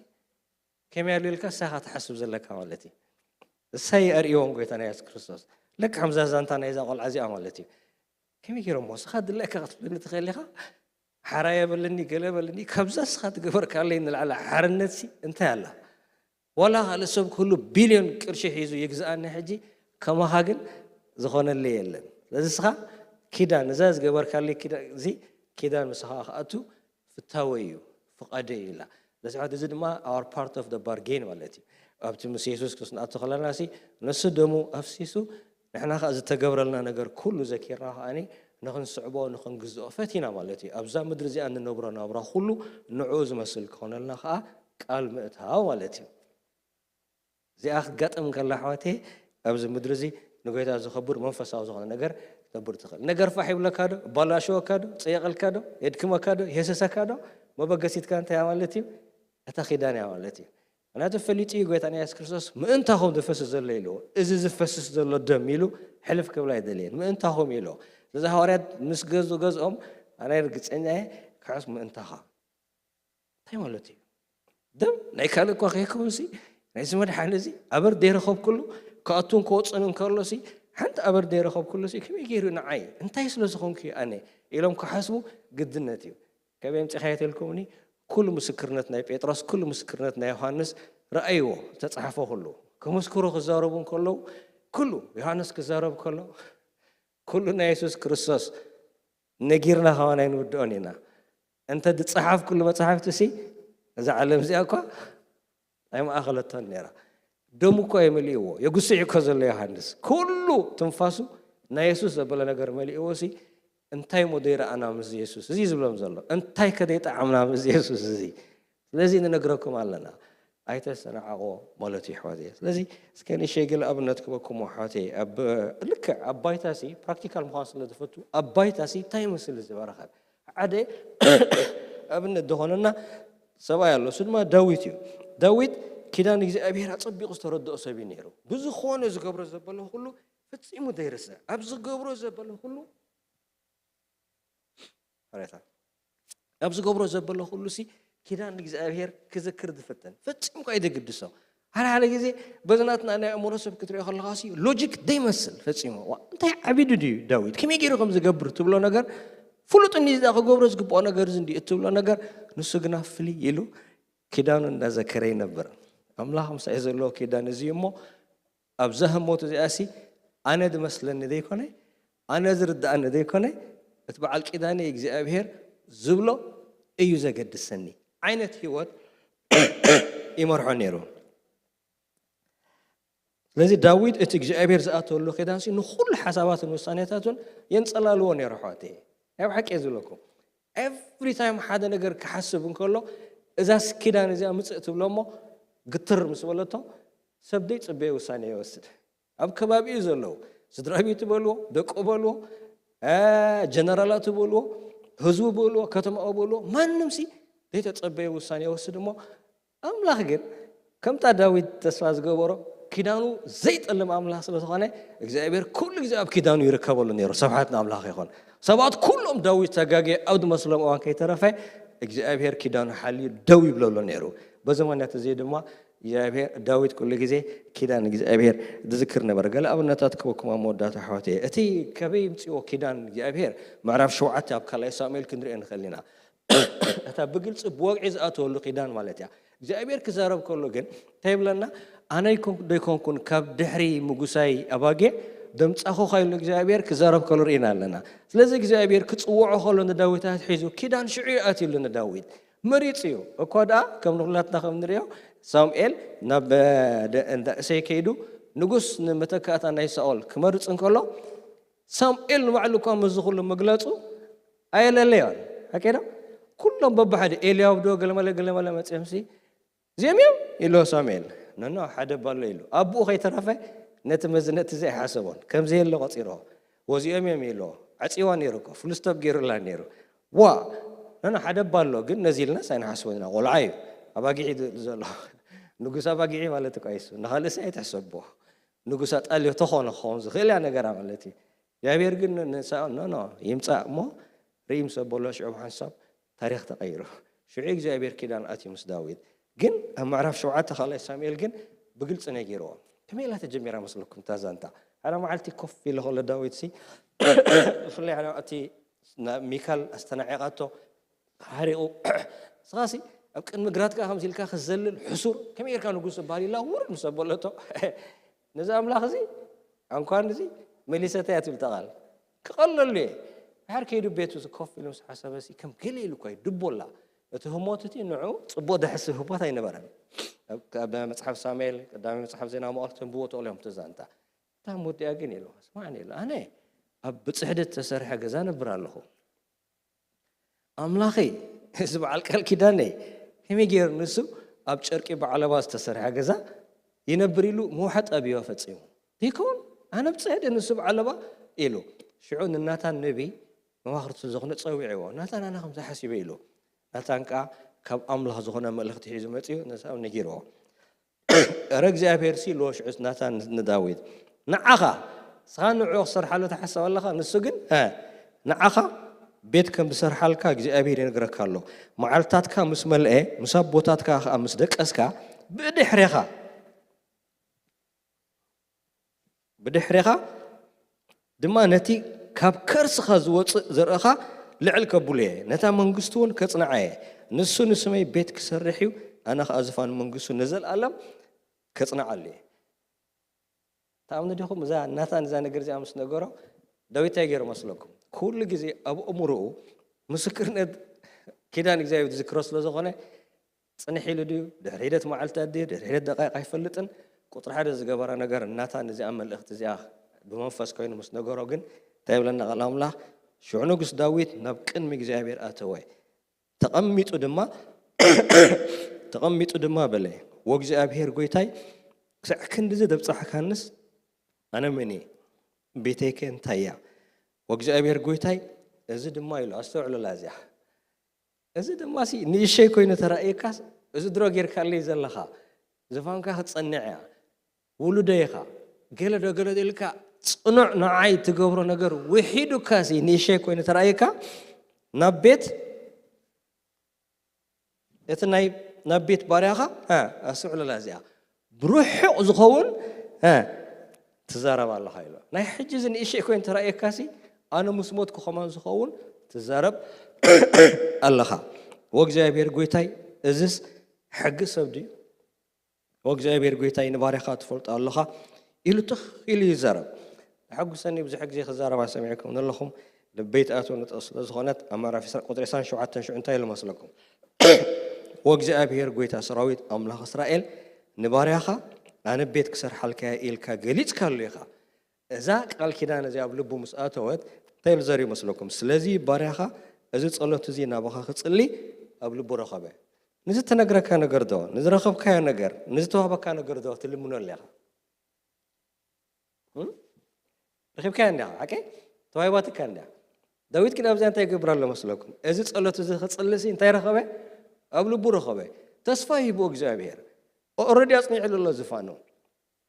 ከመይ ኣሎ ኢልካ ንስኻ ትሓስብ ዘለካ ማለት እዩ። እሳይ ኣርእዎም ጎይታና የሱስ ክርስቶስ። ልክዕ ከምዛ ዛንታ ናይዛ ቆልዓ እዚኣ ማለት እዩ። ከመይ ገይሮሞ? ንስኻ ድላይካ ክትብለኒ ትኽእል ኢኻ። ሓራየ በለኒ፣ ገለ በለኒ። ካብዛ ንስኻ ትገበርካለይ ንላዕሊ ሓርነትሲ እንታይ ኣላ? ዋላ ካልእ ሰብ ክህሉ ቢልዮን ቅርሺ ሒዙ ይግዝኣኒ ሕጂ፣ ከማኻ ግን ዝኾነለይ የለን። ስለዚ ንስኻ ኪዳን፣ እዛ ዝገበርካለይ ኪዳን፣ እዚ ኪዳን ምሳኻ ክኣቱ ፍታወይ እዩ፣ ፍቓደይ እዩ ኢላ። ስለዚ ኣሕዋት፣ እዚ ድማ our part of the bargain ማለት እዩ። ኣብቲ ምስ የሱስ ክርስቶስ ንኣቱ ከለና ሲ፣ ንሱ ደሙ ኣፍሲሱ፣ ንሕና ኸኣ ዝተገብረልና ነገር ኩሉ ዘኪርና ኸኣኒ ንኽንስዕቦ፣ ንኽንግዝኦ ፈቲና ማለት እዩ። ኣብዛ ምድሪ እዚኣ እንነብሮ ናብራ ኩሉ ንዕኡ ዝመስል ክኾነልና ኸኣ ቃል ምእታው ማለት እዩ። እዚኣ ክትጋጥም ከላ ኣሕዋተይ፣ ኣብዚ ምድሪ እዚ ንጎይታ ዘኸብር መንፈሳዊ ዝኾነ ነገር ክትነብር ትኽእል። ነገር ፋሕ ይብለካ ዶ? ባላሸወካ ዶ? ጸየቐልካ ዶ? የድክመካ ዶ? የህሰሰካ ዶ? መበገሲትካ እንታይ እያ ማለት እዩ? እታ ኪዳን እያ ማለት እዩ። ምኽንያቱ ፈሊጡ እዩ ጎይታና የሱስ ክርስቶስ ምእንታኹም ዝፈስስ ዘሎ ኢልዎ። እዚ ዝፈስስ ዘሎ ደም ኢሉ ሕልፍ ክብል ኣይደለየን። ምእንታኹም ኢልዎ። ስለዚ ሃዋርያት ምስ ገዙ ገዝኦም ኣነ ርግጸኛ እየ ክሕስ ምእንታኻ። እንታይ ማለት እዩ? ደም ናይ ካልእ እኳ ከይከውንሲ፣ ናይዚ መድሓኒ እዚ ኣበር ዘይረኸብኩሉ፣ ክኣቱን ክወፅን እንከሎሲ፣ ሓንቲ ኣበር ዘይረኸብኩሉሲ፣ ከመይ ገይሩ ንዓይ? እንታይ ስለ ዝኾንኩ እዩ ኣነ? ኢሎም ክሓስቡ ግድነት እዩ። ከመይ ኣምፂኻዮ ተልኩምኒ? ኩሉ ምስክርነት ናይ ጴጥሮስ፣ ኩሉ ምስክርነት ናይ ዮሃንስ ረኣይዎ፣ ተፃሕፎ ኩሉ። ክምስክሩ ክዛረቡ እንከለዉ፣ ኩሉ ዮሃንስ ክዛረብ ከሎ፣ ኩሉ ናይ የሱስ ክርስቶስ ነጊርና ከማን ኣይንውድኦን ኢና። እንተ ዝጸሓፍ ኩሉ መጻሕፍቲ ሲ፣ እዛ ዓለም እዚኣ እኳ ኣይመኣኸለቶን ነይራ። ደሙ እኮ የመሊእዎ። የጉስዕ እኮ ዘሎ ዮሃንስ። ኩሉ ትንፋሱ ናይ የሱስ ዘበለ ነገር መሊእዎ ሲ፣ እንታይ እሞ ዘይረኣና ምስ የሱስ? እዚ ዝብሎም ዘሎ። እንታይ ከ ዘይጠዓምና ምስ የሱስ እዚ? ስለዚ ንነግረኩም ኣለና። ኣይተሰናዓቆ ማለት እዩ ኣሕዋተይ። ስለዚ እስከ ንእሽተይ ገለ ኣብነት ክበኩም ኣሕዋተይ። ኣብ ልክዕ ኣብ ባይታሲ ፕራክቲካል ምዃን ስለ ዝፈቱ ኣብ ባይታሲ እንታይ ይመስል እዚ በረኸ? ሓደ ኣብነት ዝኾነና ሰብኣይ ኣሎ፣ እሱ ድማ ዳዊት እዩ። ዳዊት ኪዳን እግዚኣብሔር ኣጸቢቑ ዝተረድኦ ሰብ እዩ ነይሩ። ብዝኾነ ዝገብሮ ዘበሎ ኩሉ ፈጺሙ ዘይርስዕ፣ ኣብ ዝገብሮ ዘበሎ ኩሉ ሕረታ ኣብ ዝገብሮ ዘበሎ ኩሉ ሲ ኪዳን እግዚኣብሔር ክዝክር ዝፍትን ፈጺሙ ከ ይደግድሶ። ሓደ ሓደ ግዜ በዚ ናትና ናይ ኣእምሮ ሰብ ክትሪኦ ከለኻ ሲ ሎጂክ ዘይመስል ፈጺሙ። ዋ፣ እንታይ ዓቢዱ ድዩ ዳዊት? ከመይ ገይሩ ከም ዝገብር ትብሎ ነገር ፍሉጥ እንዲ ዝዳ ክገብሮ ዝግብኦ ነገር እዚ እንዲ እትብሎ ነገር ንሱ ግና ፍልይ ኢሉ ኪዳኑ እንዳዘከረ ይነብር። ኣምላኽ ምሳይ ዘለዎ ኪዳን እዚ እሞ ኣብዛ ህሞት እዚኣ ሲ ኣነ ዝመስለኒ ዘይኮነ፣ ኣነ ዝርድኣኒ ዘይኮነ፣ እቲ በዓል ኪዳነይ እግዚኣብሔር ዝብሎ እዩ ዘገድሰኒ ዓይነት ህይወት ይመርሖ ነይሩ። ስለዚ ዳዊት እቲ እግዚኣብሔር ዝኣተወሉ ኪዳን ሲ ንኹሉ ሓሳባትን ውሳኔታቱን የንጸላልዎ ነይሩ። ኣሕዋተይ፣ ናይ ብሓቂ እየ ዝብለኩም። ኤቭሪ ታይም ሓደ ነገር ክሓስብ እንከሎ እዛስ ኪዳን እዚኣ ምጽእ ትብሎ እሞ ግትር ምስ በለቶ ሰብ ዘይጽበዮ ውሳኔ ይወስድ። ኣብ ከባቢኡ ዘለዉ ስድራ ቤቱ በልዎ፣ ደቁ በልዎ፣ አ፣ ጀነራላቱ በልዎ፣ ህዝቡ በልዎ፣ ከተማኡ በልዎ፣ ማንም ሲ ዘይተጸበዮ ውሳኔ ይወስድ እሞ ኣምላኽ ግን ከምታ ዳዊት ተስፋ ዝገበሮ ኪዳኑ ዘይጠልም ኣምላኽ ስለ ዝኾነ እግዚኣብሔር ኩሉ ግዜ ኣብ ኪዳኑ ይርከበሉ ነይሩ። ስብሓት ንኣምላኽ ይኹን። ሰባት ኩሎም ዳዊት ተጋግየ ኣብ ዝመስሎም እዋን ከይተረፈ እግዚኣብሔር ኪዳኑ ሓልዩ ደው ይብለሉ ነይሩ። በዚ ምኽንያት እዚ ድማ እግዚኣብሔር ዳዊት ኩሉ ግዜ ኪዳን እግዚኣብሔር ዝዝክር ነበረ። ገለ ኣብነታት ክበኩም ኣብ መወዳእታ ኣሕዋተይ። እቲ ከበይ ይምፅዎ ኪዳን እግዚኣብሔር ምዕራፍ ሸውዓተ ኣብ ካልኣይ ሳሙኤል ክንሪኦ ንኽእል ኢና። እታ ብግልፂ ብወግዒ ዝኣተወሉ ኪዳን ማለት እያ። እግዚኣብሔር ክዛረብ ከሎ ግን እንታይ ይብለና? ኣነ ኣይኮን-፣ ዶ ኣይኮንኩን ካብ ድሕሪ ምጉሳይ ኣባጌ ደምፃኹ ኢሉ እግዚኣብሔር ክዛረብ ከሎ ርኢና ኣለና። ስለዚ እግዚኣብሔር ክፅውዖ ከሎ ንዳዊት ኣትሒዙ ኪዳን ሽዑ እዩ ኣትዩሉ ንዳዊት። መሪፁ እዩ እኳ ደኣ ከም ንኩላትና ከም ንሪኦ ሳሙኤል ናብ፣ እ፣ ደ-፣ እንዳ እሴይ ከይዱ ንጉስ ንመተካእታ ናይ ሳኦል ክመርፅ እንከሎ ሳሙኤል ንባዕሉ እኳ ምስዚ ኩሉ ምግላፁ ኣየለለዮን። ሓቂ ዶ? ኩሎም በብሓደ ኤልያብ ዶ ገለመለ ገለመለ መፅኦም ሲ እዚኦም እዮም ኢልዎ ሳሙኤል። ኖኖ፣ ሓደ ባሎ ኢሉ። ኣቦኡ ከይተረፈ ነቲ መዝነቲ እዚ ኣይሓሰቦን። ከም ዘየለ ቆፂርዎ። ወዚኦም እዮም ኢልዎ። ዓፂዋ ነይሩ እኮ፣ ፍሉስቶፕ ገይሩላ ነይሩ። ዋ! ኖኖ፣ ሓደ ባሎ ግን ነዚ ኢልናስ ኣይንሓስቦን ኢና። ቆልዓ እዩ። ኣባጊዕ እዩ ዘሎ። ንጉስ ኣባጊዕ ማለት እኮ እሱ። ንኻልእሲ ኣይትሕሰቦ። ንጉስ ኣጣልዮ ተኾነ ክኸውን ዝኽእል እያ ነገራ ማለት እዩ። እግዚኣብሔር ግን ን-፣ ንሳኦል ኖ፣ ኖ፣ ይምጻእ እሞ ርኢ ምስ ኣበሎ ሽዑ ብሓንሳብ ታሪኽ ተቐይሩ። ሽዑ እግዚኣብሔር ኪዳን ኣትዩ ምስ ዳዊት። ግን ኣብ ምዕራፍ ሸውዓተ ካልኣይ ሳሙኤል ግን ብግልጺ ነጊርዎ። ከመይ ኢላ ተጀሚራ መስለኩም እታ ዛንታ? ሓደ መዓልቲ ኮፍ ኢለ ከሎ ዳዊት ሲ፣ ብፍላይ ሓደ እቲ ና-፣ ሚካል ኣስተናዒቓቶ፣ ሓሪቑ፣ ንስኻሲ ኣብ ቅድሚ ግራትካ ከምዚ ኢልካ ክዘልል ሕሱር፣ ከመይ ጌርካ ንጉስ ትበሃል? ኢላ ውርድ ምስ ኣበለቶ፣ ነዚ ኣምላኽ እዚ ኣንኳን እዚ መሊሰተያ ትብል እታ ቃል። ክቐለሉ እየ። ድሓር ከይዱ ቤቱ እዚ ኮፍ ኢሉ ምስ ሓሰበሲ ከም ገለ ኢሉ እኳ እዩ ድቦላ። እቲ ህሞት እቲ ንዑ ጽቡቕ ደሕስብ ህሞት ኣይነበረን። ኣብ፣ ኣብ መጽሓፍ ሳሙኤል፣ ቀዳማይ መጽሓፍ ዜና መዋዕል ተንብቦ ትኽእሉ እዮም እቲ ዛንታ። እታ ህሞት እዚኣ ግን ኢሉ፣ ስማዕኒ ኢሉ፣ ኣነ ኣብ ብጽሕዲ እተሰርሐ ገዛ ነብር ኣለኹ። ኣምላኸይ፣ እዚ በዓል ቃል ኪዳነይ፣ ከመይ ገይሩ ንሱ ኣብ ጨርቂ ብዓለባ ዝተሰርሐ ገዛ ይነብር ኢሉ ምውሓጥ ኣብዮ ፈጺሙ? ዘይከውን፣ ኣነ ብጽሕዲ ንሱ ብዓለባ ኢሉ። ሽዑ ንናታን ነቢይ መማኽርቱ ዝኾነ ጸዊዕዎ። ናታን ኣነ ከምዚ ሓሲበ ኢሉ። ናታን ከኣ ካብ ኣምላኽ ዝኾነ መልእኽቲ ሒዙ መጺኡ ነሳብ ነጊርዎ። እረ እግዚኣብሔር ሲ ኢልዎ ሽዑ ናታን ንዳዊት፣ ንዓኻ፣ ንስኻ ንዕኡ ክሰርሓሉ ትሓስብ ኣለኻ፣ ንሱ ግን፣ እ፣ ንዓኻ ቤት ከም ዝሰርሓልካ እግዚኣብሔር ይነግረካ ኣሎ። መዓልታትካ ምስ መልአ፣ ምስ ኣቦታትካ ከኣ ምስ ደቀስካ፣ ብድሕሬኻ፣ ብድሕሬኻ ድማ ነቲ ካብ ከርስኻ ዝወጽእ ዘርእኻ ልዕል ከብሎ እየ፣ ነታ መንግስቱ እውን ከጽንዓ እየ። ንሱ ንስመይ ቤት ክሰርሕ እዩ፣ ኣነ ኸኣ ዝፋን መንግስቱ ንዘለኣለም ከጽንዓሉ እየ። ትኣምኑ ዲኹም? እዛ ናታን እዛ ነገር እዚኣ ምስ ነገሮ፣ ዳዊት እንታይ ገይሩ መስለኩም? ኩሉ ግዜ ኣብ ኣእምሮኡ ምስክርነት ኪዳን እግዚኣብሔር ዝዝክሮ ስለ ዝኾነ፣ ጽንሕ ኢሉ ድዩ? ድሕሪ ሒደት መዓልታት ድዩ? ድሕሪ ሒደት ደቃይቕ ኣይፈልጥን። ቁጽሪ ሓደ ዝገበራ ነገር ናታን እዚኣ መልእኽቲ እዚኣ ብመንፈስ ኮይኑ ምስ ነገሮ ግን እንታይ ይብለና ቃል ኣምላኽ? ሽዑ ንጉስ ዳዊት ናብ ቅድሚ እግዚኣብሔር ኣተወ። ተቐሚጡ ድማ፣ ተቐሚጡ ድማ በለ፣ ወእግዚኣብሔር ጎይታይ፣ ክሳዕ ክንድዚ ደብጻሕካንስ ኣነ መን እየ? ቤተይከ እንታይ እያ? ወእግዚኣብሔር ጎይታይ፣ እዚ ድማ ኢሉ፣ ኣስተውዕሉላ እዚኣ። እዚ ድማ ሲ ንእሸይ ኮይኑ ተራእየካስ፣ እዚ ድሮ ጌርካለይ ዘለኻ፣ ዝፋንካ ክትጸንዕ እያ፣ ውሉደይ ኢኻ፣ ገለ ዶ ገለ ዶ ኢልካ ጽኑዕ ንዓይ ትገብሮ ነገር ውሒዱካ ሲ ንእሸይ ኮይኑ ተራእየካ፣ ናብ ቤት እቲ ናይ ናብ ቤት ባርያኻ፣ እ፣ ኣስተውዕሉላ እዚኣ፣ ብርሑቕ ዝኸውን፣ እ፣ ትዛረብ ኣለኻ ኢሉ። ናይ ሕጂ እዚ ንእሸይ ኮይኑ ተራእየካሲ፣ ኣነ ምስ ሞትኩ ከማን ዝኸውን ትዛረብ ኣለኻ። ወእግዚኣብሔር ጎይታይ፣ እዝስ ሕጊ ሰብ ድዩ? ወእግዚኣብሔር ጎይታይ፣ ንባርያኻ ትፈልጦ ኣለኻ ኢሉ ትኽ ኢሉ ይዛረብ። ተሐጉሰኒ፣ ብዙሕ ግዜ ክዛረባ ሰሚዕኩም ዘለኹም፣ ልበይ ትኣትወኒ ስለ ዝኾነት፣ ኣብ ምዕራፍ ዕስራ ቁጽሪ ዕስራን ሸውዓተን ሽዑ እንታይ ኢሉ መስለኩም? ወእግዚኣብሔር ጎይታ ሰራዊት ኣምላኽ እስራኤል ንባርያኻ ኣነ ቤት ክሰርሓልካ እየ ኢልካ ገሊጽካሉ ኢኻ። እዛ ቃል ኪዳን እዚኣ ኣብ ልቡ ምስ ኣተወት እንታይ ኢሉ ዘርኢ መስለኩም? ስለዚ ባርያኻ እዚ ጸሎት እዚ ናባኻ ክጽሊ ኣብ ልቡ ረኸበ። ንዝተነግረካ ነገር ዶ፣ ንዝረኸብካዮ ነገር፣ ንዝተዋህበካ ነገር ዶ ትልምኖ ኣለኻ? እም? ረኺብካዮ እንዲኻ፣ ሓቀይ? ተዋሂባትካ እንዲያ። ዳዊት ግን ኣብዚኣ እንታይ ይገብር ኣሎ መስለኩም? እዚ ጸሎት እዚ ክጽልሲ እንታይ ረኸበ? ኣብ ልቡ ረኸበ። ተስፋ ሂቡ እግዚኣብሔር። ኦረዲ ኣጽኒዕሉ ኣሎ ዝፋኑ።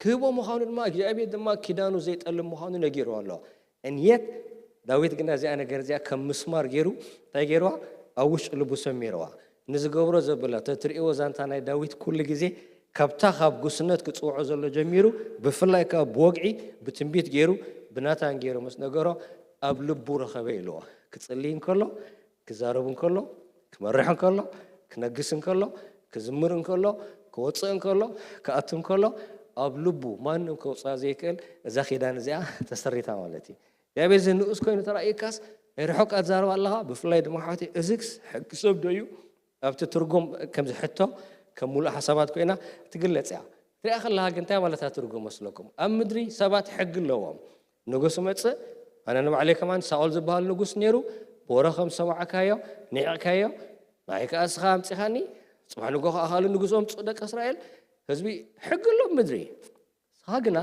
ክህቦ ምዃኑ ድማ፣ እግዚኣብሔር ድማ ኪዳኑ ዘይጠልም ምዃኑ ነጊርዎ ኣሎ። And yet፣ ዳዊት ግና እዚኣ ነገር እዚኣ ከም ምስማር ገይሩ፣ እንታይ ገይርዋ? ኣብ ውሽጢ ልቡ ሰሚርዋ። ንዝገብሮ ዘብላ፣ ተትርእይዎ ዛንታ ናይ ዳዊት ኩሉ ግዜ፣ ካብታ ካብ ጉስነት ክጽውዖ ዘሎ ጀሚሩ፣ ብፍላይ ካብ ብወግዒ፣ ብትንቢት ገይሩ፣ ብናታን ገይሩ ምስ ነገሮ፣ ኣብ ልቡ ረኸበ ኢልዎ። ክጽልይ እንከሎ፣ ክዛረብ እንከሎ፣ ክመርሕ እንከሎ፣ ክነግስ እንከሎ፣ ክዝምር እንከሎ፣ ክወጽእ እንከሎ፣ ክኣቱ እንከሎ፣ ኣብ ልቡ ማንም ከውጽኣ ዘይክእል እዛ ኪዳን እዚኣ ተሰሪታ ማለት እዩ። እግዚኣብሔር እዚ ንኡስ ኮይኑ ተራእየካስ፣ ናይ ርሑቕ ኣትዛረብ ኣለኻ፣ ብፍላይ ድማ ኣሕዋተይ፣ እዚስ ሕጊ ሰብ ዶ እዩ? ኣብቲ ትርጉም ከምዚ ሕቶ ከም ሙሉእ ሓሳባት ኮይና ትግለጽ እያ። ትሪኣ ከለኻ ግን እንታይ ማለታ ትርጉም መስለኩም? ኣብ ምድሪ ሰባት ሕጊ ኣለዎም። ንጉስ መጽእ፣ ኣነ ንባዕለይ ከማን ሳኦል ዝበሃል ንጉስ ነይሩ፣ ብወረ ከም ሰማዕካዮ፣ ንዒቕካዮ፣ ንዓይ ከኣ እስኻ ኣምጺኻኒ፣ ጽባሕ ንጎ ከኣ ካልእ ንጉስ ኣምጽኡ ደቂ እስራኤል። ህዝቢ ሕጊ ኣሎ ኣብ ምድሪ። ንስኻ ግና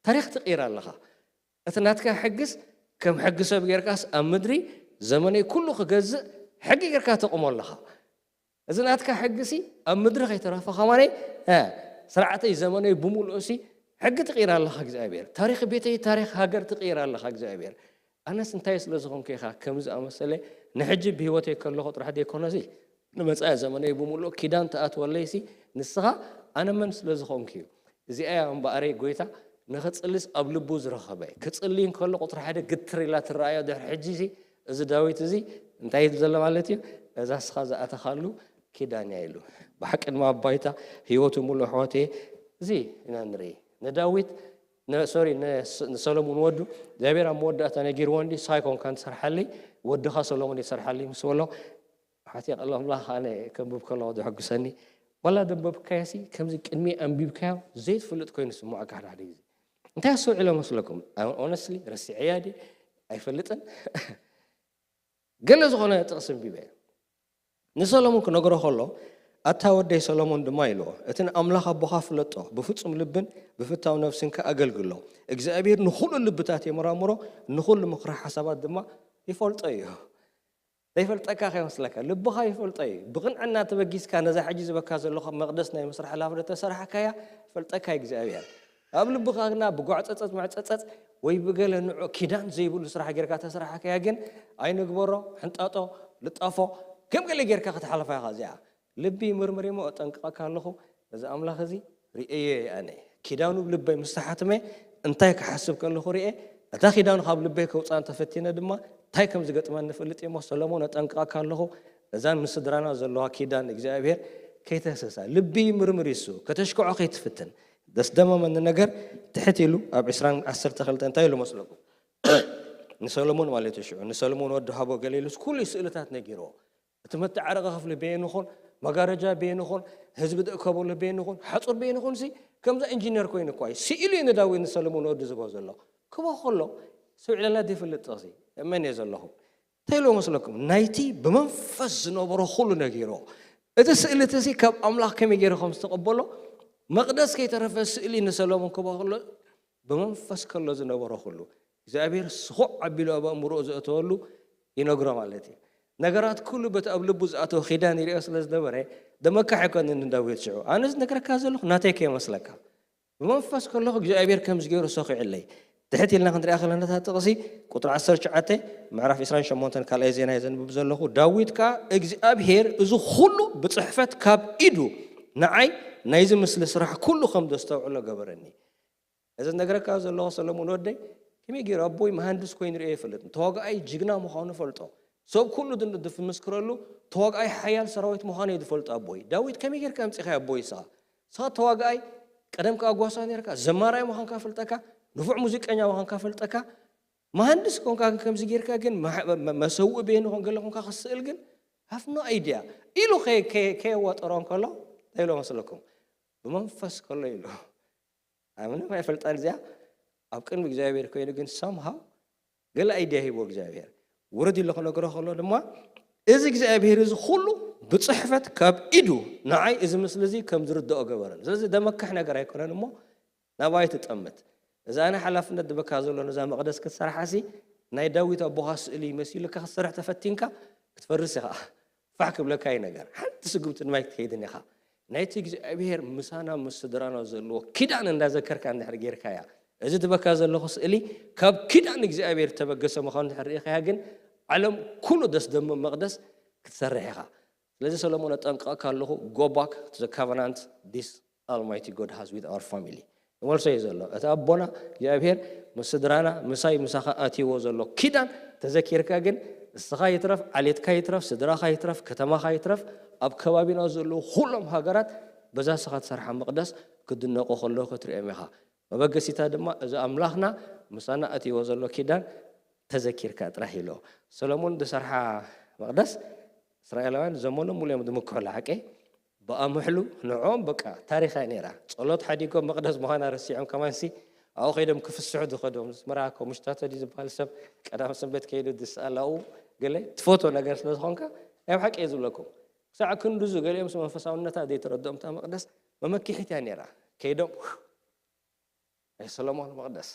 ታሪኽ ትቕይር ኣለኻ። እቲ ናትካ ሕግስ ከም ሕጊ ሰብ ጌርካስ ኣብ ምድሪ ዘመነይ ኩሉ ክገዝእ ሕጊ ጌርካ ተቑሞ ኣለኻ። እዚ ናትካ ሕግሲ ኣብ ምድሪ ከይተረፈ ከማነይ፣ እ፣ ስርዓተይ ዘመነይ ብምሉእሲ ሕጊ ትቕይር ኣለኻ እግዚኣብሔር። ታሪኽ ቤተይ፣ ታሪኽ ሃገር ትቕይር ኣለኻ እግዚኣብሔር። ኣነስ እንታይ ስለ ዝኾንኩ ኢኻ ከምዚ ኣመሰለ ንሕጂ ብህይወተይ ከለኹ ጥራሕ ዘይኮነሲ ንመጻኢ ዘመነይ ብምሉእ ኪዳን ትኣትወለይሲ ንስኻ ኣነ መን ስለ ዝኾንኩ እዩ። እዚኣ እያ እምበኣረይ ጎይታ ንኽጽልስ ኣብ ልቡ ዝረኸበ። ክጽሊ እንከሎ ቁጽሪ ሓደ ግትር ኢላ ትረኣዮ ድሕሪ ሕጂሲ እዚ ዳዊት እዚ እንታይ ይብል ዘሎ ማለት እዩ? እዛ እስኻ ዝኣተኻሉ ኪዳን እያ ኢሉ። ብሓቂ ድማ ኣብ ባይታ ህይወቱ ሙሉእ ኣሕዋተየ እዚ ኢና ንርኢ። ንዳዊት፣ ን-፣ ሶሪ፣ ንስ-፣ ንሰሎሙን ወዱ እግዚኣብሔር ኣብ መወዳእታ ነጊርዎ እንዲ፣ "ንስኻ ኣይኮንካን ትሰርሓለይ፣ ወድኻ ሰሎሙን ይሰርሓለይ" ምስ በሎ፣ ሓቲ ቀሎ ኣምላኽ ኣነ ከንብብ ከለኹ ዘሐጉሰኒ፣ ዋላ ደንበብካዮሲ ከምዚ ቅድሚ ኣንቢብካዮ ዘይትፈልጥ ኮይኑ ስምዖካ ሓደ ሓደ ግዜ። እንታይ ኣስተውዒሎ መስለኩም? ኦነስትሊ ረሲዐያ ድየ? ኣይፈልጥን። ገለ ዝኾነ ጥቕሲ ኣንቢበ። ንሰሎሞን ክነግሮ ከሎ፣ "ኣታ ወደይ ሰሎሞን" ድማ ኢልዎ፣ "እቲ ንኣምላኽ ኣቦኻ ፍለጦ፣ ብፍጹም ልብን ብፍታው ነፍስን ከኣ ኣገልግሎ። እግዚኣብሔር ንኹሉ ልብታት የመራምሮ፣ ንኹሉ ምኽሪ ሓሳባት ድማ ይፈልጦ እዩ።" ዘይፈልጠካ ከይመስለካ፣ ልብኻ ይፈልጦ እዩ። ብቕንዕና ተበጊስካ ነዛ ሕጂ ዝበካ ዘለኹ መቕደስ ናይ ምስራሕ ላፍረ ተሰራሕካያ፣ ይፈልጠካ እዩ እግዚኣብሔር። ኣብ ልብኻ ግና ብጓዕጸጸት መዕጸጸት ወይ ብገለ ንዑ ኪዳን ዘይብሉ ስራሕ ጌርካ ተሰራሕካያ ግን፣ ኣይንግበሮ፣ ሕንጣጦ፣ ልጣፎ፣ ከም ገለ ጌርካ ክትሓልፋ ኢኻ እዚኣ። ልቢ ይምርምር እሞ እጠንቅቐካ ኣለኹ፣ እዚ ኣምላኽ እዚ ርእየዮ እየ ኣነ። ኪዳኑ ብልበይ ምስ ተሓትመ እንታይ ክሓስብ ከለኹ ርእየ፣ እታ ኪዳኑ ካብ ልበይ ከውፅኣ እንተፈቲነ ድማ እንታይ ከም ዝገጥመኒ እፈልጥ እየ እሞ ሰሎሞን እጠንቅቐካ ኣለኹ፣ እዛን ምስ ስድራና ዘለዋ ኪዳን እግዚኣብሔር ከይተህስሳ። ልቢ ይምርምር ይሱ፣ ከተሽክዖ ከይትፍትን። ዘስደመመኒ ነገር ትሕት ኢሉ ኣብ ዕስራን ዓሰርተ ክልተ እንታይ ኢሉ መስለኩም? ንሰሎሞን ማለት እዩ ሽዑ፣ ንሰሎሞን ወዲ ሃቦ ገለ ኢሉስ ኩሉ ስእልታት ነጊርዎ። እቲ መተዓረቂ ክፍሊ በየን ይኹን፣ መጋረጃ በየን ይኹን፣ ህዝቢ ዝእከበሉ በየን ይኹን፣ ሓጹር በየን ይኹን ሲ፣ ከምዛ ኢንጂነር ኮይኑ እኳ እዩ። ስኢሉ እዩ ንዳዊት ንሰሎሞን ወዲ ዝቦ ዘሎ። ክቦ ከሎ፣ ሰው ዕለላ ዘይፈልጥ ጥቕሲ፣ እመን እየ ዘለኹ። እንታይ ኢልዎ መስለኩም? ናይቲ ብመንፈስ ዝነበሮ ኩሉ ነጊርዎ። እቲ ስእሊ እቲ ካብ ኣምላኽ ከመይ ገይሩ ከም ዝተቐበሎ፣ መቕደስ ከይተረፈ ስእሊ ንሰሎሞን ክበ ከሎ፣ ብመንፈስ ከሎ ዝነበሮ ኩሉ እግዚኣብሔር ስኹዕ ኣቢሉ ኣብ ኣእምሮኡ ዘእተወሉ ይነግሮ ማለት እዩ። ነገራት ኩሉ በቲ ኣብ ልቡ ዝኣተወ ኪዳን ይሪኦ ስለ ዝነበረ፣ ደመካሕ ኣይኮነን ንዳዊት ሽዑ። ኣነ ዝነግረካ ዘለኹ ናተይ ከይመስለካ። ብመንፈስ ከለኹ እግዚኣብሔር ከም ዝገይሩ ሰኺዑለይ። ትሕት ኢልና ክንሪኣ ከለና እታ ጥቕሲ፣ ቁጥሪ ዓሰርተ ትሽዓተ፣ ምዕራፍ ዕስራን ሸሞንተን ካልኣይ ዜና እየ ዘንብብ ዘለኹ። ዳዊት ከኣ እግዚኣብሔር እዚ ኩሉ ብጽሕፈት ካብ ኢዱ ንዓይ ናይዚ ምስሊ ስራሕ ኩሉ ከም ዘስተውዕሎ ገበረኒ። እዚ ዝነግረካ ዘለኹ ሰለሙን ወደይ፣ ከመይ ገይሩ ኣቦይ መሃንድስ ኮይኑ ርእዮ ይፈልጥ። ተዋጋኣይ ጅግና ምዃኑ ፈልጦ። ሰብ ኩሉ ድን-፣ ዝምስክረሉ ተዋጋኣይ ሓያል ሰራዊት ምዃኑ እዩ ዝፈልጦ ኣቦይ። ዳዊት ከመይ ጌርካ ኣምጺኻዮ ኣቦይ ንስኻ? ንስኻ ተዋጋኣይ ቀደም ከኣ ጓሳ ኔርካ፣ ዘማራይ ምዃንካ ፈልጠካ፣ ንፉዕ ሙዚቀኛ ምዃንካ ፈልጠካ፣ መሃንድስ ኮንካ ግን ከምዚ ጌርካ ግን መሓ-፣ መ-፣ መሰውኢ በየኑ ኮን ገለ ኮንካ ክስእል ግን have no idea ኢሉ ከ-፣ ከ-፣ ከየዋጠሮ እንከሎ እንታይ ኢሎ መስለኩም? ብመንፈስ ከሎ ኢሉ። ኣነ ምንም ኣይፈልጣን እዚኣ። ኣብ ቅድሚ እግዚኣብሔር ኮይኑ ግን somehow ገለ ኣይድያ ሂቦ እግዚኣብሔር። ውረድ ኢሎ ክነግሮ ከሎ ድማ እዚ እግዚኣብሔር እዚ ኩሉ ብጽሕፈት ካብ ኢዱ ንዓይ እዚ ምስሊ እዚ ከም ዝርድኦ ገበረን። ስለዚ ደመክሕ ነገር ኣይኮነን እሞ ናባይ ትጠምት። እዛ ኣነ ሓላፍነት ዝበካ ዘሎ ነዛ መቕደስ ክትሰርሓሲ ናይ ዳዊት ኣቦኻ ስእሊ መሲሉካ ክትሰርሕ ተፈቲንካ ክትፈርስ ኢኻ። ፋሕ ክብለካ እዩ ነገር። ሓንቲ ስጉምቲ ድማ ኣይትከይድን ኢኻ። ናይቲ እግዚኣብሔር ምሳና ምስ ስድራና ዘለዎ ኪዳን እንዳዘከርካ እንድሕር ጌርካያ፣ እዚ ዝበካ ዘለኹ ስእሊ ካብ ኪዳን እግዚኣብሔር ተበገሰ ምዃኑ እንድሕር ርኢኻያ ግን ዓለም ኩሉ ደስ ደምም መቕደስ ክትሰርሕ ኢኻ። ስለዚ ሰሎሞን ኣጠንቅቐካ ኣለኹ፣ go back to the covenant this Almighty God has with our family። ይመልሶ እዩ ዘሎ። እቲ ኣቦና እግዚኣብሔር ምስ ስድራና፣ ምሳይ ምሳኻ ኣትይዎ ዘሎ ኪዳን ተዘኪርካ ግን፣ እስኻ ይትረፍ፣ ዓሌትካ ይትረፍ፣ ስድራኻ ይትረፍ፣ ከተማኻ ይትረፍ፣ ኣብ ከባቢና ዘለዉ ኩሎም ሃገራት በዛ እስኻ ትሰርሓ መቕደስ ክድነቑ ከለዉ ክትሪኦም ኢኻ። መበገሲታ ድማ እዚ ኣምላኽና ምሳና ኣትይዎ ዘሎ ኪዳን ተዘኪርካ ጥራሕ ኢሎ። ሰሎሞን ዝሰርሓ መቕደስ እስራኤላውያን ዘመኖም ሙሉ እዮም ዝምክሑላ፣ ሓቀይ? ብኣምሕሉ ንዕኦም በቃ ታሪኻ ነይራ። ጸሎት ሓዲጎም መቕደስ ምዃና ረሲዖም ከማንሲ ኣብኡ ከይዶም ክፍስሑ ዝኸዱ እዮም። ኣስመራ እኮ ሙሽታቶ ድዩ ዝበሃል ሰብ ቀዳም ሰንበት ከይዱ ዝስኣል ኣብኡ ገለ ትፈትዎ ነገር ስለ ዝኾንካ ናይ ብሓቂ እየ ዝብለኩም። ክሳዕ ክንድዙ ገሊኦም መንፈሳውነታ ዘይተረድኦም እታ መቕደስ መመክሒት እያ ነይራ። ከይዶም ናይ ሰሎሞን መቕደስ።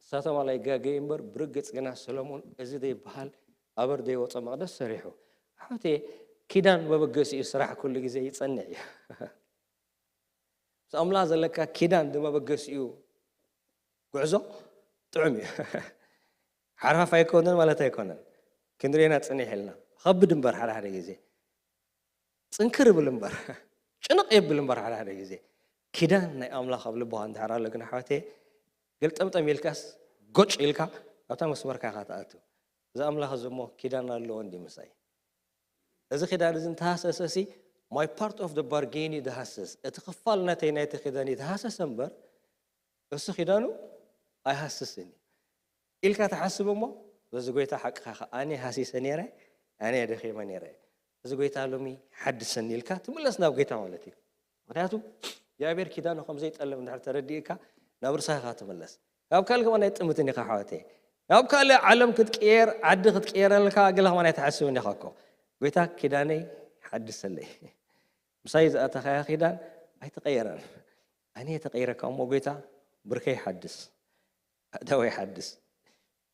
ንሳቶም ኣላ ይጋገዩ እምበር ብርግጽ ግና ሰሎሞን እዚ ዘይበሃል ኣበር ዘይወጾ መቕደስ ሰሪሑ። ኣሕዋተየ፣ ኪዳን መበገሲኡ ስራሕ ኩሉ ግዜ ይጸንዕ እዩ። ምስ ኣምላኽ ዘለካ ኪዳን ዝመበገሲኡ ጉዕዞ ጥዑም እዩ። ሓርፋፍ ኣይኮነን ማለት ኣይኮነን። ክንሪኤና ጽኒሕ ኢልና። ከብድ እምበር ሓደ ሓደ ግዜ። ጽንክር ይብል እምበር። ጭንቕ የብል እምበር ሓደ ሓደ ግዜ። ኪዳን ናይ ኣምላኽ ኣብ ልብኻ እንድሕር ኣሎ ግን ኣሕዋተየ፣ ገልጠምጠም ኢልካስ ጎጭ ኢልካ ኣብታ መስመርካ ኢኻ ትኣቱ። እዚ ኣምላኽ እዚ እሞ ኪዳን ኣለዎ እንዲ ምሳይ። እዚ ኪዳን እዚ እንተሃሰሰሲ my part of the bargain እዩ ዝሃስስ። እቲ ክፋል ናተይ ናይቲ ኪዳን እዩ ዝሃሰሰ እምበር፣ እሱ ኪዳኑ ኣይሃስስን እዩ ኢልካ ትሓስብ እሞ፣ በዚ ጎይታ ሓቅኻ ኢኻ። ኣነ ሃሲሰ ነይረ፣ ኣነ ደኺመ ነይረ፣ እዚ ጎይታ ሎሚ ሓድሰኒ ኢልካ ትምለስ ናብ ጎይታ ማለት እዩ። ምኽንያቱ እግዚኣብሔር ኪዳኑ ከም ዘይጠልም እንድሕር ተረዲእካ ናብ ርሳኻ ትምለስ። ካብ ካልእ ከማን ኣይጥምትን ኢኻ ኣሕዋተይ። ናብ ካልእ ዓለም ክትቅየር፣ ዓዲ ክትቅየረልካ ገለ ከማን ኣይትሓስብን ኢኻ እኮ። ጎይታ ኪዳነይ ሓድሰለይ። ምሳይ ዝኣተኻያ ኪዳን ኣይተቐየረን። ኣነ የተቐይረካ እሞ ጎይታ ብርከይ ሓድስ፣ ኣእዳወይ ሓድስ፣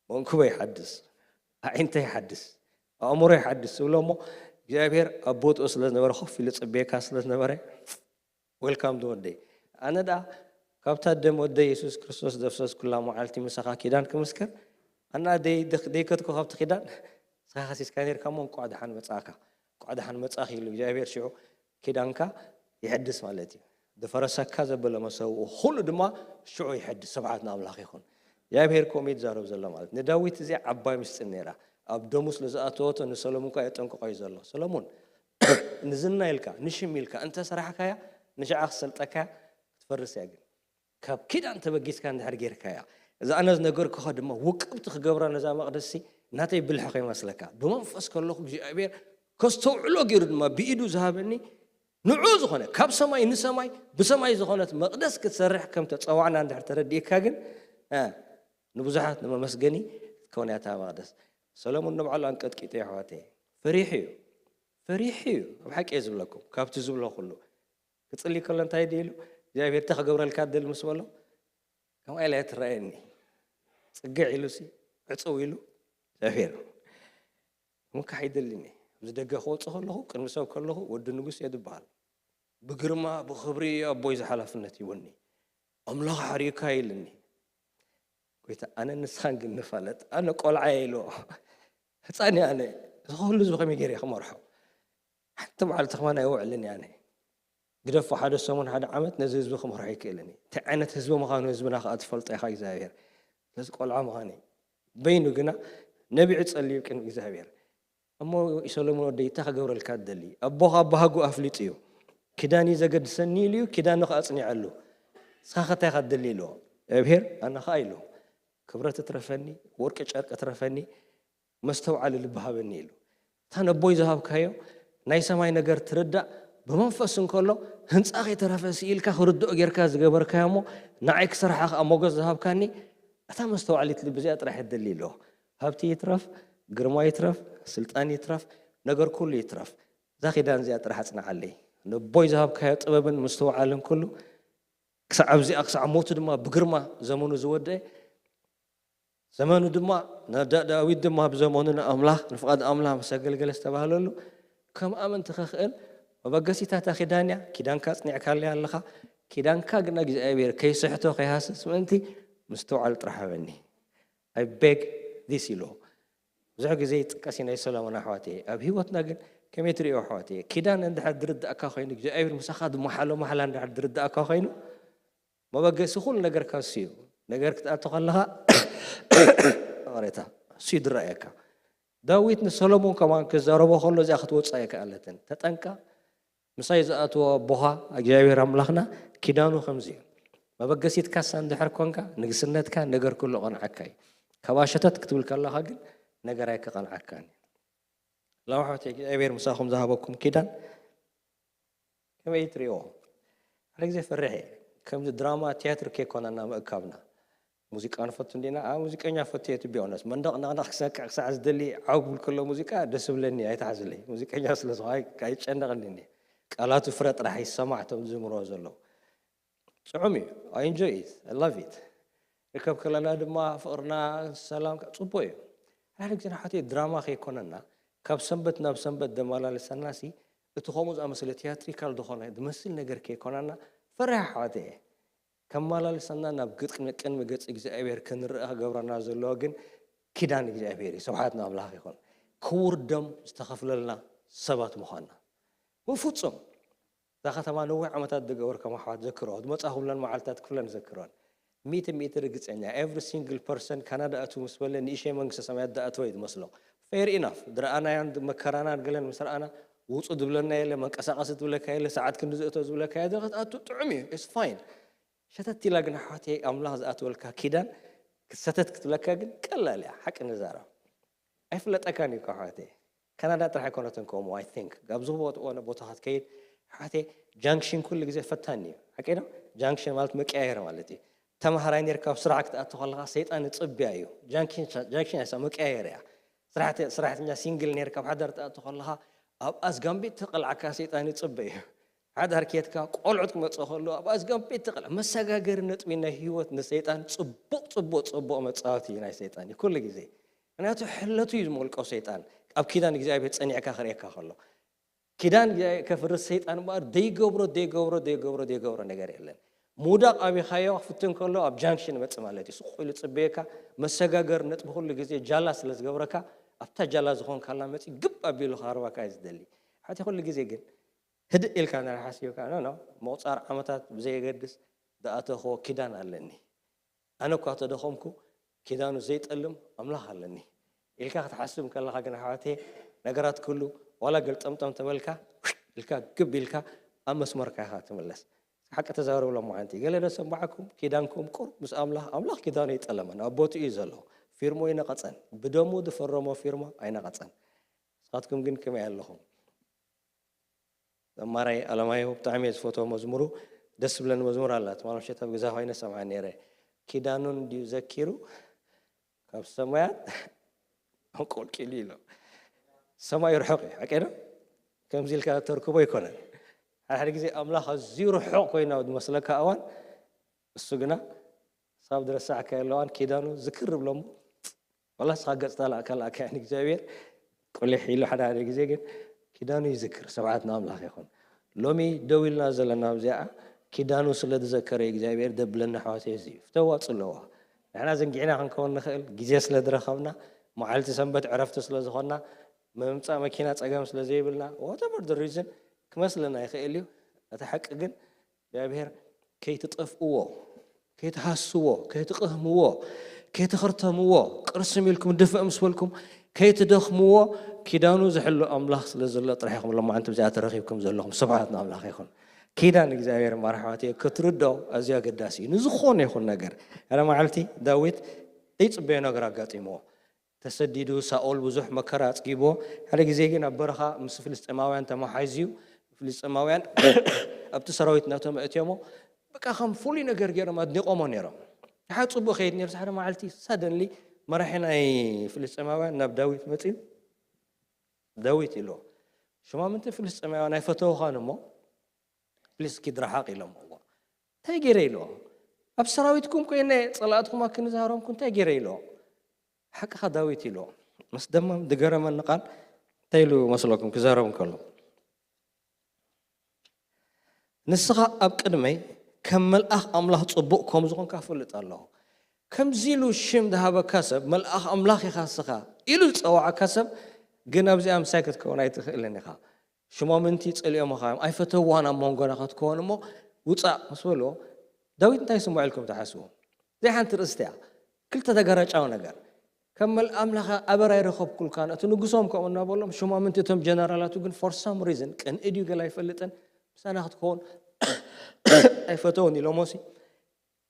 መንኩበይ ሓድስ፣ ኣዒንተይ ሓድስ፣ ኣእምሮይ ሓድስ ዝብሎ እሞ እግዚኣብሔር ኣብ ቦትኡ ስለ ዝነበረ ኮፍ ኢሉ ጽበየካ ስለ ዝነበረ welcome to ወደይ። ኣነ ደኣ ካብታ ደም ወደይ የሱስ ክርስቶስ ዘፍሰስኩላ መዓልቲ ምሳኻ ኪዳን ክምስክር፣ ኣና ደይ-፣ ደክ-፣ ደይከድኩ ካብቲ ኪዳን ንስኻ ከሲስካ ነርካ እሞ እንቋዕ ደሓን መጻእካ፣ እንቋዕ ደሓን መጻእኪ ኢሉ እግዚኣብሔር ሽዑ ኪዳንካ ይሕድስ ማለት እዩ። ዝፈረሰካ ዘበለ መሰውኡ ኩሉ ድማ ሽዑ ይሕድስ። ስብሓት ንኣምላኽ ይኹን። እግዚኣብሔር ከምኡ እዩ ዝዛረብ ዘሎ ማለት። ንዳዊት እዚኣ ዓባይ ምስጢር ነይራ። ኣብ ደሙ ስለ ዝኣተወቶ ንሰሎሞን ከኣ የጠንቅቖ እዩ ዘሎ። ሰሎሞን፣ ንዝና ኢልካ፣ ንሽም ኢልካ እንተ ሰራሕካያ፣ ንሽዓ ክሰልጠካያ ክትፈርስ እያ ግን። ካብ ኪዳን ተበጊስካ እንድሕር ጌርካያ፣ እዛ ኣነ ዝነገርኩኻ ድማ ውቅብቲ ክገብራ ነዛ መቕደስሲ ናተይ ብልሒ ከይመስለካ። ብመንፈስ ከለኹ እግዚኣብሔር ከስተውዕሎ ገይሩ ድማ ብኢዱ ዝሃበኒ ንዑ ዝኾነ፣ ካብ ሰማይ ንሰማይ፣ ብሰማይ ዝኾነት መቕደስ ክትሰርሕ ከም ተጸዋዕና እንድሕር ተረዲእካ ግን፣ እ፣ ንብዙሓት ንመመስገኒ ክትከውን እያ እታ መቕደስ። ሰሎሞን ንባዕሉ ኣንቀጥቂጡ እዩ ኣሕዋተይ። ፈሪሑ እዩ። ፈሪሑ እዩ። ኣብ ሓቂ እየ ዝብለኩም፣ ካብቲ ዝብሎ ኩሉ ክጽሊ ከሎ እንታይ ድዩ ኢሉ እግዚኣብሔር እንታይ ክገብረልካ ትደሊ ምስ በሎ፣ ከምኣ ኢላ እያ ትረኣየኒ። ጽግዕ ኢሉሲ ዕጽው ኢሉ እግዚኣብሔር ምካሕ ይደልን እየ። ኣብዚ ደገ ክወጽእ ከለኹ ቅድሚ ሰብ ከለኹ ወዲ ንጉስ እየ ዝበሃል። ብግርማ ብኽብሪ ኣቦይ ዝሓላፍነት ይወኒ። ኣምላኽ ሓሪካ ኢልኒ። ጎይታ ኣነ ንስኻን ግን ንፋለጥ፣ ኣነ ቆልዓ እየ ኢልዎ። ህፃን እየ ኣነ። እዚ ኩሉ ህዝቢ ከመይ ገይረ እየ ክመርሖ? ሓንቲ መዓልቲ ከማን ኣይውዕልን እየ ኣነ። ግደፎ ሓደ ሰሙን ሓደ ዓመት ነዚ ህዝቢ ክመርሖ ይክእልን እየ። እንታይ ዓይነት ህዝቢ ምዃኑ ህዝብና ከዓ ትፈልጦ ኢኻ እግዚኣብሔር። ስለዚ ቆልዓ ምዃን እዩ። በይኑ ግና ነቢዑ ጸልዩ ቅድሚ እግዚኣብሔር። እሞ ሰሎሞን ወደይ እንታይ ክገብረልካ ትደሊ? ኣቦኻ ባህጉ ኣፍሊጡ እዩ። ኪዳን እዩ ዘገድሰኒ ኢሉ እዩ፣ ኪዳኑ ከኣጽኒዐሉ። ንስኻ ከ እንታይ ኢኻ ትደሊ ኢልዎ። እግዚኣብሔር ኣነ ኸኣ ኢሉ ክብረት እትረፈኒ፣ ወርቂ ጨርቂ እትረፈኒ፣ መስተውዓሊ ልቢ ሃበኒ ኢሉ። እታ ነቦይ ዝሃብካዮ ናይ ሰማይ ነገር ትርዳእ ብመንፈስ እንከሎ ህንፃ ከይተረፈ ስኢልካ ክርድኦ ጌርካ ዝገበርካዮ እሞ ንዓይ ክሰርሓ ከዓ ሞገስ ዝሃብካኒ እታ መስተውዓሊት ልቢ እዚኣ ጥራሕ እየ ትደሊ ኣለኹ። ሃብቲ ይትረፍ፣ ግርማ ይትረፍ፣ ስልጣን ይትረፍ፣ ነገር ኩሉ ይትረፍ፣ እዛ ኪዳን እዚኣ ጥራሕ ኣጽንዓለይ። ነቦይ ዝሃብካዮ ጥበብን ምስትውዓልን ኩሉ ክሳዕ ኣብዚኣ ክሳዕ ሞቱ ድማ ብግርማ ዘመኑ ዝወደአ ዘመኑ ድማ ነዳ ዳዊት ድማ ብዘመኑ ንኣምላኽ ንፍቓድ ኣምላኽ ምስ ኣገልገለ ዝተባህለሉ ከም ኣመንቲ ክኽእል መበገሲታታ ኪዳን እያ። ኪዳንካ ኣጽኒዕካለይ ኣለኻ። ኪዳንካ ግና እግዚኣብሔር ከይስሕቶ ከይሃስስ ምእንቲ ምስትውዓል ጥራሕ ሃበኒ። I beg this ኢሉ ብዙሕ ግዜ ይጥቀስ እዩ ናይ ሰሎሞን ኣሕዋት እየ። ኣብ ህይወትና ግን ከመይ ትሪኦ ኣሕዋት እየ? ኪዳን እንድሕር ዝርዳእካ ኮይኑ እግዚኣብሔር ምሳኻ ዝመሓሎ ማሕላ እንድሕር ዝርዳእካ ኮይኑ መበገሲ ኩሉ ነገርካ እሱ እዩ። ነገር ክትኣቱ ከለኻ ይቕሬታ እሱ እዩ ዝረኣየካ። ዳዊት ንሰሎሞን ከማን ክዛረቦ ከሎ እዚኣ ክትወፅእ ኣይከኣለትን። ተጠንቀቕ። ምሳይ ዝኣትዎ ኣቦኻ እግዚኣብሔር ኣምላኽና ኪዳኑ ከምዚ እዩ። መበገሲትካ እሳ እንድሕር ኮንካ ንግስነትካ ነገር ኩሉ ቐንዓካ እዩ። ካብ ኣሸተት ክትብል ከለኻ ግን ነገር ኣይክቐንዓካን እዩ። ላውሓት እግዚኣብሔር ምሳኹም ዝሃበኩም ኪዳን ከመይ ትሪእዎ? ሓደ ግዜ ፈርሕ እየ። ከምዚ ድራማ ቲያትር ከይኮነና ምእካብና። ሙዚቃ ንፈቱ እንዲና? ኣነ ሙዚቀኛ ፈቱ እየ፣ to be honest። መንደቕ ነቕነቕ ክሰክዕ ክሳዕ ዝደሊ ዓው ክብል ከሎ ሙዚቃ ደስ ዝብለኒ ኣይትሓዝለይ። ሙዚቀኛ ስለ ዝኾንኩ ኣይጨነቐንን እየ። ቃላቱ ፍረ ጥራሕ ይሰማዕ እቶም ዝዝምርዎ ዘለዉ። ጥዑም እዩ። I enjoy it. I love it. ርከብ ከለና ድማ ፍቕርና፣ ሰላም፣ ጽቡቕ እዩ። ሓደ ግዜ ንሓትዮ ድራማ ከይኮነና፣ ካብ ሰንበት ናብ ሰንበት ዘመላልሰናሲ፣ እቲ ከምኡ ዝኣመሰለ ቲያትሪካል ዝኾነ ዝመስል ነገር ከይኮነና፣ ፈሪሕ ኣሕዋተየ። ከመላልሰና ናብ ግጥሚ ቅድሚ ገጽ እግዚኣብሔር ክንርኣ ክገብረና ዘለዎ ግን ኪዳን እግዚኣብሔር እዩ። ስብሓት ንኣምላኽ ይኹን። ክቡር ደም ዝተኸፍለልና ሰባት ምዃንና። ብፍጹም እዛ ከተማ ነዊሕ ዓመታት ዝገበርኩም ኣሕዋት ዘክርኦ፣ ዝመጻኹምለን መዓልታት ኩለን ዘክርኦን። ሚእቲ ሚእቲ ርግጸኛ፣ every single person ካናዳ ኣትዉ ምስ በለ ንእሽተይ መንግስተ ሰማያት ዝኣተወ እዩ ዝመስሎ። Fair enough፣ ዝረኣናያን መከራናን ገለን ምስ ረኣና፣ ውጹ ዝብለና የለ፣ መንቀሳቐሲ ዝብለካ የለ፣ ሰዓት ክንዲ ዝእቶ ዝብለካ የለ፣ ክትኣቱ ጥዑም እዩ፣ it's fine። ሸተት ኢላ ግን ኣሕዋተይ ኣምላኽ ዝኣተወልካ ኪዳን ክትሰተት ክትብለካ ግን ቀላል እያ፣ ሓቂ ንዛረብ። ኣይፍለጠካን እዩ እኮ ኣሕዋተይ። ካናዳ ጥራሕ ኣይኮነትን ከምኡ፣ I think። ኣብ ዝኾነ ቦታ ክትከይድ ኣሕዋተይ ጃንክሽን ኩሉ ግዜ ፈታኒ እዩ። ሓቂ ዶ? ጃንክሽን ማለት መቀያየሪ ማለት እዩ። ተምሃራይ ኔርካ ኣብ ስራሕ ክትኣቱ ከለኻ ሰይጣን ይጽብያ እዩ። ጃንክሽን ጃንክሽን እያ መቀያየሪ እያ። ስራሕተ- ሰራሕተኛ ሲንግል ኔርካ ኣብ ሓዳር ትኣቱ ከለኻ ኣብ ኣዝጋምቢት ተቐልዓካ ሰይጣን ይጽበ እዩ። ሓዳር ኬድካ ቆልዑት ክመጽእ ከሎ ኣብ ኣዝጋምቢት ተቐልዓ መሰጋገሪ ነጥቢ ናይ ህይወት ንሰይጣን ጽቡቕ ጽቡቕ ጽቡቕ መጻወቲ እዩ ናይ ሰይጣን እዩ ኩሉ ግዜ። ምክንያቱ ሕለቱ እዩ ዝመልቆ ሰይጣን ኣብ ኪዳን እግዚኣብሔር ጸኒዕካ ክርእየካ ከሎ። ኪዳን ከፍርስ ሰይጣን እምበኣር ዘይገብሮ ዘይገብሮ ዘይገብሮ ዘይገብሮ ነገር የለን። ምውዳቕ ኣቢኻዮ ክፍትን ከሎ ኣብ ጃንክሽን ይመጽእ ማለት እዩ። ስቕ ኢሉ ጽበየካ መሰጋገሪ ነጥቢ ኩሉ ግዜ ጃላ ስለ ዝገብረካ ኣብታ ጃላ ዝኾንካላ መጺኡ ግብ ኣቢሉ ክሃርበካ እዩ ዝደሊ። ሓቲ ኩሉ ግዜ ግን ህድእ ኢልካ እንድሕር ሓሲብካ ኖ ኖ ምቑጻር ዓመታት ብዘየገድስ ዝኣተኽዎ ኪዳን ኣለኒ። ኣነ እኳ ተደኸምኩ ኪዳኑ ዘይጠልም ኣምላኽ ኣለኒ ኢልካ ክትሓስብ ከለኻ ግን ኣሕዋተየ ነገራት ኩሉ ዋላ ገልጠምጠም ተበልካ ኢልካ ግብ ኢልካ ኣብ መስመርካ ኢኻ ትምለስ። ሓቂ ተዛረቡ ሎማዓንቲ ገለ ዶ ሰማዕኩም ኪዳንኩም ቁሩብ ምስ ኣምላኽ ኣምላኽ ኪዳኑ ኣይጠለመን ኣብ ቦትኡ እዩ ዘሎ። ፊርሞ ኣይነቐጸን። ብደሙ ዝፈረሞ ፊርማ ኣይነቐጸን። ንስኻትኩም ግን ከመይ ኣለኹም? ዘማራይ ኣለማየሁ ብጣዕሚ እየ ዝፈትዎ መዝሙሩ። ደስ ዝብለኒ መዝሙር ኣላ ትማል ምሸት ኣብ ገዛ ኮይነ ሰምዓ ነይረ። ኪዳኑ እንድዩ ዘኪሩ ካብ ሰማያት ኣንቆልቂሉ ኢሉ። ሰማይ ርሑቕ እዩ ሓቀይ ዶ? ከምዚ ኢልካ ተርክቦ ኣይኮነን። ሓደ ሓደ ግዜ ኣምላኽ ኣዝዩ ርሑቕ ኮይኑ ኣብ ዝመስለካ እዋን፣ እሱ ግና ሳብ ዝረሳዕካዮ ኣለዋን ኪዳኑ ዝክር ይብሎ እሞ፣ ዋላ ንስኻ ገጽ ታላእካ ላእካያን እግዚኣብሔር ቁሊሕ ኢሉ ሓደ ሓደ ግዜ ግን ኪዳኑ ይዝክር። ስብሓት ንኣምላኽ ይኹን። ሎሚ ደው ኢልና ዘለና ኣብዚኣ ኪዳኑ ስለ ዝዘከረ እግዚኣብሔር ደብለና ኣሕዋተይ እዚ ፍተዋ ጽለዋ። ንሕና ዘንጊዕና ክንከውን ንኽእል፣ ግዜ ስለ ዝረኸብና፣ መዓልቲ ሰንበት ዕረፍቲ ስለ ዝኾንና፣ ምምጻእ መኪና ጸገም ስለ ዘይብልና፣ whatever the reason ክመስለና ይኽእል እዩ። እቲ ሓቂ ግን እግዚኣብሔር ከይትጠፍእዎ፣ ከይትሃስዎ፣ ከይትቕህምዎ፣ ከይትኽርተምዎ፣ ቅርስም ኢልኩም ድፍእ ምስ በልኩም ከይትደኽምዎ፣ ኪዳኑ ዝሕሉ ኣምላኽ ስለ ዘሎ ጥራሕ ኢኹም ሎማዓንቲ ብዚኣ ተረኺብኩም ዘለኹም። ስብሓት ንኣምላኽ ይኹን። ኪዳን እግዚኣብሔር ማርሓዋት እየ ክትርዶ ኣዝዩ ኣገዳሲ እዩ። ንዝኾነ ይኹን ነገር፣ ሓደ መዓልቲ ዳዊት ዘይጽበዮ ነገር ኣጋጢምዎ። ተሰዲዱ፣ ሳኦል ብዙሕ መከራ ኣጽጊብዎ። ሓደ ግዜ ግን ኣብ በረኻ ምስ ፍልስጤማውያን ተመሓዝዩ፣ ፍልስጤማውያን ኣብቲ ሰራዊት ናቶም ኣእትዮሞ፣ በቃ ከም ፍሉይ ነገር ገይሮም ኣድኒቖሞ ነይሮም። ንሓ ጽቡቕ ከይድ ነይሩ፣ ሓደ መዓልቲ ሳደንሊ መራሒ ናይ ፍልስጤማውያን ናብ ዳዊት መጺኡ፣ ዳዊት ኢልዎ፣ ሽማምንቲ ፍልስጤማውያን ኣይፈተውኻን እሞ፣ ፕሊስ ኪድ ረሓቕ ኢሎምዎ። እንታይ ገይረ ኢልዎ? ኣብ ሰራዊትኩም ኮይነ ጸላእትኩም ኣክንዛረምኩ እንታይ ገይረ ኢልዎ? ሓቅኻ ዳዊት ኢልዎ። ምስ ደማም ዝገረመኒ ቃል እንታይ ኢሉ መስለኩም ክዛረብ እንከሎ? ንስኻ ኣብ ቅድመይ ከም መልኣኽ ኣምላኽ ጽቡቕ ከም ዝኾንካ እፈልጥ ኣለኹ። ከምዚ ኢሉ ሽም ዝሃበካ ሰብ፣ መልኣኽ ኣምላኽ ኢኻ ንስኻ ኢሉ ዝጸዋዓካ ሰብ፣ ግን ኣብዚኣ ምሳይ ክትከውን ኣይትኽእልን ኢኻ። ሽሞምንቲ ጸሊኦምኻ እዮም፣ ኣይፈተውዋን ኣብ መንጎና ክትከውን እሞ ውጻእ ምስ በልዎ፣ ዳዊት እንታይ ይስምዖ ኢልኩም ትሓስቡ? ዘይሓንቲ ርእስቲ እያ። ክልተ ተገራጫዊ ነገር። ከም መል-፣ ኣምላኽ ኣበር ኣይረኸብኩልካን፣ እቲ ንጉሶም ከምኡ እናበሎም፣ ሽሞምንቲ እቶም ጀነራላቱ ግን for some reason ቅንኢ ድዩ ገለ ኣይፈልጥን፣ ምሳና ክትከውን ኣይፈተውን ኢሎሞሲ።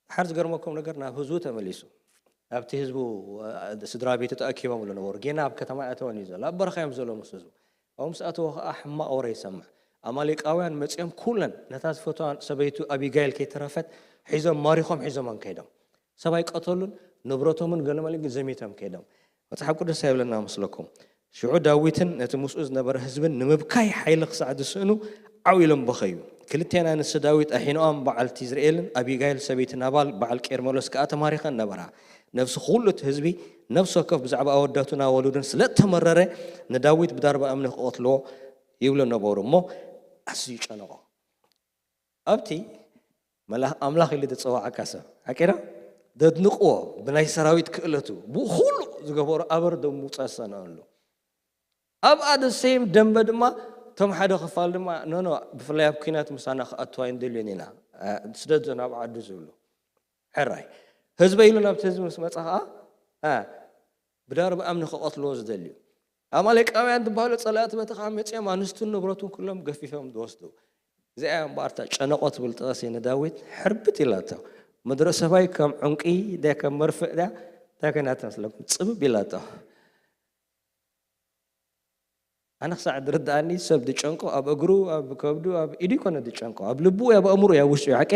ሓር ዝገርመኩም ነገር ናብ ህዝቡ ተመሊሱ። ኣብቲ ህዝቡ፣ እ፣ ስድራ ቤቱ ተኣኪቦም ዝነበሩ፣ ጌና ኣብ ከተማ ኣተወን እዩ ዘሎ፣ ኣብ በረኻ እዮም ዘሎ ምስ ህዝቡ። ኣብኡ ምስ ኣተወ ኸዓ ሕማቕ ወረ ይሰምዕ። ኣማሌቃውያን መጺኦም ኩለን ነታ ዝፈትዋ ሰበይቱ ኣቢጋይል ከይተረፈት ሒዞም ማሪኾም ሒዞሞም ከይዶም። ሰብ ኣይቀተሉን፣ ንብረቶምን ገለመለ ግን ዘሚቶም ከይዶም። መጽሓፍ ቅዱስ እንታይ ይብለና መስለኩም? ሽዑ ዳዊትን ነቲ ምስኡ ዝነበረ ህዝብን ንምብካይ ሓይሊ ክሳዕ ዝስእኑ ዓው ኢሎም በኸዩ። ክልቴን ኣንስቲ ዳዊት ኣሒኖኣም በዓልቲ ይዝርኤልን ኣቢጋይል ሰበይቲ ናባል በዓል ቄርሜሎስ ከኣ ተማሪኸን ነበራ። ነፍሲ ኩሉ እቲ ህዝቢ ነፍሲ ወከፍ ብዛዕባ ኣወዳቱን ኣወሉድን ስለ እተመረረ ንዳዊት ብዳርባ እምኒ ክቐትልዎ ይብሉ ነበሩ እሞ ኣዝዩ ጨነቖ። ኣብቲ መልኣኽ ኣምላኽ ኢሉ ዝጸዋዓካ ሰብ ሓቂና ደድንቕዎ ብናይ ሰራዊት ክእለቱ ብኡ ኩሉ ዝገበሮ ኣበር ደሙ ውጻእ ዝሰነኣሉ ኣብኣ the same ደንበ ድማ እቶም ሓደ ክፋል ድማ ኖኖ ብፍላይ ኣብ ኲናት ምሳና ክኣትዋ ኣይንደልዮን ኢና እ፣ ስደድ ናብ ዓዱ ዝብሉ ሕራይ ህዝበ ኢሉ ናብቲ ህዝቢ ምስ መጻ ኸዓ እ፣ ብዳርባ እምኒ ክቐትልዎ ዝደልዩ ኣማሌቃውያን ዝበሃሉ ጸላእቲ በቲ ከዓ መጺኦም ኣንስቱን ንብረቱን ኩሎም ገፊፎም ዝወስዱ እዚኣ እያ እምበኣር እታ ጨነቆ ትብል ጥቐሲ ንዳዊት ሕርብጥ ኢላቶ ምድሪ ሰባይ ከም ዕንቂ ደ ከም መርፍእ ዳ እንታይ ኮይና ትመስለኩም ጽብብ ኢላቶ ኣነ ክሳዕ ዝርድኣኒ ሰብ ዝጨንቆ ኣብ እግሩ ኣብ ከብዱ ኣብ ኢዱ ይኮነ ዝጨንቆ ኣብ ልቡ ኣብ ኣእምሮ እያ ውሽጡ ሓቀ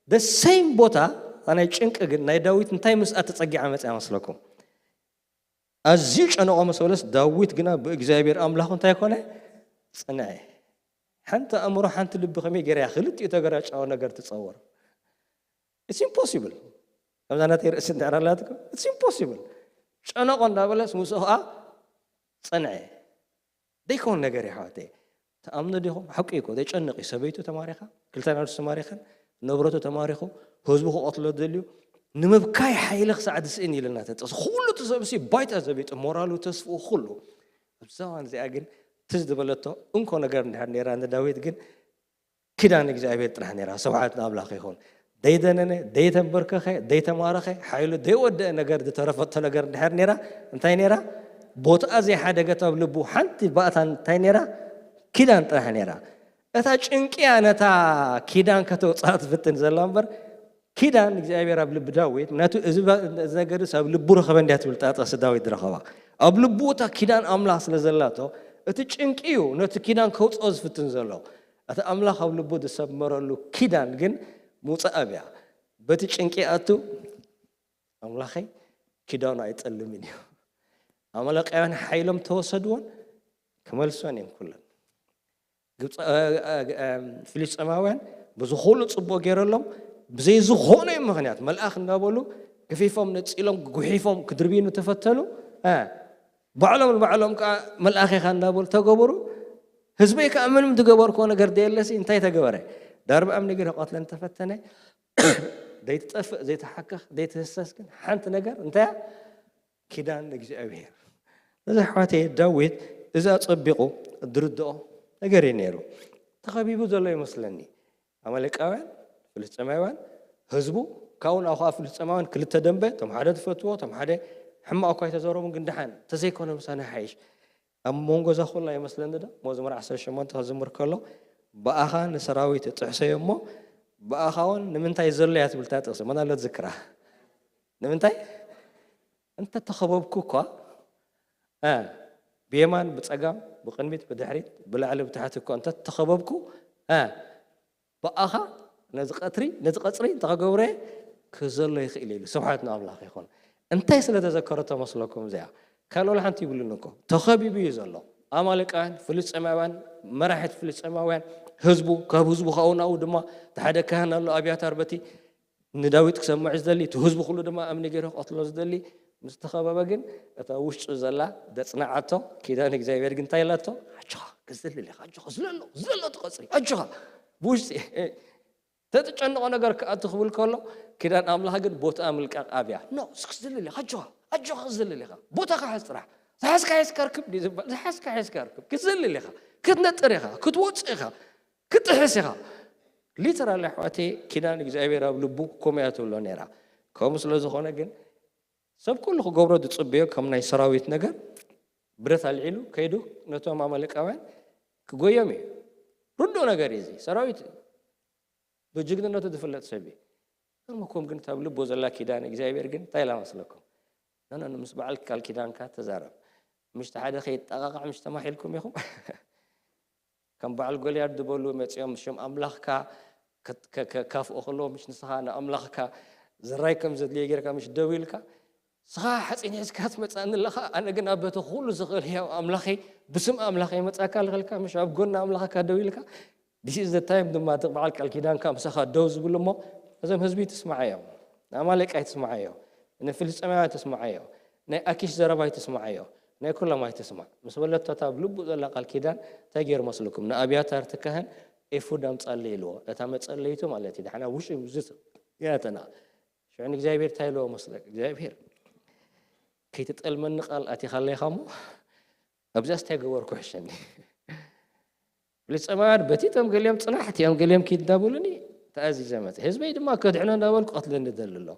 the same ቦታ እታ ናይ ጭንቂ ግን ናይ ዳዊት እንታይ ምስኣ ተጸጊዓ መጽያ መስለኩም ኣዝዩ ጨነቆ መሰለስ ዳዊት ግና ብእግዚኣብሔር ኣምላኹ እንታይ ኮነ ጽንዐ ሓንቲ ኣእምሮ ሓንቲ ልቢ ከመይ ገይራ እያ ክልቲኡ ተገራጫዊ ነገር ትጸወር it's impossible ከምዛ ናተይ ርእሲ እንድሕር ኣላትኩም it's impossible ጨነቆ እንዳበለስ ምስኡ ከዓ ጸንዐ ዘይከውን ነገር እዩ ሓወተይ ተኣምኖ ዲኹም ሓቂ እኮ ዘጨንቕ እዩ ሰበይቱ ተማሪኻ ክልተ ናዱ ተማሪኸን ንብረቱ ተማሪኹ ህዝቡ ክቐትሎ ደልዩ ንምብካይ ሓይሊ ክሳዕ ዝስእን ኢልና ተጠቅስ ኩሉ እቲ ሰብሲ ባይታ ዘቢጡ ሞራሉ ተስፍኡ ኩሉ ኣብዛ እዋን እዚኣ ግን ትዝ ዝበለቶ እንኮ ነገር እንድሕር ነራ ንዳዊት ግን ኪዳን እግዚኣብሔር ጥራሕ ነራ ስብሓት ንኣምላኽ ይኹን ደይደነነ ደይተንበርከኸ ደይተማረኸ ሓይሉ ደይወደአ ነገር ዝተረፈቶ ነገር እንድሕር ነራ እንታይ ነራ ቦትኣ ዘይሓደገት ኣብ ልቡ ሓንቲ ባእታ እንታይ ነራ ኪዳን ጥራሕ ነራ እታ ጭንቅያ ነታ ኪዳን ከተውፅኣ ትፍትን ዘላ እምበር ኪዳን እግዚኣብሔር ኣብ ልቢ ዳዊት ምክንያቱ እዚ ነገርስ ኣብ ልቡ ረኸበ እንዲያ ትብል ጣጠስ ዳዊት ዝረኸባ ኣብ ልቡ እታ ኪዳን ኣምላኽ ስለ ዘላቶ እቲ ጭንቂ እዩ ነቲ ኪዳን ከውፅኦ ዝፍትን ዘሎ እቲ ኣምላኽ ኣብ ልቡ ዝሰመረሉ ኪዳን ግን ምውፅእ ኣብያ በቲ ጭንቂ ኣቱ ኣምላኸይ ኪዳኑ ኣይጠልምን እዩ ኣመለቃውያን ሓይሎም ተወሰድዎን ክመልሶን እዮም ኩለን ግብፃ- እ- እ- እ- ፍልስጤማውያን ብዝኾሉ ፅቡቅ ገይረሎም፣ ብዘይ ዝኾነ ምክንያት መልኣኽ እንዳበሉ ገፊፎም ነፂሎም ጉሒፎም ክድርብዩ ተፈተኑ። እ፣ ባዕሎም ንባዕሎም ከዓ መልኣኽ ኢኻ እንዳበሉ ተገበሩ። ህዝበይ ከዓ ምንም ዝገበርክዎ ነገር ደየለሲ እንታይ ተገበረ? ዳርባ እምኒ ገይሩ ክቐትለን ተፈተነ። ዘይትጠፍእ ዘይትሓክኽ ዘይትህሰስ ግን ሓንቲ ነገር እንታይ እያ? ኪዳን እግዚኣብሔር። እዚ ኣሕዋተይ ዳዊት እዚ ኣጸቢቑ ዝርድኦ ነገር እዩ ነይሩ። ተኸቢቡ ዘሎ ይመስለኒ። ኣማሌቃውያን፣ ፍልስጤማውያን፣ ህዝቡ፣ ካብኡ ንኣኹ ኣብ ፍልስጤማውያን ክልተ ደንበ፣ እቶም ሓደ ትፈትዎ፣ እቶም ሓደ ሕማቕ እኳ ኣይተዘረቡን፣ ግን ደሓን ተዘይኮነ ምሳና ይሓይሽ። ኣብ መንጎ እዛ ኩላ ይመስለኒ ዶ መዝሙር ዓሰርተ ሸሞንተ ክዝምር ከሎ ብኣኻ ንሰራዊት እጥሕሰዮ እሞ ብኣኻ እውን ንምንታይ ዘሎ እያ ትብል እታ ጥቕሲ። መን ኣሎ ዝክራ? ንምንታይ? እንተ ተኸበብኩ እኳ፣ እ፣ ብየማን ብጸጋም ብቕድሚት ብድሕሪት ብላዕሊ ብታሕቲ እኳ እንተ ተኸበብኩ፣ እ፣ ብኣኻ ነዚ ቀትሪ ነዚ ቀጽሪ እንተ ከገብረ ክዘሎ ይኽእል ኢሉ። ስብሓት ንኣምላኽ ይኹን። እንታይ ስለ ተዘከረቶ መስለኩም እዚኣ? ካልእ ሓንቲ ይብሉን እኮ። ተኸቢቡ እዩ ዘሎ። ኣማሌቃውያን፣ ፍልስጤማውያን፣ መራሕቲ ፍልስጤማውያን፣ ህዝቡ፣ ካብ ህዝቡ ካብኡ ናብኡ ድማ እቲ ሓደ ካህን ኣሎ ኣብያታር በቲ ንዳዊት ክሰምዕ ዝደሊ፣ እቲ ህዝቡ ኩሉ ድማ እምኒ ገይሩ ክቐትሎ ዝደሊ ምስ ተኸበበ ግን እታ ውሽጡ ዘላ ደጽናዓቶ። ኪዳን እግዚኣብሔር ግን እንታይ ኢላቶ? ኣጆኻ ክዝልል ኢኻ፣ ኣጆኻ ዝለሎ ዝለሎ እቲ ቀጽሪ ኣጆኻ ብውሽጢ ተትጨንቆ ነገር ክኣቱ ክብል ከሎ ኪዳን ኣምላኽ ግን ቦታኣ ምልቃቕ ኣብያ። ኖ፣ እስኪ ዝልል ኢኻ፣ ኣጆኻ ኣጆኻ ክዝልል ኢኻ፣ ቦታኻ ሓዝ ጥራሕ። ዝሓዝካ ሒዝካ ርክብ ድዩ ዝበሃል? ዝሓዝካ ሒዝካ ርክብ። ክትዝልል ኢኻ፣ ክትነጥር ኢኻ፣ ክትወጽእ ኢኻ፣ ክትጥሕስ ኢኻ። ሊተራሊ ኣሕዋተይ ኪዳን እግዚኣብሔር ኣብ ልቡ ከምኡ እያ ትብሎ ነይራ። ከምኡ ስለ ዝኾነ ግን ሰብ ኩሉ ክገብሮ ዝጽበዮ ከም ናይ ሰራዊት ነገር ብረት ኣልዒሉ ከይዱ ነቶም ኣማሌቃውያን ክጎዮም እዩ። ርዱእ ነገር እዩ እዚ። ሰራዊት እዩ። ብጅግንነቱ ዝፍለጥ ሰብ እዩ። ገርመኩም ግን እታ ኣብ ልቡ ዘላ ኪዳን እግዚኣብሔር ግን እንታይ ኢላ መስለኩም? ነነ ምስ በዓል ቃል ኪዳንካ ተዛረብ። ምሽቲ ሓደ ከይጣቃቃዕ ምሽ ተማሒልኩም ኢኹም። ከም በዓል ጎልያድ ዝበሉ መጺኦም ሽም ኣምላኽካ ከት- ከ- ከካፍኡ ከለዉ ምሽ ንስኻ ንኣምላኽካ ዝራይ ከም ዘድልዮ ጌርካ ምሽ ደው ኢልካ ንስኻ ሓፂን ሒዝካ ትመፅኣኒ ኣለኻ፣ ኣነ ግን ኣብ በቲ ኩሉ ዝኽእል ህያው ኣምላኸይ ብስም ኣምላኸይ መፃካ ልኽልካ ምሽ ኣብ ጎኒ ኣምላኽካ ደው ኢልካ this is the time ድማ እቲ በዓል ቃል ኪዳንካ ምሳኻ ደው ዝብሉ እሞ እዞም ህዝቢ ትስማዓዮም፣ ንኣማሌቃይ ትስማዓዮ፣ ንፍልስጤማውያን ትስማዓዮ፣ ናይ ኣኪሽ ዘረባይ ትስማዓዮ፣ ናይ ኩሎም ኣይትስማዕ ምስ በለቶ እታ ኣብ ልቡ ዘላ ቃል ኪዳን እንታይ ገይሩ መስልኩም ንኣብያታር ትካህን ኤፉድ ኣምፃለይ ኢልዎ። እታ መፀለይቱ ማለት እዩ። ደሓና ውሽጢ ብዙ ያተና ሽዑ ንእግዚኣብሔር እንታይ ኢልዎ መስለክ እግዚኣብሔር ከይትጠልመኒ ቃል ኣቲኻለይኻ እሞ ኣብዚኣስ እንታይ ገበርኩ ሕሸኒ። ፍልስጤማውያን በቲቶም ገሊኦም ፅናሕ እቲኦም ገሊኦም ኪድ እንዳበሉኒ ተኣዚዘ መፀ። ህዝበይ ድማ ከድሕኖ እንዳበልኩ ቀትለኒ ደሊ ኣሎ።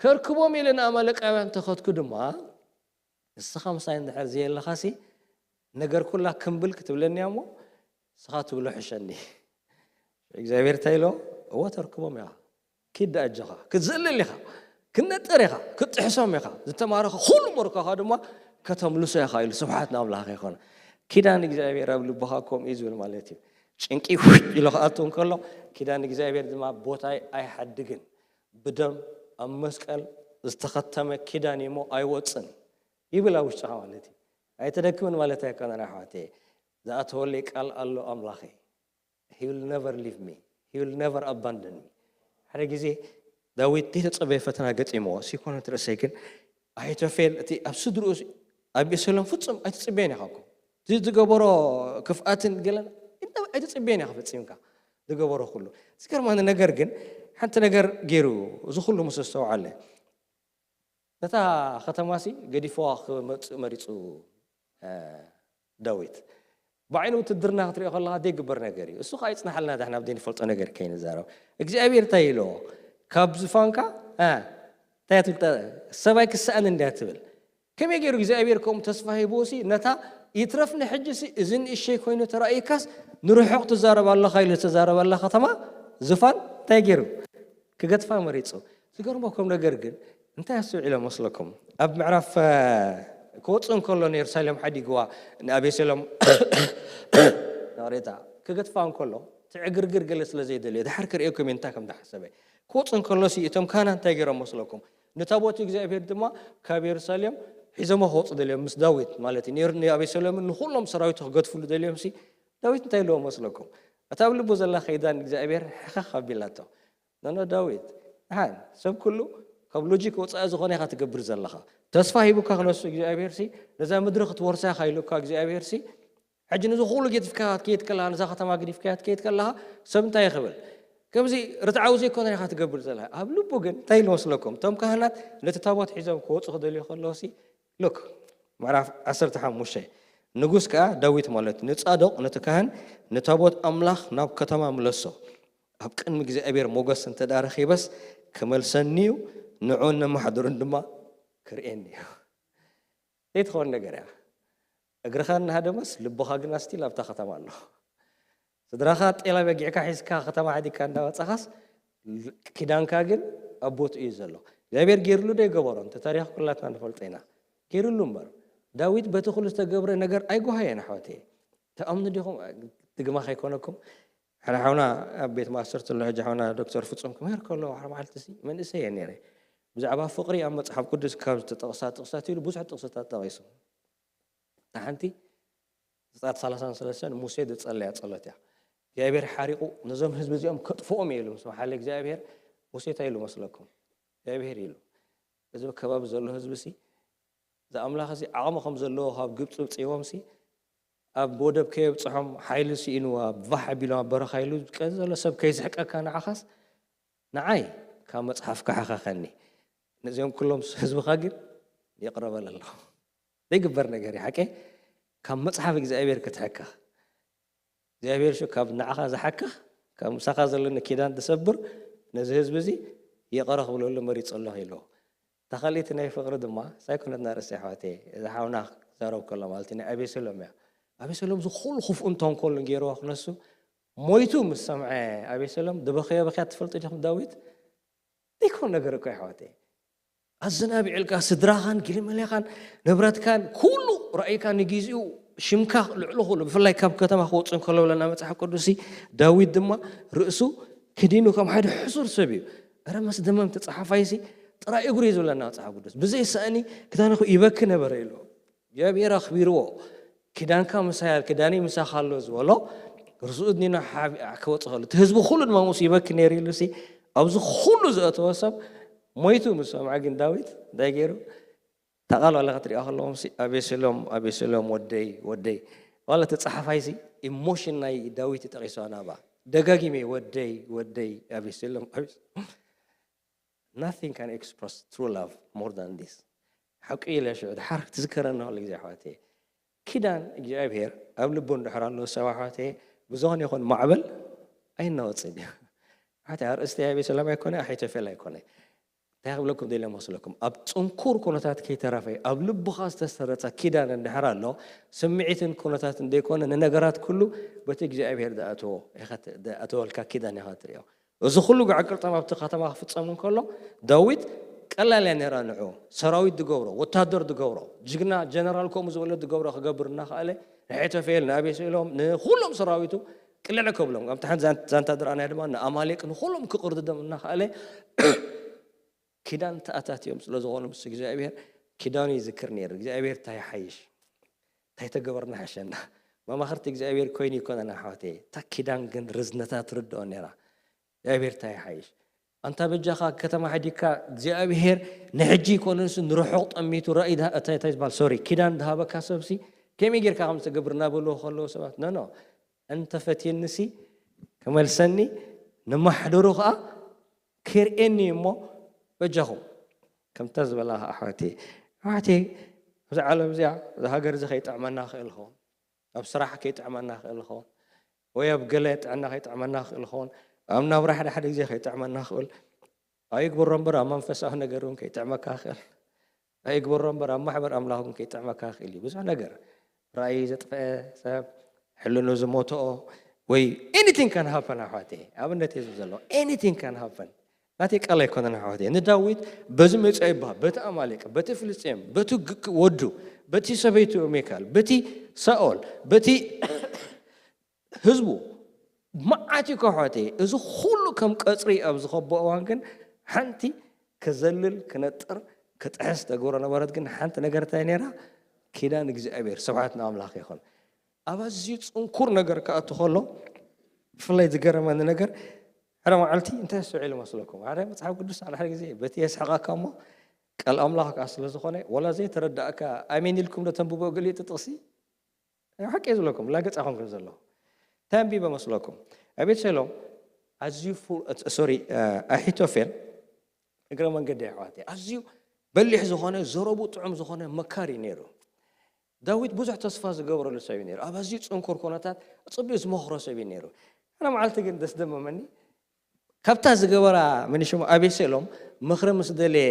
ከርክቦም ኢለ ንኣማለቃውያን ተኸትኩ ድማ ንስኻ ምሳይ እንድሕር ዘየለኻሲ ነገር ኩላ ክምብል ክትብለኒ እያ እሞ ንስኻ ትብሎ ሕሸኒ። እግዚኣብሔር እንታይ ኢሎ? እወ ተርክቦም ኢኻ። ኪድ ኣጆኻ ክትዝልል ኢኻ ክትነጥር ኢኻ ክትጥሕሶም ኢኻ ዝተማረኸ ኩሉ ምርኮኻ ድማ ከተምልሶ ኢኻ ኢሉ። ስብሓት ንኣምላኽ ይኾን። ኪዳን እግዚኣብሔር ኣብ ልብኻ ከምኡ እዩ ዝብል ማለት እዩ። ጭንቂ ውሽ ኢሎ ክኣቱ እንከሎ ኪዳን እግዚኣብሔር ድማ ቦታ ኣይሓድግን። ብደም ኣብ መስቀል ዝተኸተመ ኪዳን እሞ ኣይወፅን ይብል ኣብ ውሽጥኻ ማለት እዩ። ኣይተደክምን ማለት ኣይኮነን ኣሕዋተየ። ዝኣተወለይ ቃል ኣሎ ኣምላኸይ። He will never leave me. He will never abandon me. ሓደ ግዜ ዳዊት ዘይተጸበየ ፈተና ገጢምዎ ሲኮነት ርእሰይ ግን ኣሂቶፌል እቲ ኣብ ስድርኡ ኣቤሴሎም ፍጹም ኣይትጽበየን ኢኻ እኮ ዝገበሮ ክፍኣትን ገለን ኣይትጽበየን ኢኻ ፈጺምካ ዝገበሮ ኩሉ። ዝገርማኒ ነገር ግን ሓንቲ ነገር ገይሩ እዚ ኩሉ ምስ ኣስተውዓለ ነታ ከተማሲ ገዲፍዋ ክመጽእ መሪጹ ዳዊት። ብዓይኒ ውትድርና ክትሪኦ ከለኻ ዘይግበር ነገር እዩ። እሱ ከዓ ይፅናሓልና ዳሕና ኣብ ዘይንፈልጦ ነገር ከይንዛረብ እግዚኣብሔር እንታይ ኢልዎ? ካብ ዝፋንካ እንታይ ትብል? ሰብኣይ ክሰኣን እንድያ ትብል። ከመይ ገይሩ እግዚኣብሔር ከምኡ ተስፋ ሂብዎሲ ነታ ይትረፍ ንሕጂሲ እዚ ንእሸይ ኮይኑ ተራእይካስ ንርሑቕ ትዛረብ ኣለኻ ኢሉ ዝተዛረበላ ከተማ ዝፋን እንታይ ገይሩ ክገድፋ መሪፁ። ዝገርመኩም ነገር ግን እንታይ ኣስተውዒሎ መስለኩም? ኣብ ምዕራፍ ክወፅእ እንከሎ ንየሩሳሌም ሓዲግዋ ንኣቤሴሎም ሬታ ክገድፋ እንከሎ ትዕግርግር ገለ ስለ ዘይደልዮ ድሓር ክርእየኩም እንታይ ከም ዝሓሰበ ክወፅ እንከሎሲ እቶም ካህናት እንታይ ገይሮም መስለኩም? ንታቦት እግዚኣብሔር ድማ ካብ የሩሳሌም ሒዞሞ ክወፁ ደልዮም ምስ ዳዊት ማለት እዩ ንኣቤሴሎምን ንኩሎም ሰራዊቱ ክገድፍሉ ደልዮምሲ ዳዊት እንታይ ኢልዎ መስለኩም? እታ ኣብ ልቡ ዘላ ኪዳን እግዚኣብሔር ሕኸኽ ኣቢላቶ። ነኖ ዳዊት፣ ደሓን ሰብ ኩሉ ካብ ሎጂክ ወፃኢ ዝኾነ ኢኻ ትገብር ዘለኻ። ተስፋ ሂቡካ ክነሱ እግዚኣብሔር ሲ፣ ነዛ ምድሪ ክትወርሳ ኢኻ ኢሉካ እግዚኣብሔር ሲ፣ ሕጂ ነዚ ኩሉ ገዲፍካ ክትከይድ ከለኻ፣ ነዛ ከተማ ገዲፍካ ክትከይድ ከለኻ፣ ሰብ እንታይ ይኽብል? ከምዚ ርትዓዊ ዘይኮነ ኢኻ ትገብር ዘለኻ። ኣብ ልቡ ግን እንታይ ኢሉ መስለኩም? እቶም ካህናት ነቲ ታቦት ሒዞም ክወፁ ክደልዩ ከለዉ ሲ፣ ሉክ ምዕራፍ ዓሰርተ ሓሙሽተ፣ ንጉስ ከኣ ዳዊት ማለት ንጻዶቅ ነቲ ካህን፣ ንታቦት ኣምላኽ ናብ ከተማ ምለሶ፣ ኣብ ቅድሚ እግዚኣብሔር ሞገስ እንተ ደኣ ረኺበስ ክመልሰኒ እዩ፣ ንዑን ነማሕድሩን ድማ ክርእየኒ እዩ። ዘይትኸውን ነገር እያ። እግርኻ እናሃደመስ ልብኻ ግና ስቲል ኣብታ ከተማ ኣሎ። ስድራኻ ጤል ኣበጊዕካ ሒዝካ ከተማ ሓዲግካ እንዳወጻኻስ ኪዳንካ ግን ኣብ ቦትኡ እዩ ዘሎ። እግዚኣብሔር ገይርሉ ዶ ይገበሮ? እንተ ታሪኽ ኩላትና ንፈልጦ ኢና። ገይርሉ እምበር። ዳዊት በቲ ኩሉ ዝተገብረ ነገር ኣይጓሃየን ኣሕዋተይ። ትኣምኑ ዲኹም? ድግማ ከይኮነኩም። ሓደ ሓውና ኣብ ቤት ማእሰርቲ ኣሎ ሕጂ ሓውና ዶክተር ፍጹም ክምህር ከሎ ሓደ መዓልቲ ሲ መንእሰይ እየ ነይረ። ብዛዕባ ፍቕሪ ኣብ መጽሓፍ ቅዱስ ካብ ዝተጠቕሳ ጥቕሳት ኢሉ ብዙሕ ጥቕስታት ጠቒሱ። እታ ሓንቲ ዘጸኣት ሰላሳን ሰለስተን ሙሴ ዝጸለያ ጸሎት እያ። እግዚኣብሔር ሓሪቑ ነዞም ህዝቢ እዚኦም ከጥፍኦም እየ ኢሉ ምስ በሓለ እግዚኣብሔር ሙሴ እንታይ ኢሉ መስለኩም? እግዚኣብሔር ኢሉ እዚ ከባቢ ዘሎ ህዝቢ ሲ እዚ ኣምላኽ እዚ ዓቕሚ ከም ዘለዎ ካብ ግብፂ ውፅእዎም ሲ ኣብ ወደብ ከየብፅሖም ሓይሊ ስኢንዋ ባሕ ኣቢሎም ኣብ በረኻ ኢሉ ቀዚ ዘሎ ሰብ ከይስሕቀካ ንዓኻስ ንዓይ ካብ መፅሓፍካ ሓኸኸኒ ነዚኦም ኩሎም ህዝብኻ ግን ይቕረ በለሎም። ዘይግበር ነገር እዩ ሓቀይ። ካብ መጽሓፍ እግዚኣብሔር ክትሕከኽ እግዚኣብሔር ሹ ካብ ንዓኻ ዝሓክኽ ካብ ምሳኻ ዘለኒ ኪዳን ዝሰብር ነዚ ህዝቢ እዚ ይቕረ ክብለሉ መሪጸ ኣለኹ ኢልዎ። እታ ካልኣይቲ ናይ ፍቕሪ ድማ ሳይኮነትና ርእሲ ኣሕዋተይ እዛ ሓውና ክዛረብ ከሎ ማለት ናይ ኣቤሰሎም እያ። ኣቤሰሎም ዝኹሉ ክፍኡን ተንኮልን ገይርዎ ክነሱ ሞይቱ ምስ ሰምዐ ኣቤሰሎም ዝበኸዮ ብኽያት ትፈልጡ ዲኹም ዳዊት ዘይኮን ነገር እኮ ኣሕዋተይ ኣዘናቢዕልካ ስድራኻን ጊልመሌኻን ንብረትካን ኩሉ ራእይካ ንጊዜኡ ሽምካ ልዕሊ ኩሉ ብፍላይ ካብ ከተማ ክወፁ እንከሎ ብለና መፅሓፍ ቅዱስ ዳዊት ድማ ርእሱ ክዲኑ ከም ሓደ ሕሱር ሰብ እዩ። እረ መስደመምቲ ፀሓፋይሲ ጥራይ እግሩ እዩ ዝብለና መፅሓፍ ቅዱስ ብዘይ ሳእኒ ክዳንኹ ይበኪ ነበረ ኢሉ እግዚኣብሔር ኣኽቢርዎ። ኪዳንካ ምሳይ ኣል ኪዳነይ ምሳኻ ኣሎ ዝበሎ ርሱኡ ድኒና ሓቢኣ ክወፅ ከሉ እቲ ህዝቢ ኩሉ ድማ ምስ ይበኪ ነይሩ ኢሉ ሲ ኣብዚ ኩሉ ዘእተወ ሰብ ሞይቱ ምስ ሰምዐ ግን ዳዊት እንታይ ገይሩ ታቃል ዋላ ክትሪኦ ከለዎም ሲ ኣቤሴሎም ኣቤሴሎም ወደይ ወደይ ዋላ እቲ ፀሓፋይ ሲ ኢሞሽን ናይ ዳዊት ጠቂሶ ናባ ደጋጊመ ወደይ ወደይ ኣቤሴሎም nothing can express true love more than this ሓቂ ኢለ ሽዑ ድሓር ክትዝከረና ኩሉ ግዜ ኣሕዋተይ ኪዳን እግዚኣብሔር ኣብ ልቡ እንድሕር ኣሎ ሰብ ኣሕዋተይ ብዝኾነ ይኹን ማዕበል ኣይናወፅን እዩ ኣሕዋተይ ኣርእስቲ ኣቤሰሎም ኣይኮነ ኣሒቶፌል ኣይኮነ እንታይ ክብለኩም ደለ መስለኩም ኣብ ፅንኩር ኩነታት ከይተረፈ ኣብ ልቡኻ ዝተሰረፀ ኪዳን እንድሕር ኣሎ ስምዒትን ኩነታትን ዘይኮነ ንነገራት ኩሉ በቲ እግዚኣብሔር ዝኣተወልካ ኪዳን ኢኻ ትሪኦ እዚ ኩሉ ግዕቅልጠም ኣብቲ ከተማ ክፍጸም እንከሎ ዳዊት ቀላል እያ ነራ ንዑ ሰራዊት ዝገብሮ ወታደር ዝገብሮ ጅግና ጀነራል ከምኡ ዝበለ ዝገብሮ ክገብር እናኸኣለ ንሒቶፌል ንኣቤሴሎም ንኩሎም ሰራዊቱ ቅልዕ ከብሎም ኣብቲ ሓንቲ ዛንታ ዝረኣናዮ ድማ ንኣማሌቅ ንኩሎም ክቕርድዶም እናኸኣለ ኪዳን ተኣታትዮም ስለ ዝኾኑ ምስ እግዚኣብሔር ኪዳኑ ይዝክር ነይሩ እግዚኣብሔር እንታይ ይሓይሽ እንታይ ተገበርና ሓሸና መማኽርቲ እግዚኣብሔር ኮይኑ ይኮነና ኣሕዋተይ እታ ኪዳን ግን ርዝነታ ትርድኦ ነይራ እግዚኣብሔር እንታይ ይሓይሽ ኣንታ በጃኻ ከተማ ሓዲግካ እግዚኣብሔር ንሕጂ ይኮነንስ ንርሑቕ ጠሚቱ ራእይ እንታይ ዝበሃል ሶሪ ኪዳን ዝሃበካ ሰብሲ ከመይ ጌርካ ከም ትገብር እናበልዎ ከለዉ ሰባት ነኖ እንተፈትየኒሲ ክመልሰኒ ንማሕደሩ ከዓ ክርእየኒ እሞ በጃኹም ከምታ ዝበላ ኣሕዋተይ ኣሕዋተይ ኣብዚ ዓለም እዚኣ እዚ ሃገር እዚ ከይጥዕመና ክእል ኸውን ኣብ ስራሕ ከይጥዕመና ክእል ኸውን ወይ ኣብ ገለ ጥዕና ከይጥዕመና ክእል ኸውን ኣብ ናብራ ሓደ ሓደ ግዜ ከይጥዕመና ክእል ኣይግበሮ እምበር ኣብ መንፈሳዊ ነገር እውን ከይጥዕመካ ክእል ኣይግበሮ እምበር ኣብ ማሕበር ኣምላኽ እውን ከይጥዕመካ ክእል እዩ ብዙሕ ነገር ራእይ ዘጥፈአ ሰብ ሕልኑ ዝሞተኦ ወይ anything can happen ኣሕዋተይ ኣብነት የዝብ ዘሎ anything can happen ናተይ ቃል ኣይኮነን ኣሕዋተይ ንዳዊት በዚ መፂኦ ይበሃል በቲ ኣማሌቅ በቲ ፍልስጤም በቲ ወዱ በቲ ሰበይቱ ሚካል በቲ ሳኦል በቲ ህዝቡ መዓት እዩ ከሕዋተይ እዚ ኩሉ ከም ቀፅሪ ኣብ ዝኸበኦ እዋን ግን ሓንቲ ክዘልል ክነጥር ክጥሕስ ተግብሮ ነበረት ግን ሓንቲ ነገር እንታይ ነራ ኪዳን እግዚኣብሔር ስብሓት ንኣምላኽ ይኹን ኣብ ኣዝዩ ጽንኩር ነገር ክኣቱ ከሎ፣ ብፍላይ ዝገረመኒ ነገር፣ ሓደ መዓልቲ እንታይ ኣስተውዒሉ መስለኩም? ሓደ መጽሓፍ ቅዱስ ሓደ ሓደ ግዜ በቲ የስሕቐካ እሞ፣ ቃል ኣምላኽ ከኣ ስለ ዝኾነ፣ ወላ ዘይተረዳእካ፣ ኣሜን ኢልኩም ዶ ተንብቦ ገሊኡ እቲ ጥቕሲ? ሓቂ እየ ዝብለኩም፣ ላገጻ ኮንኩ ዘለኹ። እንታይ ኣንቢበ መስለኩም? ኣቤት ሰሎም፣ ኣዝዩ ፉ-፣ ሶሪ፣ ኣሒቶፌል፣ እግረ መንገዲ ኣሕዋተይ፣ ኣዝዩ በሊሕ ዝኾነ፣ ዘረቡ ጥዑም ዝኾነ መካሪ ነይሩ። ዳዊት ብዙሕ ተስፋ ዝገብረሉ ሰብ እዩ ነይሩ። ኣብ ኣዝዩ ጽንኩር ኩነታት ጽቡቅ ዝመኽሮ ሰብ እዩ ነይሩ። ሓደ መዓልቲ ግን ደስ ደመመኒ። ካብታ ዝገበራ መን ሽሙ ኣቤሴሎም ምኽሪ ምስ ደልየ፣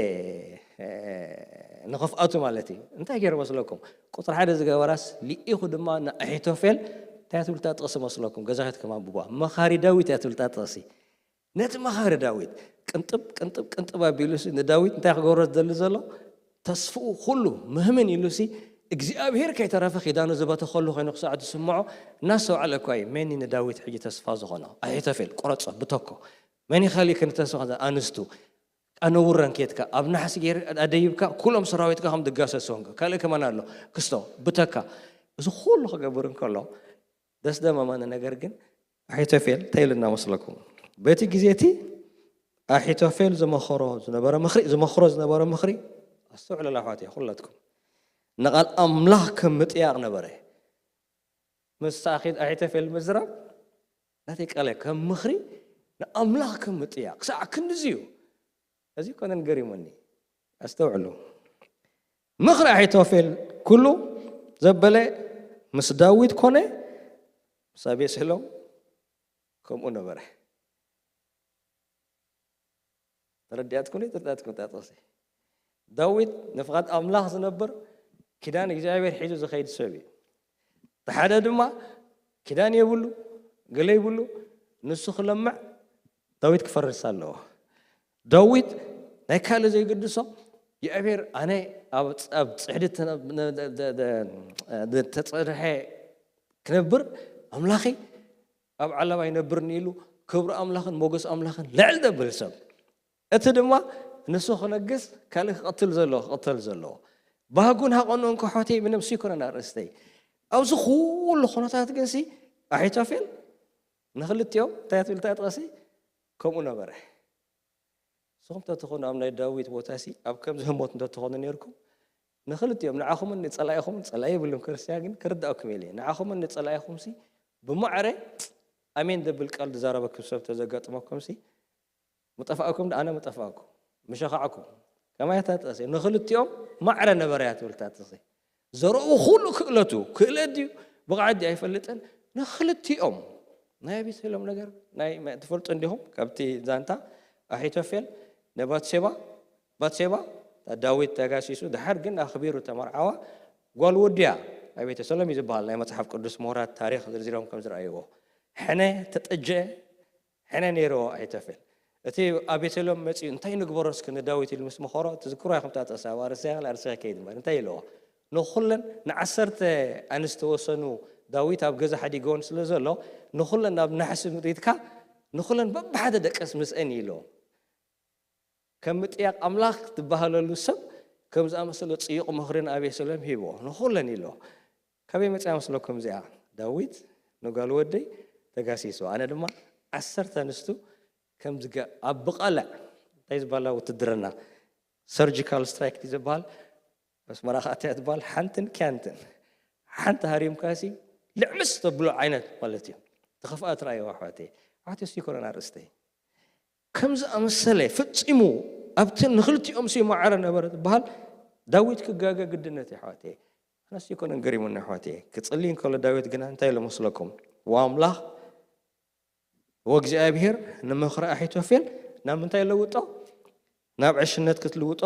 እ፣ ንኽፍኣቱ ማለት እዩ። እንታይ ገይሩ መስለኩም? ቁጽሪ ሓደ ዝገበራስ ልኢኹ ድማ ንኣሒቶፌል እንታይ ትብል እታ ጥቕሲ መስለኩም? ገዛ ኸይድኩም ኣንብቧ። መኻሪ ዳዊት እያ ትብል እታ ጥቕሲ። ነቲ መኻሪ ዳዊት ቅንጥብ፣ ቅንጥብ፣ ቅንጥብ ኣቢሉሲ ንዳዊት እንታይ ክገብሮ ዝደሊ ዘሎ? ተስፍኡ ኩሉ ምህምን ኢሉሲ እግዚኣብሄር ከይተረፈ ኪዳኑ ዝበተኸሉ ኮይኑ ክሳዕ ዝስምዖ እናስተውዓለ እኳ እዩ። መን እዩ ንዳዊት ሕጂ ተስፋ ዝኾኖ? ኣሒቶፌል፣ ቁረጾ፣ ብተኮ። መን እዩ ካሊእ ክንዲ ተስፋ ከ-? ኣንስቱ። ኣነውረን ኬትካ፣ ኣብ ናሕሲ ገይር ኣደይብካ፣ ኩሎም ሰራዊትካ ከም ድጋሰሶም። ካልእ ከማን ኣሎ። ክስቶ፣ ብተካ። እዚ ኩሉ ክገብር እንከሎ፣ ደስ ደመመኒ ነገር ግን፣ ኣሒቶፌል እንታይ ኢሉ እናመስለኩም? በቲ ግዜ እቲ ኣሒቶፌል ዝመኸሮ ዝነበረ ምኽሪ፣ ዝመኽሮ ዝነበረ ምኽሪ፣ ኣስተውዕሉላ ኣሕዋተይ፣ ኩላትኩም። ንቓል ኣምላኽ ከም ምጥያቕ ነበረ። ምስ ኣኺ-፣ ኣሒቶፌል ምዝራብ፣ ናተይ ቃለ ከም ምኽሪ ንኣምላኽ ከም ምጥያቕ፣ ክሳዕ ክንድዚ እዩ። እዚ ኮነን ገሪሙኒ። ኣስተውዕሉ። ምኽሪ ኣሒቶፌል ኩሉ ዘበለ ምስ ዳዊት ኮነ፣ ምስ ኣቤሴሎም ከምኡ ነበረ። ተረዲኣትኩም ዶ? ተረዲኣትኩም እታ ጥቕሲ? ዳዊት ንፍቓድ ኣምላኽ ዝነብር፣ ኪዳን እግዚኣብሔር ሒዙ ዝኸይድ ሰብ እዩ። እቲ ሓደ ድማ ኪዳን የብሉ፣ ገለ ይብሉ፣ ንሱ ክለምዕ ዳዊት ክፈርስ ኣለዎ። ዳዊት ናይ ካልእ ዘይግድሶ፣ እግዚኣብሔር ኣነ ኣብ፣ ኣብ ጽሕዲ እተ-፣ ነ-፣ ደ-፣ ደ-፣ ደ-፣ ተጸርሐ ክነብር፣ ኣምላኸይ ኣብ ዓለባ ይነብርኒ ኢሉ ክብሪ ኣምላኽን ሞገስ ኣምላኽን ልዕል ዘብል ሰብ። እቲ ድማ ንሱ ክነግስ ካልእ ክቐትል ዘለዎ ክቐተል ዘለዎ። ባህጉን ሃቐኑን ከሖተይ ምንም ስይኮነን ኣርእስተይ። ኣብዚ ኩሉ ኩነታት ግንሲ ኣሒቶፌል ንክልቲኦም እንታይ ትብል እታ ጥቕሲ? ከምኡ ነበረ። ንስኹም እንተትኾኑ ኣብ ናይ ዳዊት ቦታሲ ኣብ ከምዚ ህሞት እንተትኾኑ ነይርኩም፣ ንክልቲኦም ንዓኹምን ንጸላኢኹምን፣ ጸላኢ የብሉን ክርስትያን ግን ክርዳእኩም ኢለ እየ። ንዓኹምን ንጸላኢኹምሲ ብማዕረ ኣሜን ደብል ቃል ዝዛረበኩም ሰብ ተዘጋጥመኩምሲ ምጠፋእኩም ኣነ ምጠፋእኩ፣ ምሸኻዕኩ። ከማይ እታ ጥቕሲ ንክልቲኦም ማዕረ ነበረያ ትብል እታ ጥቕሲ። ዘረኡ ኩሉ ክእለቱ፣ ክእለት ድዩ ብቕዓት ድዩ ኣይፈልጥን፣ ንክልቲኦም ናይ ኣቤሴሎም ነገር ናይ መ-፣ ትፈልጡ እንዲኹም፣ ካብቲ ዛንታ ኣሒቶፌል ንባትሴባ፣ ባትሴባ እታ ዳዊት ተጋሲሱ፣ ድሓር ግን ኣኽቢሩ ተመርዓዋ፣ ጓል ወድያ፣ ኣቤሴሎም እዩ ዝበሃል፣ ናይ መጽሓፍ ቅዱስ ምሁራት ታሪኽ ዝርዚሮም ከም ዝረኣይዎ። ሕነ ተጠጀ፣ ሕነ ነይርዎ ኣሒቶፌል። እቲ ኣቤሴሎም መጺኡ፣ "እንታይ ንግበሮ እስኪ ንዳዊት?" ኢሉ ምስ መኸሮ፣ ትዝክርዋ ኢኹም እታ ጥቕሲ፣ ኣብ ኣርእስቲ ኣርእስቲ ከይድ እምበር፣ እንታይ ኢልዎ? ንኹለን ንዓሰርተ ኣንስቲ ወሰኑ፣ ዳዊት ኣብ ገዛ ሓዲጎን ስለ ዘሎ፣ ንኹለን ናብ ናሕሲ ምሪትካ፣ ንኹለን በብሓደ ደቀስ ምስአን ኢልዎ። ከም ምጥያቕ ኣምላኽ ክትበሃለሉ ሰብ፣ ከም ዝኣመሰለ ጽዩቕ ምኽሪ ንኣቤሴሎም ሂብዎ። ንኹለን ኢልዎ። ካበይ መጽያ መስለኩም እዚኣ? ዳዊት ንጓል ወደይ ተጋሲሱ፣ ኣነ ድማ ዓሰርተ ኣንስቱ ከም ዝገ-፣ ኣብ ብቐለዕ፣ እንታይ ዝበሃላ ውትድርና፣ ሰርጂካል ስትራይክ ድዩ ዝበሃል? ኣስመራ ከኣ እንታይ ትበሃል? ሓንትን ኪያንትን። ሓንቲ ሃሪምካሲ ልዕምስ ተብሎ ዓይነት ማለት እዩ። እቲ ክፍኣት ረኣይዋ ኣሕዋተይ። ኣሕዋተይ፣ እሱ ይኮነን ኣርእስተይ። ከም ዝኣመሰለ ፈጺሙ ኣብቲ ንክልቲኦም ሲ ማዕረ ነበረ ዝበሃል ዳዊት ክጋገ ግድነት እዩ ኣሕዋተይ። ኣነስ ይኮነን ገሪሙኒ ኣሕዋተይ። ክጽሊ እንከሎ ዳዊት ግና እንታይ ኢሉ መስለኩም? ወኣምላኽ ወእግዚኣብሔር ንምኽሪ ኣሒቶፌል ናብ ምንታይ ለውጦ? ናብ ዕሽነት ክትልውጦ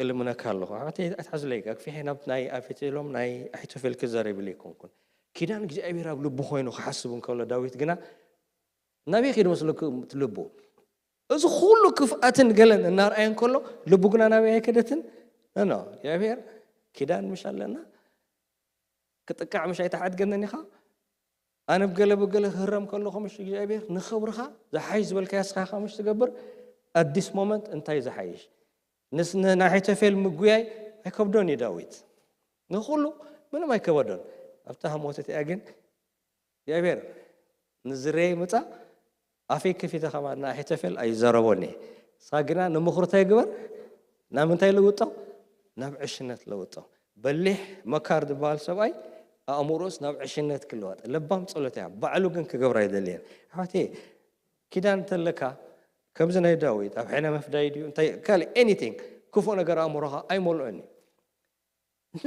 እልምነካ ኣለኹ። ኣሕዋተይ፣ ኣትሓዙለይ፣ ኣግፊሐ ናብ ናይ ኣቤሴሎም ናይ ኣሒቶፌል ክዛረብ ኢለ ኣይኮንኩን። ኪዳን እግዚኣብሔር ኣብ ልቡ ኮይኑ ክሓስብ እንከሎ ዳዊት ግና ናበይ ከይዱ መስለኩም እቲ ልቡ? እዚ ኩሉ ክፍኣትን ገለን እናርኣየ እንከሎ ልቡ ግና ናበይ ኣይከደትን? ኖ፣ ኖ፣ እግዚኣብሔር ኪዳን ምሽ ኣለና፣ ክጥቃዕ ምሽ ኣይተሓድገንን ኢኻ። ኣነ ብገለ ብገለ ክህረም ከለኹ ምሽ እግዚኣብሔር ንኽብርኻ ዝሓይሽ ዝበልካዮ ንስኻ ኢኻ ምሽ ትገብር። ኣት ዲስ ሞመንት እንታይ ዝሓይሽ? ንስ-፣ ን-፣ ንኣሒቶፌል ምጉያይ ኣይከብዶን እዩ ዳዊት። ንኹሉ ምንም ኣይከበዶን። ኣብታ ህሞት እቲኣ ግን እግዚኣብሔር ንዝረየ ምጻ ኣፈይ ከፊተ ከማ ንኣሒቶፌል ኣይዘረቦን እየ። ንስኻ ግና ንምኽሩ እንታይ ግበር? ናብ ምንታይ ለውጦ? ናብ ዕሽነት ለውጦ። በሊሕ መካር ዝበሃል ሰብኣይ ኣእምሮስ ናብ ዕሽነት ክለወጥ ለባም ጸሎት እያ። ባዕሉ ግን ክገብር ኣይደልየን። ኣሕዋተይ፣ ኪዳን እንተለካ ከምዚ ናይ ዳዊት ኣብ ሕነ መፍዳይ ድዩ እንታይ ካልእ ኤኒቲንግ ክፉእ ነገር ኣእምሮኻ ኣይመልኦን እዩ።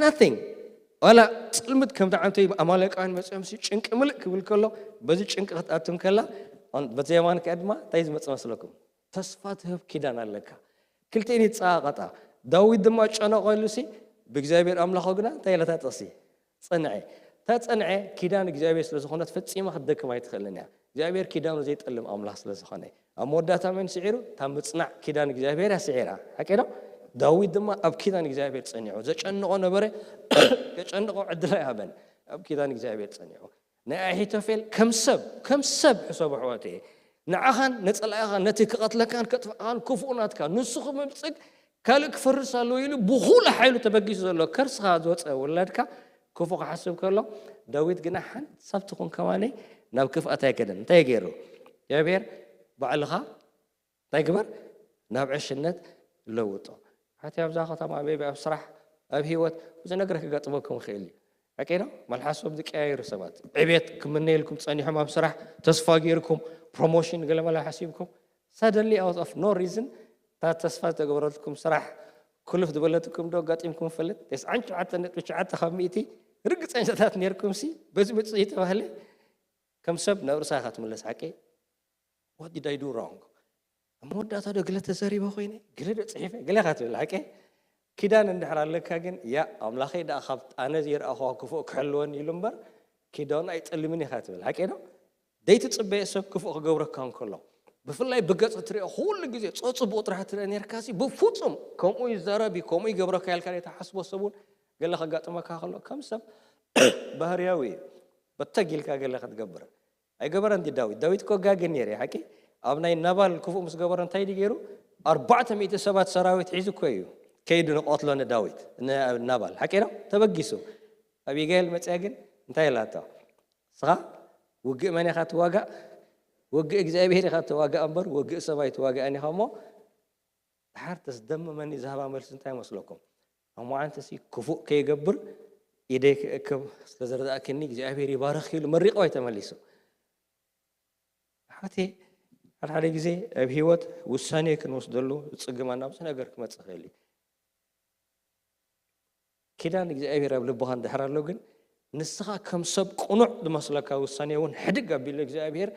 ናቲንግ ዋላ ጽልምት ከም ደዓንተይ ኣማሌቃውያን መጺኦም ሲ ጭንቂ ምልእ ክብል ከሎ በዚ ጭንቂ ክትኣትም ከላ በዚ የማን ከኣ ድማ እንታይ ዝመጽእ መስለኩም? ተስፋ ትህብ ኪዳን ኣለካ። ክልቲኤን ይጸቓቐጣ። ዳዊት ድማ ጨነቐሉ ሲ ብእግዚኣብሔር ኣምላኹ ግና እንታይ ኢላ እታ ጥቕሲ? ጸንዐ። እታ ጸንዐ ኪዳን እግዚኣብሔር ስለ ዝኾነት ፈጺማ ክትደክም ኣይትኽእልን እያ። እግዚኣብሔር ኪዳኑ ዘይጠልም ኣምላኽ ስለ ዝኾነ። ኣብ መወዳእታ መን ስዒሩ? እታ ምጽናዕ ኪዳን እግዚኣብሔር እያ ስዒራ። ሓቂ ዶ? ዳዊት ድማ ኣብ ኪዳን እግዚኣብሔር ጸኒዑ። ዘጨንቖ ነበረ፣ ከጨንቖ ዕድል ኣይሃበን። ኣብ ኪዳን እግዚኣብሔር ጸኒዑ። ናይ ኣሒቶፌል ከም ሰብ፣ ከም ሰብ ሕሰቡ ኣሕዋተየ። ንዓኻን ንጸላኢኻን ነቲ ክቐትለካን ከጥፍኣኻን ክፉእ ናትካ ንሱ ክምብጽግ ካልእ ክፈርስ ኣለዎ ኢሉ ብኹሉ ሓይሉ ተበጊሱ ዘሎ ከርስኻ ዝወጸ ውላድካ ክፉእ ክሓስብ ከሎ ዳዊት ግና ሓንሳብ ትኹን ከማነይ ናብ ክፍኣት ኣይከደን። እንታይ ገይሩ? እግዚኣብሔር ባዕልኻ እንታይ ግበር? ናብ ዕሽነት ለውጦ። ሓቲ ኣብዛ ከተማ ሜቢ ኣብ ስራሕ ኣብ ህይወት ብዙሕ ነገር ክገጥመኩም ይኽእል እዩ። ሓቂ ዶ? መልሓሶም ዝቀያየሩ ሰባት ዕቤት ክምነየልኩም ጸኒሖም ኣብ ስራሕ ተስፋ ገይርኩም ፕሮሞሽን ገለ መላ ሓሲብኩም suddenly out of no reason እታ ተስፋ ዝተገበረትኩም ስራሕ ክሉፍ ዝበለትኩም ዶ ኣጋጢምኩም ይፈልጥ? ተስዓን ትሽዓተ ነጥቢ ትሽዓተ ካብ ሚእቲ ርግጸኛታት ነርኩም ሲ በዚ ምጽእ ተባህለ ከም ሰብ ናብ ርእሳ ኢኻ ትምለስ ሓቂ? What did I do wrong? ኣብ መወዳእታ ዶ ግለ ተዘሪበ ኮይነ ግለ ዶ ጽሒፈ ግለ ኢኻ ትብል ሓቂ? ኪዳን እንድሕር ኣለካ ግን ያ ኣምላኸይ ደኣ ካብ ኣነ ዘይረኣኹዋ ክፉእ ክሕልወኒ ኢሉ እምበር ኪዳኑ ኣይጠልምን ኢኻ ትብል ሓቂ ዶ? ዘይትጽበዮ ሰብ ክፉእ ክገብረካ እንከሎ ብፍላይ ብገጽ ትሪኦ ኩሉ ግዜ ጸጽቡቕ ጥራሕ ትርኢ ነርካሲ ብፍጹም ከምኡ ይዛረብ እዩ ከምኡ ይገብረካ ኢልካ ዘይትሓስቦ ሰብ እውን ገለ ከጋጥመካ ከሎ ከም ሰብ ባህርያዊ እዩ። በተግ ኢልካ ገለ ክትገብር ኣይገበረን ድዩ ዳዊት? ዳዊት እኮ ጋግን ነይሩ እዩ ሓቂ? ኣብ ናይ ናባል ክፉእ ምስ ገበሮ እንታይ ድዩ ገይሩ? ኣርባዕተ ሚእቲ ሰባት ሰራዊት ሒዙ እኮ እዩ ከይዱ ንቐትሎ ንዳዊት ንናባል ሓቂ ዶ? ተበጊሱ። ኣቢጋይል መፅያ ግን እንታይ ኢላቶ? ንስኻ ውግእ መን ኢኻ ትዋጋእ? ውግእ እግዚኣብሔር ኢኻ ትዋጋእ እምበር ውግእ ሰብ ኣይትዋጋእን ኢኻ እሞ ደሓር ተስደምመኒ ዝሃባ መልሲ እንታይ መስለኩም? ኣብ መዓንተሲ ክፉእ ከይገብር ኢደይ ክእክብ ስለዝረዳእክኒ እግዚኣብሔር ይባርኽ ኢሉ መሪቕዋ እዩ ተመሊሱ። ኣሕዋተይ ሓደ ሓደ ግዜ ኣብ ህይወት ውሳኔ ክንወስደሉ ዝጽግመና ብዙሕ ነገር ክመጽእ ይኽእል እዩ። ኪዳን እግዚኣብሔር ኣብ ልብኻ እንድሕር ኣሎ ግን ንስኻ ከም ሰብ ቅኑዕ ዝመስለካ ውሳኔ እውን ሕድግ ኣቢሉ እግዚኣብሔር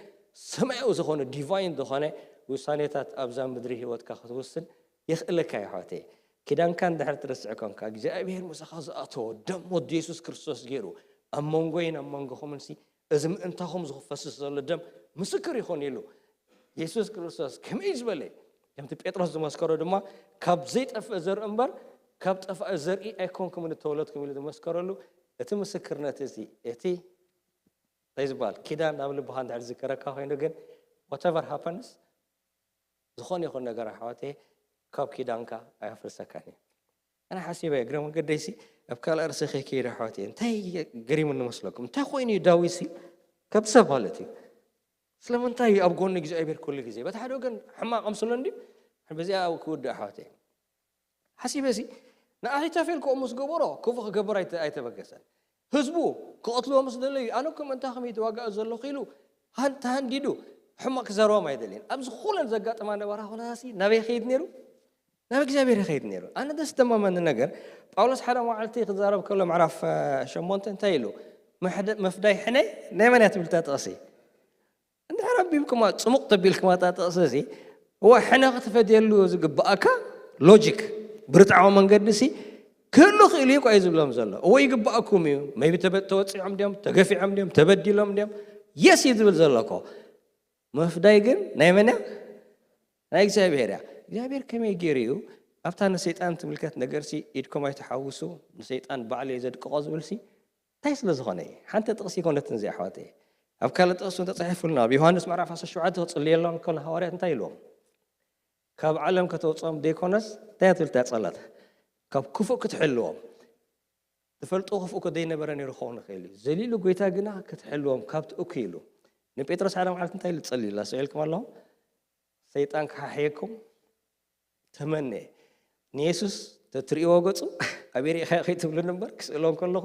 ሰማያዊ ዝኾነ ዲቫይን ዝኾነ ውሳኔታት ኣብዛ ምድሪ ህይወትካ ክትውስን የኽእለካ እዩ ኣሕዋተይ። ኪዳንካ እንድሕር ትርስዕ ኮንካ እግዚኣብሔር ምሳኻ ዝኣተዎ ደም ወዲ የሱስ ክርስቶስ ገይሩ ኣብ መንጎይን ኣብ መንጎኹምን ሲ እዚ ምእንታኹም ዝፈስስ ዘሎ ደም ምስክር ይኹን ኢሉ የሱስ ክርስቶስ ከመይ ዝበለ ከምቲ ጴጥሮስ ዝመስከሮ ድማ ካብ ዘይጠፍእ ዘርኢ እምበር ካብ ጠፋኢ ዘርኢ ኣይኮንኩም ዝተወለድኩም ኢሉ ዝመስከረሉ እቲ ምስክርነት እዚ እቲ እንታይ ዝበሃል ኪዳን ናብ ልብኻ እንድሕር ዝዝከረካ ኮይኑ ግን whatever happens ዝኾነ ይኹን ነገር ኣሕዋተይ ካብ ኪዳንካ ኣየፍርሰካን እዩ። ኣነ ሓሲበ እግረ መንገደይሲ ኣብ ካልእ ርእሲ ከይከይድ ኣሕዋተይ እንታይ ገሪሙኒ መስለኩም እንታይ ኮይኑ እዩ ዳዊትሲ ከም ሰብ ማለት እዩ ስለምንታይ እዩ ኣብ ጎኒ እግዚኣብሔር ኩሉ ግዜ በቲ ሓደ ወገን ሕማቕ ኣምስሎ እንድዩ በዚኣ ክውድእ ኣሕዋተይ ሓሲበ ሲ ንኣኺቶፌል ከምኡ ምስ ገበሮ ክፉእ ክገብር ኣይተ- ኣይተበገሰን ህዝቡ ክቐትልዎ ምስ ደለዩ ኣነ እኮ ምእንታኹም እየ ተዋጋእ ዘለኹ ኢሉ ሃን- ተሃንዲዱ ሕማቕ ክዛረቦም ኣይደልየን ኣብዚ ኩለን ዘጋጠማ ነበራ ኩነታሲ ናበይ ይኸይድ ነይሩ ናብ እግዚኣብሔር ይኸይድ ነይሩ ኣነ ደስ ደማመኒ ነገር ጳውሎስ ሓደ መዓልቲ ክዛረብ ከሎ ምዕራፍ ሸሞንተ እንታይ ኢሉ መፍዳይ ሕነ ናይ መን እያ ትብል እታ ጥቕሲ እንድሕር ኣንቢብኩማ ጽሙቕ ተቢልኩማ እታ ጥቕሲ እዚ እወ ሕነ ክትፈድየሉ ዝግብኣካ ሎጂክ ብርትዓዊ መንገዲ ሲ ክህሉ ክእል እዩ እዩ ዝብሎም ዘሎ እወ ይግብኣኩም እዩ maybe ተወፂዖም ድዮም ተገፊዖም ድዮም ተበዲሎም ድዮም የስ እዩ ዝብል ዘሎ እኮ መፍዳይ ግን ናይ መን እያ ናይ እግዚኣብሔር እያ እግዚኣብሔር ከመይ ገይሩ እዩ ኣብታ ንሰይጣን ትምልከት ነገር ሲ ኢድኩም ኣይተሓውሱ ንሰይጣን ባዕሉ እየ ዘድቅቆ ዝብል ሲ እንታይ ስለ ዝኾነ እዩ ሓንቲ ጥቕሲ ይኮነትን እዚ ኣሕዋተይ ኣብ ካልእ ጥቕሲ እውን ተፃሒፉልና ኣብ ዮሃንስ ምዕራፍ ዓሰርተ ሸውዓተ ክፅልየሎም ከሎ ሃዋርያት እንታይ ኢልዎም ካብ ዓለም ከተውፅኦም ዘይኮነስ እንታይ ትብል እታ ፀሎት ካብ ክፉእ ክትሕልዎም ትፈልጥዎ ክፉእ እኮ ዘይነበረ ነይሩ ክኸውን ይኽእል እዩ። ዘሊሉ ጎይታ ግና ክትሕልዎም ካብቲ እኩይ ኢሉ ንጴጥሮስ ሓደ መዓልቲ እንታይ ኢሉ ጸልዩላ? ስዒልኩም ኣለኹም? ሰይጣን ክሓሕየኩም ተመነ። ንየሱስ ተትርእይዎ ገጹ ኣበይ ርኢኻ ከይትብሉኒ እምበር ክስእሎ እንከለኹ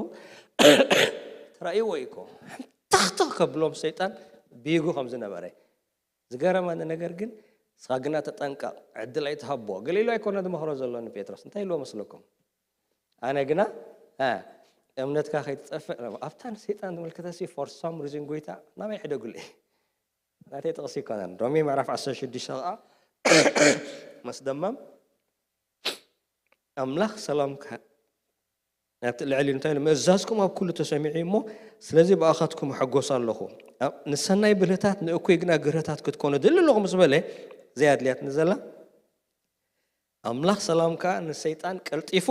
ተራእይዎ እዩ እኮ። ሕንታኽትኽ ከብሎም ሰይጣን ብይጉ ከም ዝነበረ። ዝገረመኒ ነገር ግን ንስኻ ግና ተጠንቀቕ፣ ዕድል ኣይትሃቦ። ገሊሉ ኣይኮነ ዝመኽሮ ዘሎ ንጴጥሮስ። እንታይ ኢልዎ መስለኩም? ኣነ ግና እ፣ እምነትካ ከይትጠፍእ። ኣብታ ንሰይጣን ዝምልከተሲ for some reason ጎይታ ናበይ ሕደጉለይ? ናተይ ጥቕሲ ኣይኮነን። ሮሜ ምዕራፍ ዓሰርተ ሽዱሽተ ኸዓ መስደመም ኣምላኽ ሰላምካ ናብቲ ልዕሊ እንታይ ኢሉ? ምእዛዝኩም ኣብ ኩሉ ተሰሚዑ እሞ ስለዚ ብኣኻትኩም እሕጎስ ኣለኹ። ኣብ- ንሰናይ ብልህታት ንእኩይ ግና ግርህታት ክትኮኑ ድሊ ኣለኹ ምስ በለ እዚኣ ኣድልያትኒ ዘላ ኣምላኽ ሰላም ከኣ ንሰይጣን ቀልጢፉ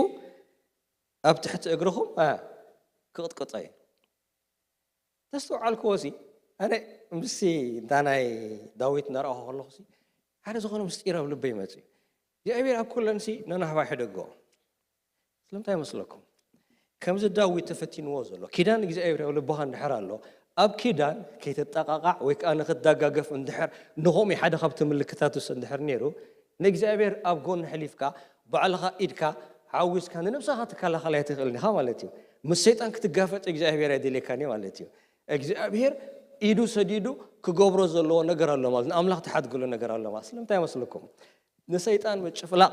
ኣብ ትሕቲ እግርኹም ኣ፣ ክቕጥቅጦ እዩ። ተስተውዓልክዎ ሲ ኣነ ምስቲ እንታ ናይ ዳዊት እናረኣኹ ከለኹ ሲ ሓደ ዝኾነ ምስጢር ኣብ ልበይ መፅእ እግዚኣብሔር ኣብ ኩለን ሲ ነናህባ ሕደጎ ስለምንታይ መስለኩም ከምዚ ዳዊት ተፈቲንዎ ዘሎ ኪዳን እግዚኣብሔር ኣብ ልቦኻ እንድሕር ኣሎ ኣብ ኪዳን ከይትጠቃቃዕ ወይ ከዓ ንክትደጋገፍ እንድሕር ንኸምኡ ሓደ ካብቲ ምልክታት ውስ እንድሕር ነይሩ ንእግዚኣብሔር ኣብ ጎን ሕሊፍካ ባዕልኻ ኢድካ ሓዊስካ ንነብስኻ ትከላኸል ኣይትኽእል ኢኻ ማለት እዩ ምስ ሰይጣን ክትጋፈጥ እግዚኣብሔር ኣይደልየካን እዩ ማለት እዩ እግዚኣብሔር ኢዱ ሰዲዱ ክገብሮ ዘለዎ ነገር ኣሎ ማለት ንኣምላኽ ትሓድግሉ ነገር ኣሎ ማለት ስለምንታይ መስለኩም ንሰይጣን ምጭፍላቕ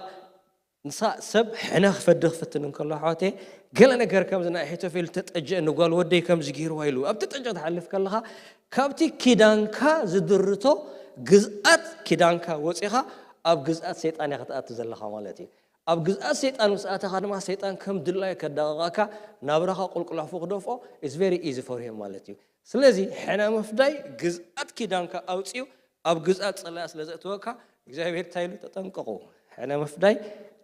ንሳ ሰብ ሕነ ክፈዲ ክፍትን እንከሎ ኣሕዋተይ ገለ ነገር ከምዚ ናይ ኣሒቶፌል ተጠጀአ ንጓል ወደይ ከምዚ ገይርዋ ኢሉ ኣብ ተጠጀ ትሓልፍ ከለኻ ካብቲ ኪዳንካ ዝድርቶ ግዝኣት ኪዳንካ ወፂኻ ኣብ ግዝኣት ሰይጣን እያ ክትኣቱ ዘለኻ ማለት እዩ ኣብ ግዝኣት ሰይጣን ምስ ኣተኻ ድማ ሰይጣን ከም ድላዩ ከዳቐቐካ ናብራኻ ቁልቁላፉ ክደፍኦ is very easy for him ማለት እዩ ስለዚ ሕነ ምፍዳይ ግዝኣት ኪዳንካ ኣውፅኡ ኣብ ግዝኣት ፀላኢ ስለ ዘእትወካ እግዚኣብሔር እንታይ ኢሉ ተጠንቀቑ ሕነ ምፍዳይ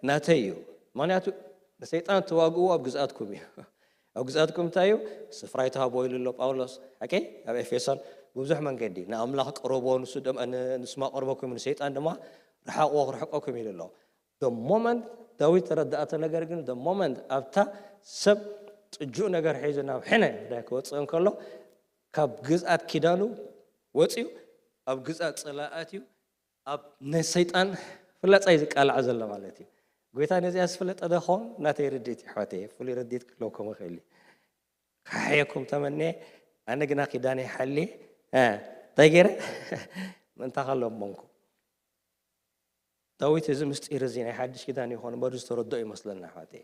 ናተይ እዩ ምክንያቱ ንሰይጣን ተዋግኡ ኣብ ግዝኣትኩም እዩ ኣብ ግዝኣትኩም እንታይ እዩ ስፍራ ይተሃቦ ኢሉ ኣሎ ጳውሎስ ሓቂ ኣብ ኤፌሶን ብብዙሕ መንገዲ ንኣምላኽ ቅረቦ ንስማ ቅርበኩም ንሰይጣን ድማ ርሓቕዎ ክርሕቀኩም ኢሉ ኣሎ ሞመንት ዳዊት ተረዳእተ ነገር ግን ሞመንት ኣብታ ሰብ ጥጁእ ነገር ሒዙ ናብ ሕነ ዳይ ክወፅእ እንከሎ ካብ ግዝኣት ኪዳኑ ወፅዩ ኣብ ግዝኣት ፀላኣት እዩ ኣብ ናይ ሰይጣን ፍላፃ እዩ ዝቃላዕ ዘሎ ማለት እዩ ጎይታ ነዚኣ ዝፍለጠ ዶ ኸውን ናተይ ርድኢት ይሕዋተ ፍሉይ ርድኢት ክህለኩም ይኽእል እዩ ካሕየኩም ተመንየ ኣነ ግና ኪዳነ ይሓሊ እንታይ ገይረ ምእንታ ከሎ እሞንኩ ዳዊት እዚ ምስጢር እዚ ናይ ሓድሽ ኪዳን ይኾን በዱ ዝተረድኦ ይመስለና ኣሕዋተይ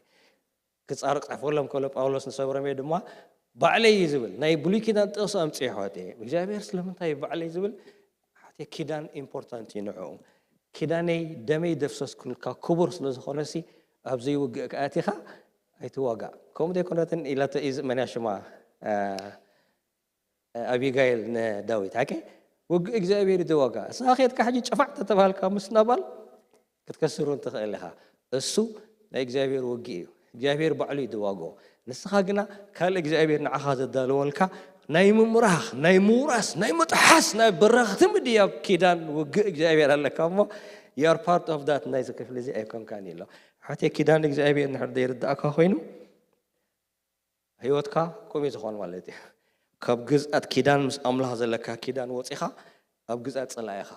ክፃርቕ ፃሕፈሎም ከሎ ጳውሎስ ንሰብ ሮሜ ድማ ባዕለይ እዩ ዝብል ናይ ብሉይ ኪዳን ጥቕሲ ኣምፅእ ኣሕዋተይ እግዚኣብሔር ስለምንታይ እዩ ባዕለይ ዝብል ሓተ ኪዳን ኢምፖርታንት እዩ ንዕኡ ኪዳነይ ደመይ ደፍሰስኩልካ ክቡር ስለ ዝኾነሲ ኣብ ዘይውግእ ከኣቲኻ ኣይትዋጋእ ከምኡ ዘይኮነትን ኢላቶ እዩ መን እያ ሽማ ኣቢጋይል ንዳዊት ሓቂ ውግእ እግዚኣብሔር እዩ ዝዋጋ እሳ ኸድካ ሕጂ ጨፋዕ ተተባሃልካ ምስ ናባል ክትከስር እውን ትኽእል ኢኻ እሱ ናይ እግዚኣብሔር ውግእ እዩ እግዚኣብሔር ባዕሉ እዩ ዝዋግኦ ንስኻ ግና ካልእ እግዚኣብሔር ንዓኻ ዘዳለወልካ ናይ ምምራኽ ናይ ምውራስ ናይ ምጥሓስ ናይ በረኽቲ ምድያብ ኪዳን ውግእ እግዚኣብሔር ኣለካ እሞ you are part of that ናይዚ ክፍሊ እዚ ኣይኮንካን ኢሎ ሓትየ ኪዳን እግዚኣብሔር ንሕር ዘይርዳእካ ኮይኑ ህይወትካ ከምኡ ዝኾን ማለት እዩ ካብ ግዝኣት ኪዳን ምስ ኣምላኽ ዘለካ ኪዳን ወፂኻ ኣብ ግዝኣት ፅላኢኻ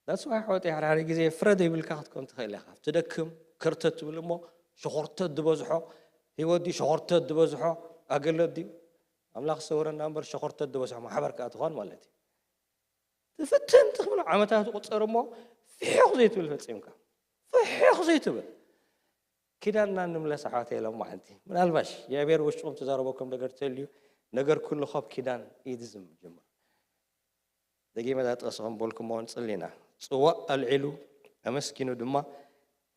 that's why ኣሕዋተይ ሓደ ሓደ ግዜ ፍረ ዘይብልካ ክትኮን ትኽእል ኢኻ ትደክም ከርተት ትብል እሞ ሸኾርተት ዝበዝሖ ህይወት ድዩ ሸኾርተት ዝበዝሖ ኣገለት ድዩ ኣምላኽ ዝሰውረና እምበር ሸኾርተት ዝበዝሖ ማሕበር ከዓ ትኾን ማለት እዩ ትፍትን ትኽብሎ ዓመታት ትቁፀር እሞ ፍሕኽ ዘይትብል ፈፂምካ ፍሕኽ ዘይትብል ኪዳንና ንምለስ ኣሕዋተይ ሎማዓንቲ ምናልባሽ እግዚኣብሔር ውሽጥኩም ተዛረበኩም ነገር ተልዩ ነገር ኩሉ ካብ ኪዳን እዩ ዝጅምር ደጊመ እዛ ጥቕሲ ከም በልኩሞ ንጽሊ ኢና። ጽዋእ ኣልዒሉ ኣመስጊኑ ድማ፣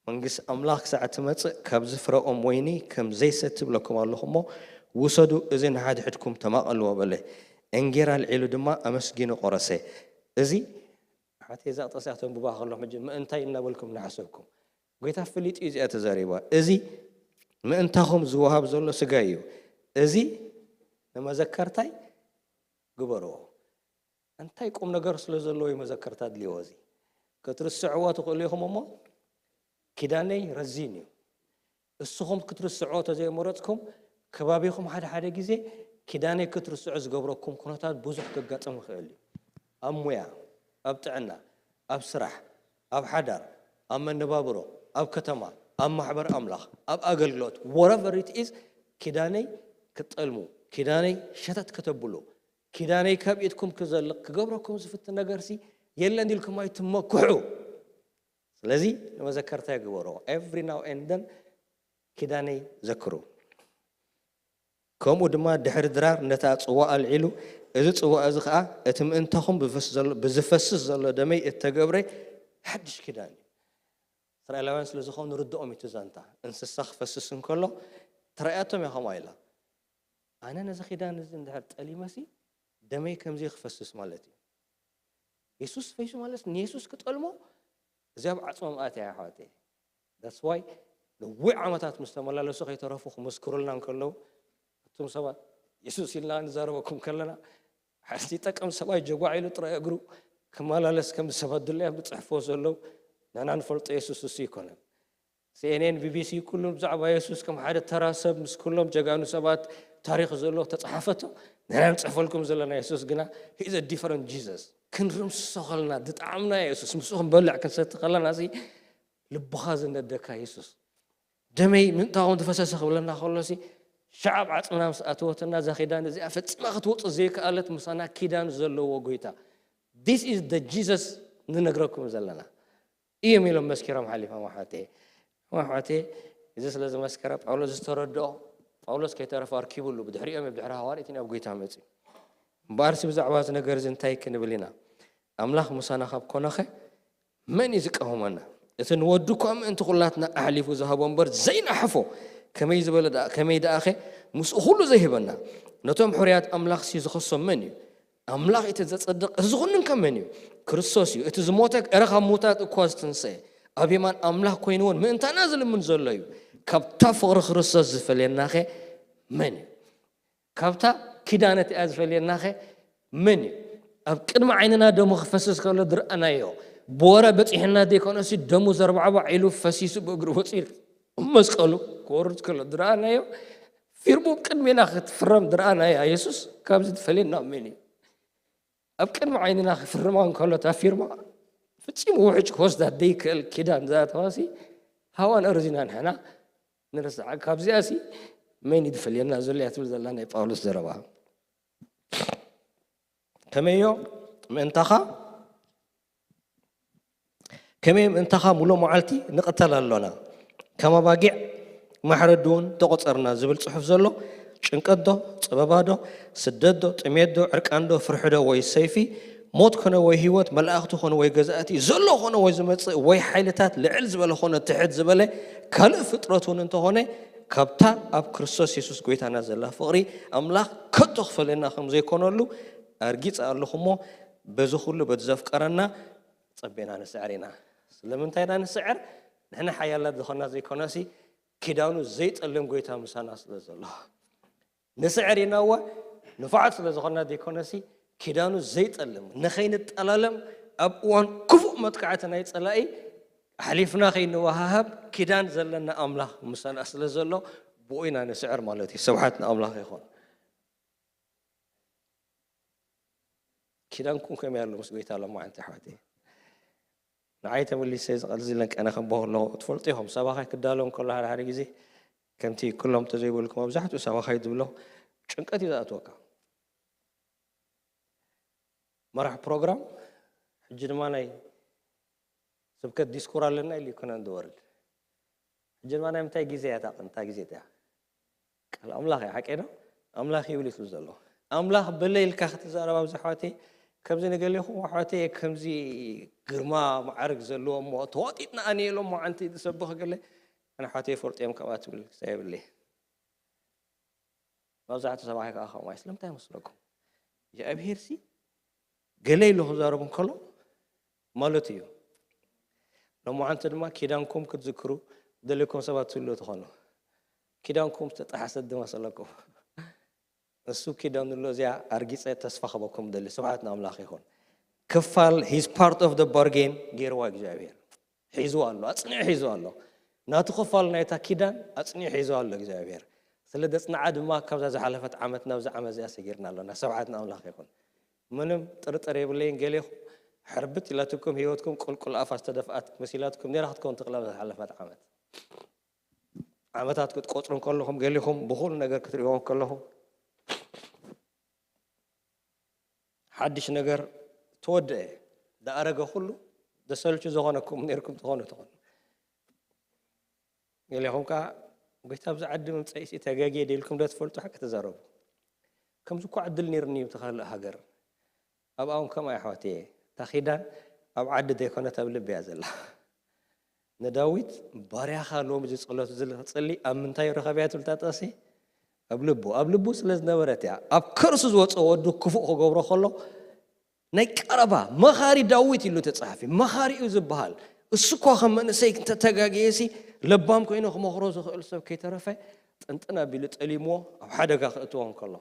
መንግስቲ ኣምላኽ ክሳዕ ትመጽእ፣ ካብዚ ፍረ ኦም ወይኒ ከም ዘይሰቲ እብለኩም ኣለኹ እሞ፣ ውሰዱ፣ እዚ ንሓድሕድኩም ተማቐልዎ በለ። እንጌራ ኣልዒሉ ድማ ኣመስጊኑ ቖረሰ። እዚ፣ ኣሕዋተይ፣ እዛ ጥቕሲ እያ ተንብባ ከለኹም፣ ሕጂ ምእንታይ እናበልኩም እናሓሰብኩም፣ ጐይታ ፈሊጡ እዩ እዚኣ ተዛሪባ። እዚ ምእንታኹም ዝወሃብ ዘሎ ስጋይ እዩ። እዚ ንመዘከርታይ ግበርዎ። እንታይ ቁም ነገር ስለ ዘለዎ እዩ መዘከርታ ኣድልይዎ እዚ? ክትርስዕዎ ትኽእሉ ኢኹም እሞ ኪዳነይ ረዚን እዩ። እስኹም ክትርስዕዎ ተዘይመረጽኩም ከባቢኹም ሓደ ሓደ ግዜ ኪዳነይ ክትርስዑ ዝገብረኩም ኩነታት ብዙሕ ከጋጥም ይኽእል እዩ። ኣብ ሙያ፣ ኣብ ጥዕና፣ ኣብ ስራሕ፣ ኣብ ሓዳር፣ ኣብ መነባብሮ፣ ኣብ ከተማ፣ ኣብ ማሕበር ኣምላኽ፣ ኣብ ኣገልግሎት፣ whatever it is፣ ኪዳነይ ክትጠልሙ፣ ኪዳነይ ሸተት ከተብሉ፣ ኪዳነይ ካብ ኢድኩም ክዘልቕ ክገብረኩም ዝፍትን ነገርሲ የለን ኢልኩም ኣይትመክሑ። ስለዚ ንመዘከርታ ይግበሮ። Every now and then ኪዳነይ ዘክሩ። ከምኡ ድማ ድሕሪ ድራር ነታ ጽዋ ኣልዒሉ፣ እዚ ጽዋ እዚ ኸኣ እቲ ምእንታኹም ብፈስ ዘሎ- ብዝፈስስ ዘሎ ደመይ እተገብረ ሓድሽ ኪዳን እዩ። እስራኤላውያን ስለ ዝኾኑ ርድኦም እዩ እቲ ዛንታ። እንስሳ ክፈስስ እንከሎ ተራእያቶም እያ ከምኣ ኢላ። ኣነ ነዚ ኪዳን እዚ እንድሕር ጠሊመሲ ደመይ ከምዚ ክፈስስ ማለት እዩ። የሱስ ፈይሱ ማለት ንየሱስ ክጠልሞ እዚ ኣብ ዓጽሞም ኣትያ ኣሕዋተይ። That's why ነዊሕ ዓመታት ምስ ተመላለሱ ከይተረፉ ክምስክሩልና እንከለዉ፣ ኣቱም ሰባት፣ የሱስ ኢልና ንዛረበኩም ከለና ሓንቲ ጠቀም ሰብኣይ ጀጓዕ ኢሉ ጥራይ እግሩ ክመላለስ ከም ሰባት ድለያ ብጽሕፎ ዘለዉ፣ ንሕና ንፈልጦ የሱስ እሱ ኣይኮነን። ሲኤንኤን፣ ቢቢሲ ኩሉ ብዛዕባ የሱስ ከም ሓደ ተራ ሰብ ምስ ኩሎም ጀጋኑ ሰባት ታሪኽ ዘሎ ተጻሓፈቶ። ንሕና ንጽሕፈልኩም ዘለና የሱስ ግና he's a different Jesus። ክንርምስሶ ከለና ዝጠዓምና የሱስ ምስኡ ክንበልዕ ክንሰቲ ከለና ሲ ልብኻ ዝነደካ የሱስ ደመይ ምእንታኹም ዝፈሰሰ ክብለና ከሎሲ ሸዓብ ዓጽምና ምስ ኣተወትና እዛ ኪዳን እዚኣ ፈጺማ ክትወጽእ ዘይከኣለት ምሳና ኪዳን ዘለዎ ጎይታ this is the Jesus ንነግረኩም ዘለና እዮም ኢሎም መስኪሮም ሓሊፎም ኣሕዋተይ። ኣሕዋተይ እዚ ስለ ዝመስከረ ጳውሎስ ዝተረድኦ ጳውሎስ ከይተረፈ ኣርኪቡሉ ብድሕሪኦም ብድሕሪ ሃዋርያት ናብ ጎይታ መጺ እምበኣርሲ ብዛዕባ እዚ ነገር እዚ እንታይ ክንብል ኢና ኣምላኽ ምሳና ካብ ኮነኸ መን እዩ ዝቃወመና እቲ ንወዱ እኳ ምእንቲ ኩላትና ኣሕሊፉ ዝሃቦ እምበር ዘይናሕፎ ከመይ ዝበለ ከመይ ደኣኸ ምስኡ ኩሉ ዘይህበና ነቶም ሕርያት ኣምላኽሲ ዝኸሶም መን እዩ ኣምላኽ እቲ ዘጸድቕ እዚ ዝኹንን ከመን እዩ ክርስቶስ እዩ እቲ ዝሞተ እረ ካብ ሙታት እኳ ዝትንስአ ኣብ የማን ኣምላኽ ኮይኑ እውን ምእንታና ዝልምን ዘሎ እዩ ካብታ ፍቕሪ ክርስቶስ ዝፈልየናኸ መን እዩ ካብታ ኪዳነ እቲኣ ዝፈልየናኸ መን እዩ ኣብ ቅድሚ ዓይንና ደሙ ክፈስስ ከሎ ዝረኣናዮ ብወረ በፂሕና ዘይኮነሲ ደሙ ዘርባዕባዕ ኢሉ ፈሲሱ ብእግሪ ወፂኡ መስቀሉ ክወርድ ከሎ ዝረኣናዮ ፊርሙ ቅድሜና ክትፍረም ዝረኣናያ የሱስ ካብዚ ትፈልየና መን እዩ ኣብ ቅድሚ ዓይንና ክፍርማ እንከሎ እታ ፊርማ ፍጺሙ ውሕጅ ክወስዳ ዘይክእል ኪዳን ዝኣተዋሲ ሃዋን እርዚና ንሕና ንርስዓ ካብዚኣሲ መን ይድፈልየና ዘሎ እያ ትብል ዘላ ናይ ጳውሎስ ዘረባ ከመዮ ምእንታኻ ከመይ ምእንታኻ ሙሉእ መዓልቲ ንቕተል ኣሎና ከም ኣባጊዕ ማሕረዲ እውን ተቖጸርና ዝብል ጽሑፍ ዘሎ ጭንቀት ዶ ጸበባ ዶ ስደት ዶ ጥሜት ዶ ዕርቃን ዶ ፍርሒ ዶ ወይ ሰይፊ ሞት ኮነ ወይ ህይወት መላእኽቲ ኮነ ወይ ገዛእቲ ዘሎ ኮነ ወይ ዝመጽእ ወይ ሓይልታት ልዕል ዝበለ ኮነ ትሕት ዝበለ ካልእ ፍጥረት እውን እንተኾነ ካብታ ኣብ ክርስቶስ የሱስ ጎይታና ዘላ ፍቕሪ ኣምላኽ ከቶ ክፈለና ከም ዘይኮነሉ ኣርጊጸ ኣለኹ እሞ በዚ ኩሉ በቲ ዘፍቀረና ጸቤና ንስዕር ኢና ስለምንታይ ኢና ንስዕር ንሕና ሓያላት ዝኾና ዘይኮነሲ ኪዳኑ ዘይጠልም ጎይታ ምሳና ስለ ዘሎ ንስዕር ኢና እወ ንፉዓት ስለ ዝኾና ዘይኮነሲ ኪዳኑ ዘይጠልም ንኸይንጠላለም ኣብ እዋን ክፉእ መጥቃዕቲ ናይ ጸላኢ ኣሕሊፍና ከይንወሃሃብ ኪዳን ዘለና ኣምላኽ ምሳና ስለ ዘሎ ብኡ ኢና ንስዕር ማለት እዩ ስብሓት ንኣምላኽ ይኹን ኪዳንኩም ከመይ ኣሎ ምስ ጎይታ ሎማዓንቲ ኣሕዋተይ ንዓይ ተመሊሰ ዝቐልዚ ለንቀነ ከንበኹ ኣለኹ ትፈልጡ ኢኹም ሰባኻይ ክዳሎ እንከሎ ሓደ ሓደ ግዜ ከምቲ ኩሎም ተዘይበልኩም ኣብዛሕትኡ ሰባኻይ ዝብሎ ጭንቀት እዩ ዝኣትወካ መራሕ ፕሮግራም ሕጂ ድማ ናይ ስብከት ዲስኩር ኣለና ኢሉ ይኮነን ዝወርድ ሕጂ ድማ ናይ ምንታይ ግዜ እያ እታ ቅንታ ግዜ እያ ቃል ኣምላኽ እያ ሓቀይ ዶ ኣምላኽ ይብል እዩ ዘሎ ኣምላኽ በለ ኢልካ ክትዛረብ ኣብዚ ኣሕዋተይ ከምዚ ንገሌኹም ኣሕዋተይ ከምዚ ግርማ ማዕርግ ዘለዎ እሞ ተዋጢጥና ኣነ ኢሎም ኣንቲ ዝሰብኽ ገለ ኣነ ኣሕዋተይ ፈልጦ እዮም ካብኣ ትብል ክሳብ የብለይ መብዛሕትኡ ሰብኣይ ከዓ ከምኡ እዩ ስለምንታይ መስለኩም እግዚኣብሄር ሲ ገለ ኢሉ ክዛረብ እንከሎ ማለት እዩ ሎማዓንቲ ድማ ኪዳንኩም ክትዝክሩ ደልኩም ሰባት ትህሉ ትኾኑ ኪዳንኩም ዝተጠሓሰት ድማ ሰለኩም እሱ ኪዳኑ ኣሎ እዚኣ ኣርጊፀ ተስፋ ክበኩም ደሊ ስብሓት ንኣምላኽ ይኹን ክፋል he's part of the bargain ገይርዋ እግዚኣብሔር ሒዝዋ ኣሎ ኣፅኒዑ ሒዝዋ ኣሎ ናቱ ክፋል ናይታ ኪዳን ኣፅኒዑ ሒዝዋ ኣሎ እግዚኣብሔር ስለ ዘጽንዓ ድማ ካብዛ ዝሓለፈት ዓመት ናብዚ ዓመት እዚኣ ሰጊርና ኣለና። ስብሓት ንኣምላኽ ይኹን። ምንም ጥርጥር የብለይን፣ ገሌኹም ሕርብት ኢላትኩም ህይወትኩም ቁልቁል ኣፋ ዝተደፍኣት መሲላትኩም ነይራ ክትከውን ትኽእላ። ዝሓለፈት ዓመት ዓመታት ክትቆጽሩ እንከለኹም፣ ገሌኹም ብኹሉ ነገር ክትርእይዎ እንከለኹም፣ ሓድሽ ነገር ተወደአ፣ ዝኣረገ ኩሉ ዘሰልቹ ዝኾነኩም ነይርኩም ትኾኑ ትኾኑ። ገሌኹም ከኣ፣ "ጎይታ፣ ኣብዚ ዓዲ ምምጸኢሲ ተጋግየ" ደ ኢልኩም ዶ ትፈልጡ? ሓቂ ተዛረቡ። ከምዚ እኮ ዕድል ነይሩኒ እዩ፣ ተኻልእ ሃገር። ኣብኣ እውን ከምኣ፣ ኣሕዋተየ፣ እታ ኪዳን ኣብ ዓዲ ዘይኮነት ኣብ ልቢ እያ ዘላ። ንዳዊት፣ "ባርያኻ ሎሚ እዚ ጸሎት እዚ ክጽሊ ኣብ ምንታይ ረኸብያ?" ትብል እታ ጥቕሲ። ኣብ ልቡ፣ ኣብ ልቡ ስለ ዝነበረት እያ። ኣብ ከርሱ ዝወጸ ወዱ ክፉእ ክገብሮ ከሎ፣ ናይ ቀረባ መኻሪ ዳዊት ኢሉ ተጻሓፊ፣ መኻሪ እዩ ዝበሃል። እሱ እኳ ከም መንእሰይ እንተተጋገየሲ፣ ለባም ኮይኑ ክመኽሮ ዝኽእል ሰብ ከይተረፈ ጥንጥን ኣቢሉ ጠሊምዎ ኣብ ሓደጋ ክእትዎ እንከሎ፣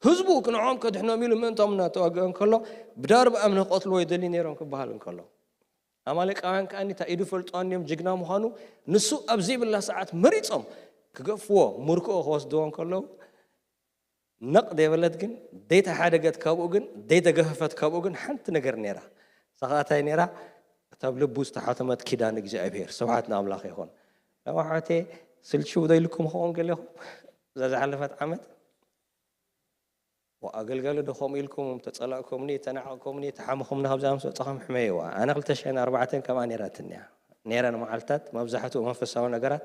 ህዝቡ ንዕኦም ከድሕኖም ኢሉ ምእንቶም እናተዋግአ እንከሎ፣ ብዳርባ እምኒ ክቐትልዎ ይደልዩ ነይሮም ክበሃል እንከሎ፣ ኣማሌቃውያን ከኣ እታ ኢዱ ፈልጥዋ እንድዮም ጅግና ምዃኑ፣ ንሱ ኣብ ዘይብላ ሰዓት መሪጾም ክገፍዎ፣ ምርኮ ክወስድዎ እንከለዉ፣ ነቕ ዘይበለት ግን፣ ዘይተሓደገት ካብኡ ግን፣ ዘይተገፈፈት ካብኡ ግን ሓንቲ ነገር ነይራ። እሳ ኸኣ እንታይ ነይራ? እታ ኣብ ልቡ ዝተሓተመት ኪዳን እግዚኣብሔር። ስብሓት ንኣምላኽ ይኹን። ሎም ኣሕዋተየ፣ ስልችው ዶ ኢልኩም ኸውን ገሌኹም? እዛ ዝሓለፈት ዓመት፣ "ዋ፣ ኣገልጋሊ ዶ ከምኡ ኢልኩም፣ ተጸላእኩምኒ፣ ተናዕቕኩምኒ፣ ተሓምኹምኒ፣ ካብዛ ምስ ወጻኹም ሕመይዋ። ኣነ ክልተ ሽሕን ኣርባዕተን ከምኣ ነይራትኒ እያ። ነይረን መዓልታት፣ መብዛሕትኡ መንፈሳዊ ነገራት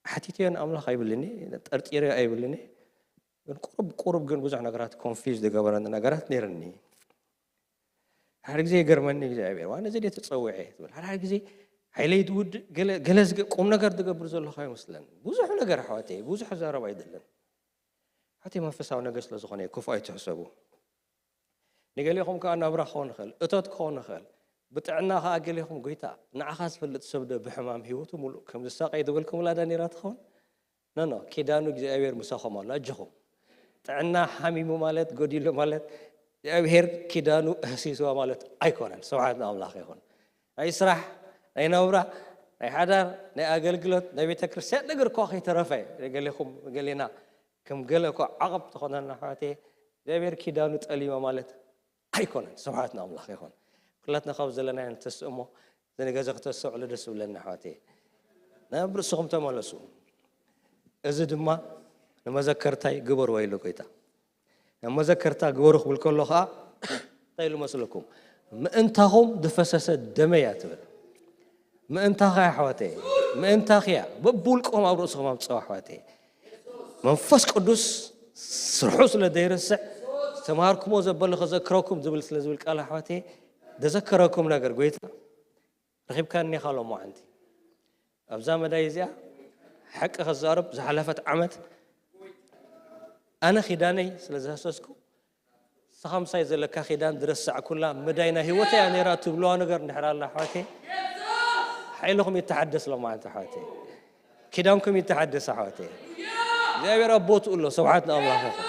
ሓቲተዮ ንኣምላኽ ኣይብልኒ፣ ጠርጢረዮ ኣይብልኒ። ግን ቁሩብ ቁሩብ ግን ብዙሕ ነገራት ኮንፊውዝ ዝገበረኒ ነገራት ነይርኒ። ሓደ ግዜ ይገርመኒ እግዚኣብሔር፣ 'ዋ፣ ነዚ ድየ ተጸዊዐ?' ትብል። ሓደ ሓደ ግዜ ሓይለይ ትውድእ፣ ገለ፣ ገለ ዝገ-፣ ቁም ነገር ትገብር ዘለኹ ኣይመስለን። ብዙሕ ነገር ኣሕዋተይ፣ ብዙሕ ዛረብ ኣይደለን። ሓቲ መንፈሳዊ ነገር ስለ ዝኾነ ክፉእ ኣይትሕሰቡ። ንገሊኹም ከኣ ናብራ ክኸውን ይኽእል፣ እቶት ክኸውን ይኽእል። ብጥዕና ከኣ ገሊኹም፣ "ጎይታ፣ ንዓኻ ዝፈልጥ ሰብ ዶ ብሕማም ህይወቱ ሙሉእ ከም ዝሳቐይ?" ዝበልኩምላ ዳ ነይራ ትኸውን? ኖ፣ ኖ፣ ኪዳኑ እግዚኣብሔር ምሳኹም ኣሎ። ኣጆኹም። ጥዕና ሓሚሙ ማለት፣ ጎዲሉ ማለት፣ እግዚኣብሔር ኪዳኑ ኣህሲስዋ ማለት ኣይኮነን። ስብሓት ንኣምላኽ ይኹን። ናይ ስራሕ፣ ናይ ናብራ፣ ናይ ሓዳር፣ ናይ ኣገልግሎት፣ ናይ ቤተ ክርስቲያን ነገር እኳ ከይተረፈ፣ ገሌኹም፣ ገሌና ከም ገለ እኳ ዓቐብ ተኾነና ኣሕዋተይ፣ እግዚኣብሔር ኪዳኑ ጠሊማ ማለት ኣይኮነን። ስብሓት ንኣምላኽ ይኹን። ኩላትና ካብ ዘለናዮ ንተስእ እሞ፣ እዚ ነገር እዚ ክተስተውዕሉ ደስ ዝብለኒ ኣሕዋተይ። ናብ ርእስኹም ተመለሱ። እዚ ድማ ንመዘከርታይ ግበርዎ ኢሉ ጎይታ። ናብ መዘከርታ ግበሩ ክብል ከሎ ኸኣ እንታይ ኢሉ መስለኩም? "ምእንታኹም ዝፈሰሰ ደመይ" እያ ትብል። ምእንታኻ እያ ኣሕዋተይ፣ ምእንታኺ እያ። በብውልቅኹም ኣብ ርእስኹም ኣምጽኡ ኣሕዋተይ። መንፈስ ቅዱስ ስርሑ ስለ ዘይርስዕ፣ ዝተምሃርኩሞ ዘበለ ከዘክረኩም ዝብል ስለ ዝብል ቃል ኣሕዋተይ፣ ዘዘከረኩም ነገር ጎይታ ረኺብካኒ ኢኻ ሎማዓንቲ። ኣብዛ መዳይ እዚኣ ሓቂ ክዛረብ ዝሓለፈት ዓመት ኣነ ኪዳነይ ስለ ዝሃሰስኩ፣ ንስኻ ምሳይ ዘለካ ኪዳን ዝረሳዕኩላ መዳይ ናይ ህይወተይ እያ ነይራ ትብልዋ ነገር እንድሕር ኣላ ኣሕዋተይ፣ ሓይልኹም ይተሓደስ ሎማዓንቲ ኣሕዋተይ። ኪዳንኩም ይተሓደስ ኣሕዋተይ። እግዚኣብሔር ኣብ ቦትኡ ኣሎ። ስብሓት ንኣምላኽ ይኹን።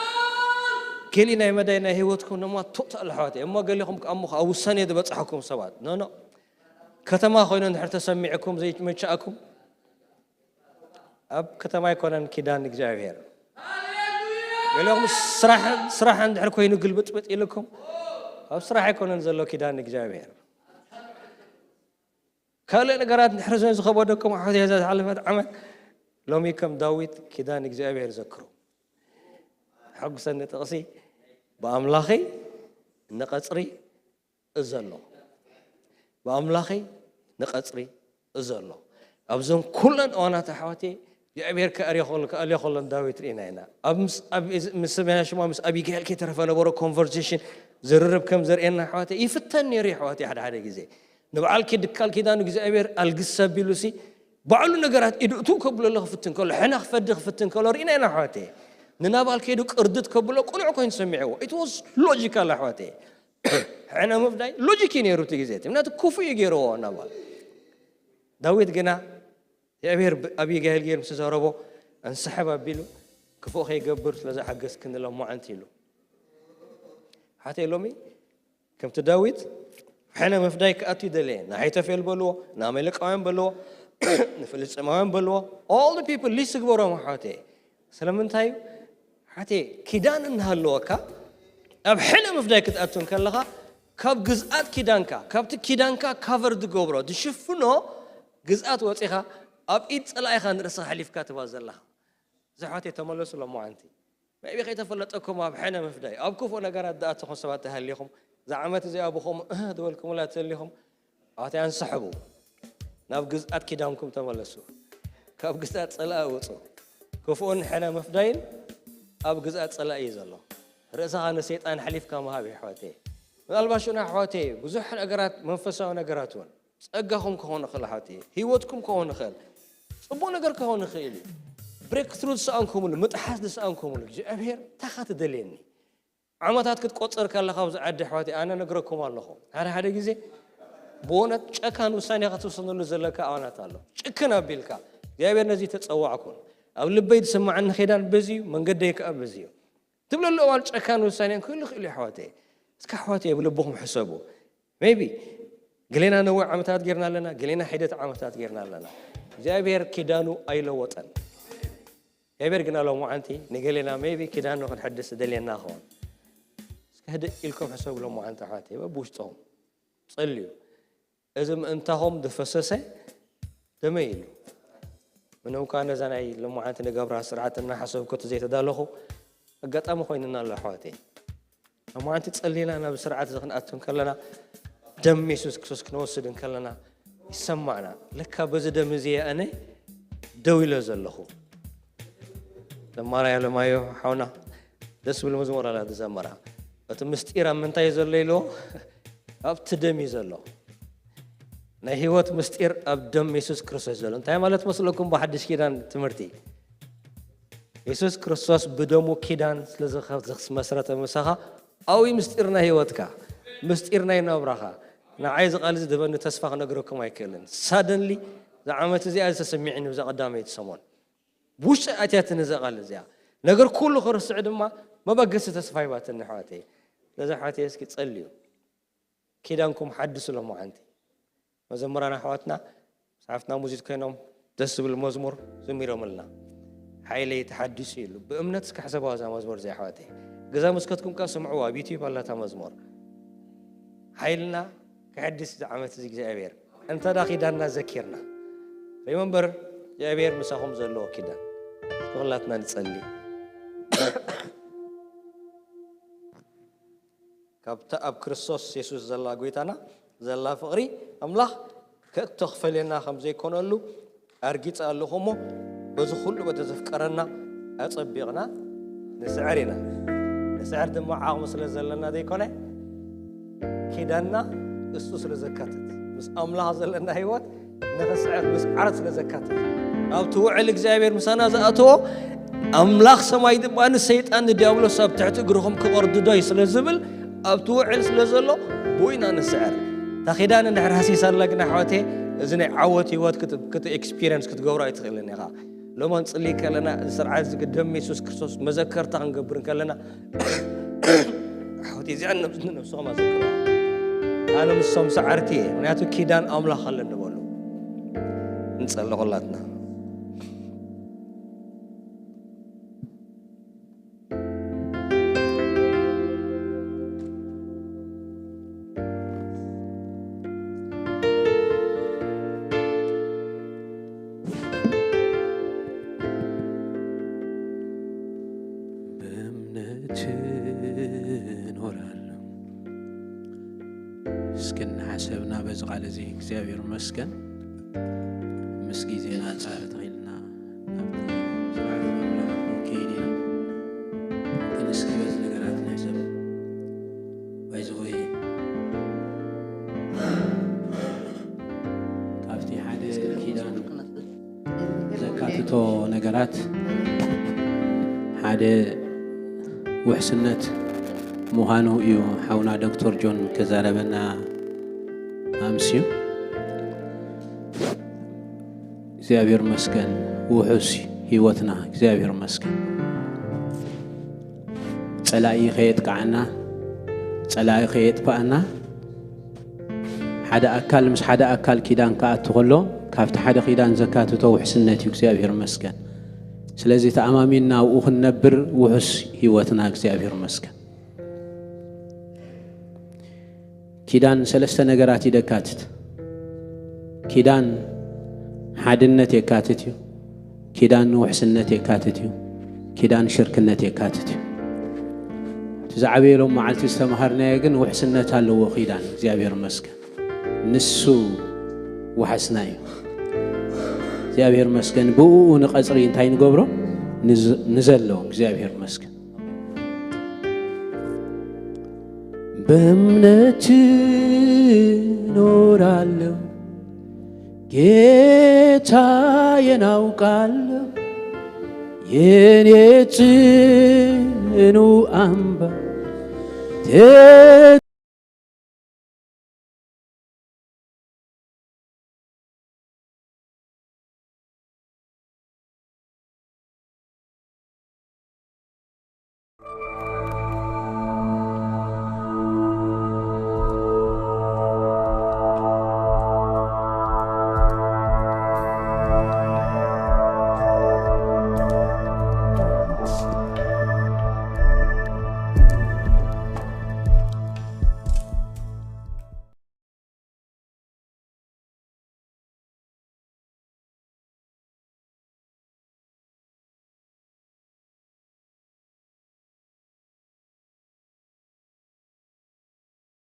ገሊ ናይ መዳይ ናይ ህይወትኩም ድማ ቶታል ኣሕዋተይ። እሞ ገሊኹም ከኣ እሞ ኣብ ውሳኔ ዝበጻሕኩም ሰባት። ኖ፣ ኖ። ከተማ ኮይኑ እንድሕር ተሰሚዕኩም ዘይመቻእኩም፣ ኣብ ከተማ ኣይኮነን ኪዳን እግዚኣብሔር። ገሊኹም ስራሕ፣ ስራሕ እንድሕር ኮይኑ ግልብጥብጥ ኢልኩም፣ ኣብ ስራሕ ኣይኮነን ዘሎ ኪዳን እግዚኣብሔር። ካልእ ነገራት እንድሕር ዝኸበደኩም፣ ኣሕዋተይ፣ እዛ ዝሓለፈት ዓመት፣ ሎሚ ከም ዳዊት ኪዳን እግዚኣብሔር ዘክሩ። ሕጉሰኒ ጥቕሲ፣ "ብኣምላኸይ ንቐጽሪ እዘሎ፣ ብኣምላኸይ ንቐጽሪ እዘሎ።" ኣብዘን ኩለን እዋናት ኣሕዋተይ፣ እግዚኣብሔር ከእርዮ ከሎ፣ ከእልዮ ከሎ ንዳዊት ርኢና ኢና። ኣብ ምስ፣ ኣብ፣ ምስ፣ ምስ ኣቢጋይል ከይተረፈ ነበሮ ኮንቨርሴሽን፣ ዝርርብ ከም ዘርእየና ኣሕዋተይ፣ ይፍተን ነይሩ እዩ ኣሕዋተይ። ሓደ ሓደ ግዜ ንበዓል ኪድ-፣ ቃል ኪዳኑ እግዚኣብሔር ኣልግስ ኣቢሉሲ፣ ባዕሉ ነገራት ኢዱ እትው ከብሎ ኣሎ ክፍትን ከሎ፣ ሕነ ክፈዲ ክፍትን ከሎ ርኢና ኢና ኣሕዋተይ። ንናባል ከይዱ ቅርድት ከብሎ ቅኑዕ ኮይኑ ሰሚዕዎ። It was logical ኣሕዋተይ። ሕነ ምፍዳይ ሎጂክ እዩ ነይሩ እቲ ግዜ እቲ። ምክንያቱ ክፉእ እዩ ገይርዎ ናባል። ዳዊት ግና እግዚኣብሔር ብ-፣ ኣቢጋይል ገይሩ ምስ ዘረቦ፣ እንስሕብ ኣቢሉ፣ "ክፉእ ከይገብር ስለ ዝሓገዝክኒ ሎማዓንቲ" ኢሉ። ሓተይ ሎሚ ከምቲ ዳዊት ሕነ ምፍዳይ ክኣቱ ይደለየ። ንኣሒቶፌል በልዎ፣ ንኣማሌቃውያን በልዎ፣ ንፍልስጤማውያን በልዎ። All the people list ግበሮም ኣሕዋተይ። ስለምንታይ እዩ? ሓቴ ኪዳን እናሃለወካ ኣብ ሕነ ምፍዳይ ክትኣቱ እንከለኻ ካብ ግዝኣት ኪዳንካ ካብቲ ኪዳንካ ካቨር ዝገብሮ ዝሽፍኖ ግዝኣት ወፂኻ ኣብ ኢድ ፀላኢኻ ንርእስኻ ሓሊፍካ ትባ ዘለኻ። ዝሓቴ ተመለሱ ሎማዓንቲ maybe ከይተፈለጠኩም ኣብ ሕነ ምፍዳይ ኣብ ክፉእ ነገራት ዝኣተኹም ሰባት ተሃሊኹም እዛ ዓመት እዚኣ ብኸምኡ እህ ዝበልኩምላ ተሊኹም ኣሕዋተይ ኣንስሕቡ። ናብ ግዝኣት ኪዳንኩም ተመለሱ። ካብ ግዝኣት ጸላኢ ውጹ። ክፉእን ሕነ ምፍዳይን ኣብ ግዝኣት ጸላኢ እዩ ዘሎ። ርእስኻ ንሰይጣን ሓሊፍካ ምሃብ እዩ ኣሕዋተይ። ምናልባት ሽዑ ኣሕዋተይ ብዙሕ ነገራት መንፈሳዊ ነገራት እውን ጸጋኹም ክኸውን ይኽእል ኣሕዋተይ። ህይወትኩም ክኸውን ይኽእል። ጽቡቕ ነገር ክኸውን ይኽእል እዩ። ብሬክ ትሩ ዝሰኣንኩምሉ ምጥሓስ ዝሰኣንኩምሉ እግዚኣብሔር እንታይ ኻ ትደልየኒ? ዓመታት ክትቆጽር ከለኻ ኣብዚ ዓዲ ኣሕዋተይ ኣነ ነግረኩም ኣለኹ። ሓደ ሓደ ግዜ ብእውነት ጨካን ውሳኔ ክትውስነሉ ዘለካ ኣዋናት ኣሎ። ጭክን ኣቢልካ እግዚኣብሔር ነዚ ተጸዋዕኩን ኣብ ልበይ ዝስምዓኒ ኺዳን በዚ እዩ መንገደይ ከኣ በዚ እዩ ትብለሉ እዋን ጨካን ውሳኔ ክህሉ ይኽእል እዩ ኣሕዋተይ። እስከ ኣሕዋተይ ኣብ ልብኹም ሕሰቡ። Maybe ገሌና ነዊሕ ዓመታት ጌርና ኣለና፣ ገሌና ሒደት ዓመታት ጌርና ኣለና። እግዚኣብሔር ኪዳኑ ኣይለወጠን። እግዚኣብሔር ግና ሎማዓንቲ ንገሌና maybe ኪዳኑ ክንሕድስ ዝደልየና ኸውን። እስከ ህድእ ኢልኩም ሕሰቡ ሎማዓንቲ ኣሕዋተይ በብውሽጦም ጸልዩ። እዚ ምእንታኹም ዝፈሰሰ ደመይ ኢሉ። ምንም እኳ ነዛ ናይ ሎማዓንቲ ንገብራ ስርዓት እናሓሰብኩ እቲ ዘይተዳለኹ ኣጋጣሚ ኮይንና ኣሎ ኣሕዋተይ። ሎማዓንቲ ጸሊና ናብ ስርዓት እዚ ክንኣቱ እንከለና ደም የሱስ ክርስቶስ ክንወስድ እንከለና ይሰማዕና። ለካ በዚ ደም እዚ እየ ኣነ ደው ኢለ ዘለኹ። ዘማራይ ኣለማዮ ሓውና ደስ ዝብል መዝሙር ኣላ ዝዘመራ። እቲ ምስጢር ኣብ ምንታይ ዘሎ ኢልዎ ኣብቲ ደም እዩ ዘሎ። ናይ ህይወት ምስጢር ኣብ ደም የሱስ ክርስቶስ ዘሎ እንታይ ማለት መስለኩም? ብሓድሽ ኪዳን ትምህርቲ የሱስ ክርስቶስ ብደሙ ኪዳን ስለዝመስረተ ምሳኻ ኣዊ ምስጢር ናይ ህይወትካ ምስጢር ናይ ናብራኻ ንዓይ ዝቓል እዚ ድበኒ ተስፋ ክነግረኩም ኣይክእልን። ሳደንሊ ዝዓመት እዚኣ ዝተሰሚዕኒ ብዛ ቀዳመይቲ ሰሞን ብውሽጢ ኣትያትኒ እዛ ቃል እዚኣ ነገር ኩሉ ክርስዕ ድማ መበገሲ ተስፋ ሂባትኒ ኣሕዋተይ። ነዚ ኣሕዋተይ እስኪ ጸልዩ ኪዳንኩም ሓድሱ ሎማዓንቲ። መዘምራን ኣሕዋትና መጽሓፍትና ሙዚት ኮይኖም ደስ ዝብል መዝሙር ዘሚሮምልና። ሓይለይ ተሓዲሱ ኢሉ ብእምነት እስከ ሕሰባዋ እዛ መዝሙር እዚኣ ኣሕዋተይ። ገዛ መስከትኩም ከ ስምዕዋ ኣብ ዩቲዩብ ኣላታ መዝሙር። ሓይልና ክሕድስ እዚ ዓመት እዚ እግዚኣብሔር እንተ ዳ ኪዳንና ዘኪርና remember እግዚኣብሔር ምሳኹም ዘለዎ ኪዳን። ንኹላትና ንጸሊ። ካብታ ኣብ ክርስቶስ የሱስ ዘላ ጎይታና ዘላ ፍቕሪ ኣምላኽ ከእቶ ክፈልየና ከም ዘይኮነሉ ኣርጊጸ ኣለኹ እሞ በዚ ኩሉ በቲ ዘፍቀረና ኣጸቢቕና ንስዕር ኢና። ንስዕር ድማ ዓቕሚ ስለ ዘለና ዘይኮነ ኪዳንና እሱ ስለ ዘካትት ምስ ኣምላኽ ዘለና ህይወት ንኽስዕር ምስዓር ስለ ዘካትት ኣብቲ ውዕል እግዚኣብሔር ምሳና ዝኣተዎ ኣምላኽ ሰማይ ድማ ንሰይጣን ንዲያብሎስ ኣብ ትሕቲ እግርኹም ክቐርድዶ እዩ ስለ ዝብል ኣብቲ ውዕል ስለ ዘሎ ብኡ ኢና ንስዕር። እታ ኪዳን እንድሕር ሃሲሳ ኣላ ግን ኣሕዋተይ እዚ ናይ ዓወት ህይወት ክት experience ክትገብሮ ኣይትኽእልን ኢኻ። ሎማ ንጽሊ ከለና እዚ ስርዓት እዚ ደም የሱስ ክርስቶስ መዘከርታ ክንገብር ከለና ኣሕዋተይ እዚኣ ንነብስኹም ኣዘክሩ። ኣነ ምሶም ሰዓርቲ እየ ምክንያቱ ኪዳን ኣምላኽ ኣለኒ በሉ። ንጸሊ ኩላትና። በእምነት እኖራለሁ። እስኪ እናሓሰብና በዚ ቃል እዚ እግዚኣብሔር ይመስገን ምስ ግዜና ኣንጻር ተኺልና ኣብቲ ስርዓት ኣምላኽ ክንከይድ ኢና። ግን እስኪ በዚ ነገራት ንሕሰብ። ባይዘወይ ካብቲ ሓደ ኪዳን ዘካትቶ ነገራት ሓደ ውሕስነት ምዃኑ እዩ ሓውና ዶክተር ጆን ከዛረበና ኣምስዩ። እግዚኣብሔር መስገን ውሑስ ህይወትና እግዚኣብሔር መስገን። ጸላኢ ከየጥቃዓና ጸላኢ ከየጥፋኣና ሓደ ኣካል ምስ ሓደ ኣካል ኪዳን ክኣቱ ከሎ ካብቲ ሓደ ኪዳን ዘካትቶ ውሕስነት እዩ። እግዚኣብሔር ይመስገን። ስለዚ ተኣማሚንና ኣብኡ ክንነብር ውሑስ ህይወትና እግዚኣብሔር ይመስገን። ኪዳን ሰለስተ ነገራት እዩ ደካትት። ኪዳን ሓድነት የካትት እዩ። ኪዳን ውሕስነት የካትት እዩ። ኪዳን ሽርክነት የካትት እዩ። እቲ ዝዓበየ ሎም መዓልቲ ዝተምሃርናዮ ግን ውሕስነት ኣለዎ ኪዳን። እግዚኣብሔር ይመስገን። ንሱ ዋሕስና እዩ። እግዚኣብሔር ይመስገን። ብእኡ ንቐጽሪ እንታይ ንገብሮ? ንዝ-፣ ንዘሎ። እግዚኣብሔር ይመስገን። በእምነት እኖራለሁ፣ ጌታዬን አውቃለሁ፣ የኔ ጽኑ አምባ።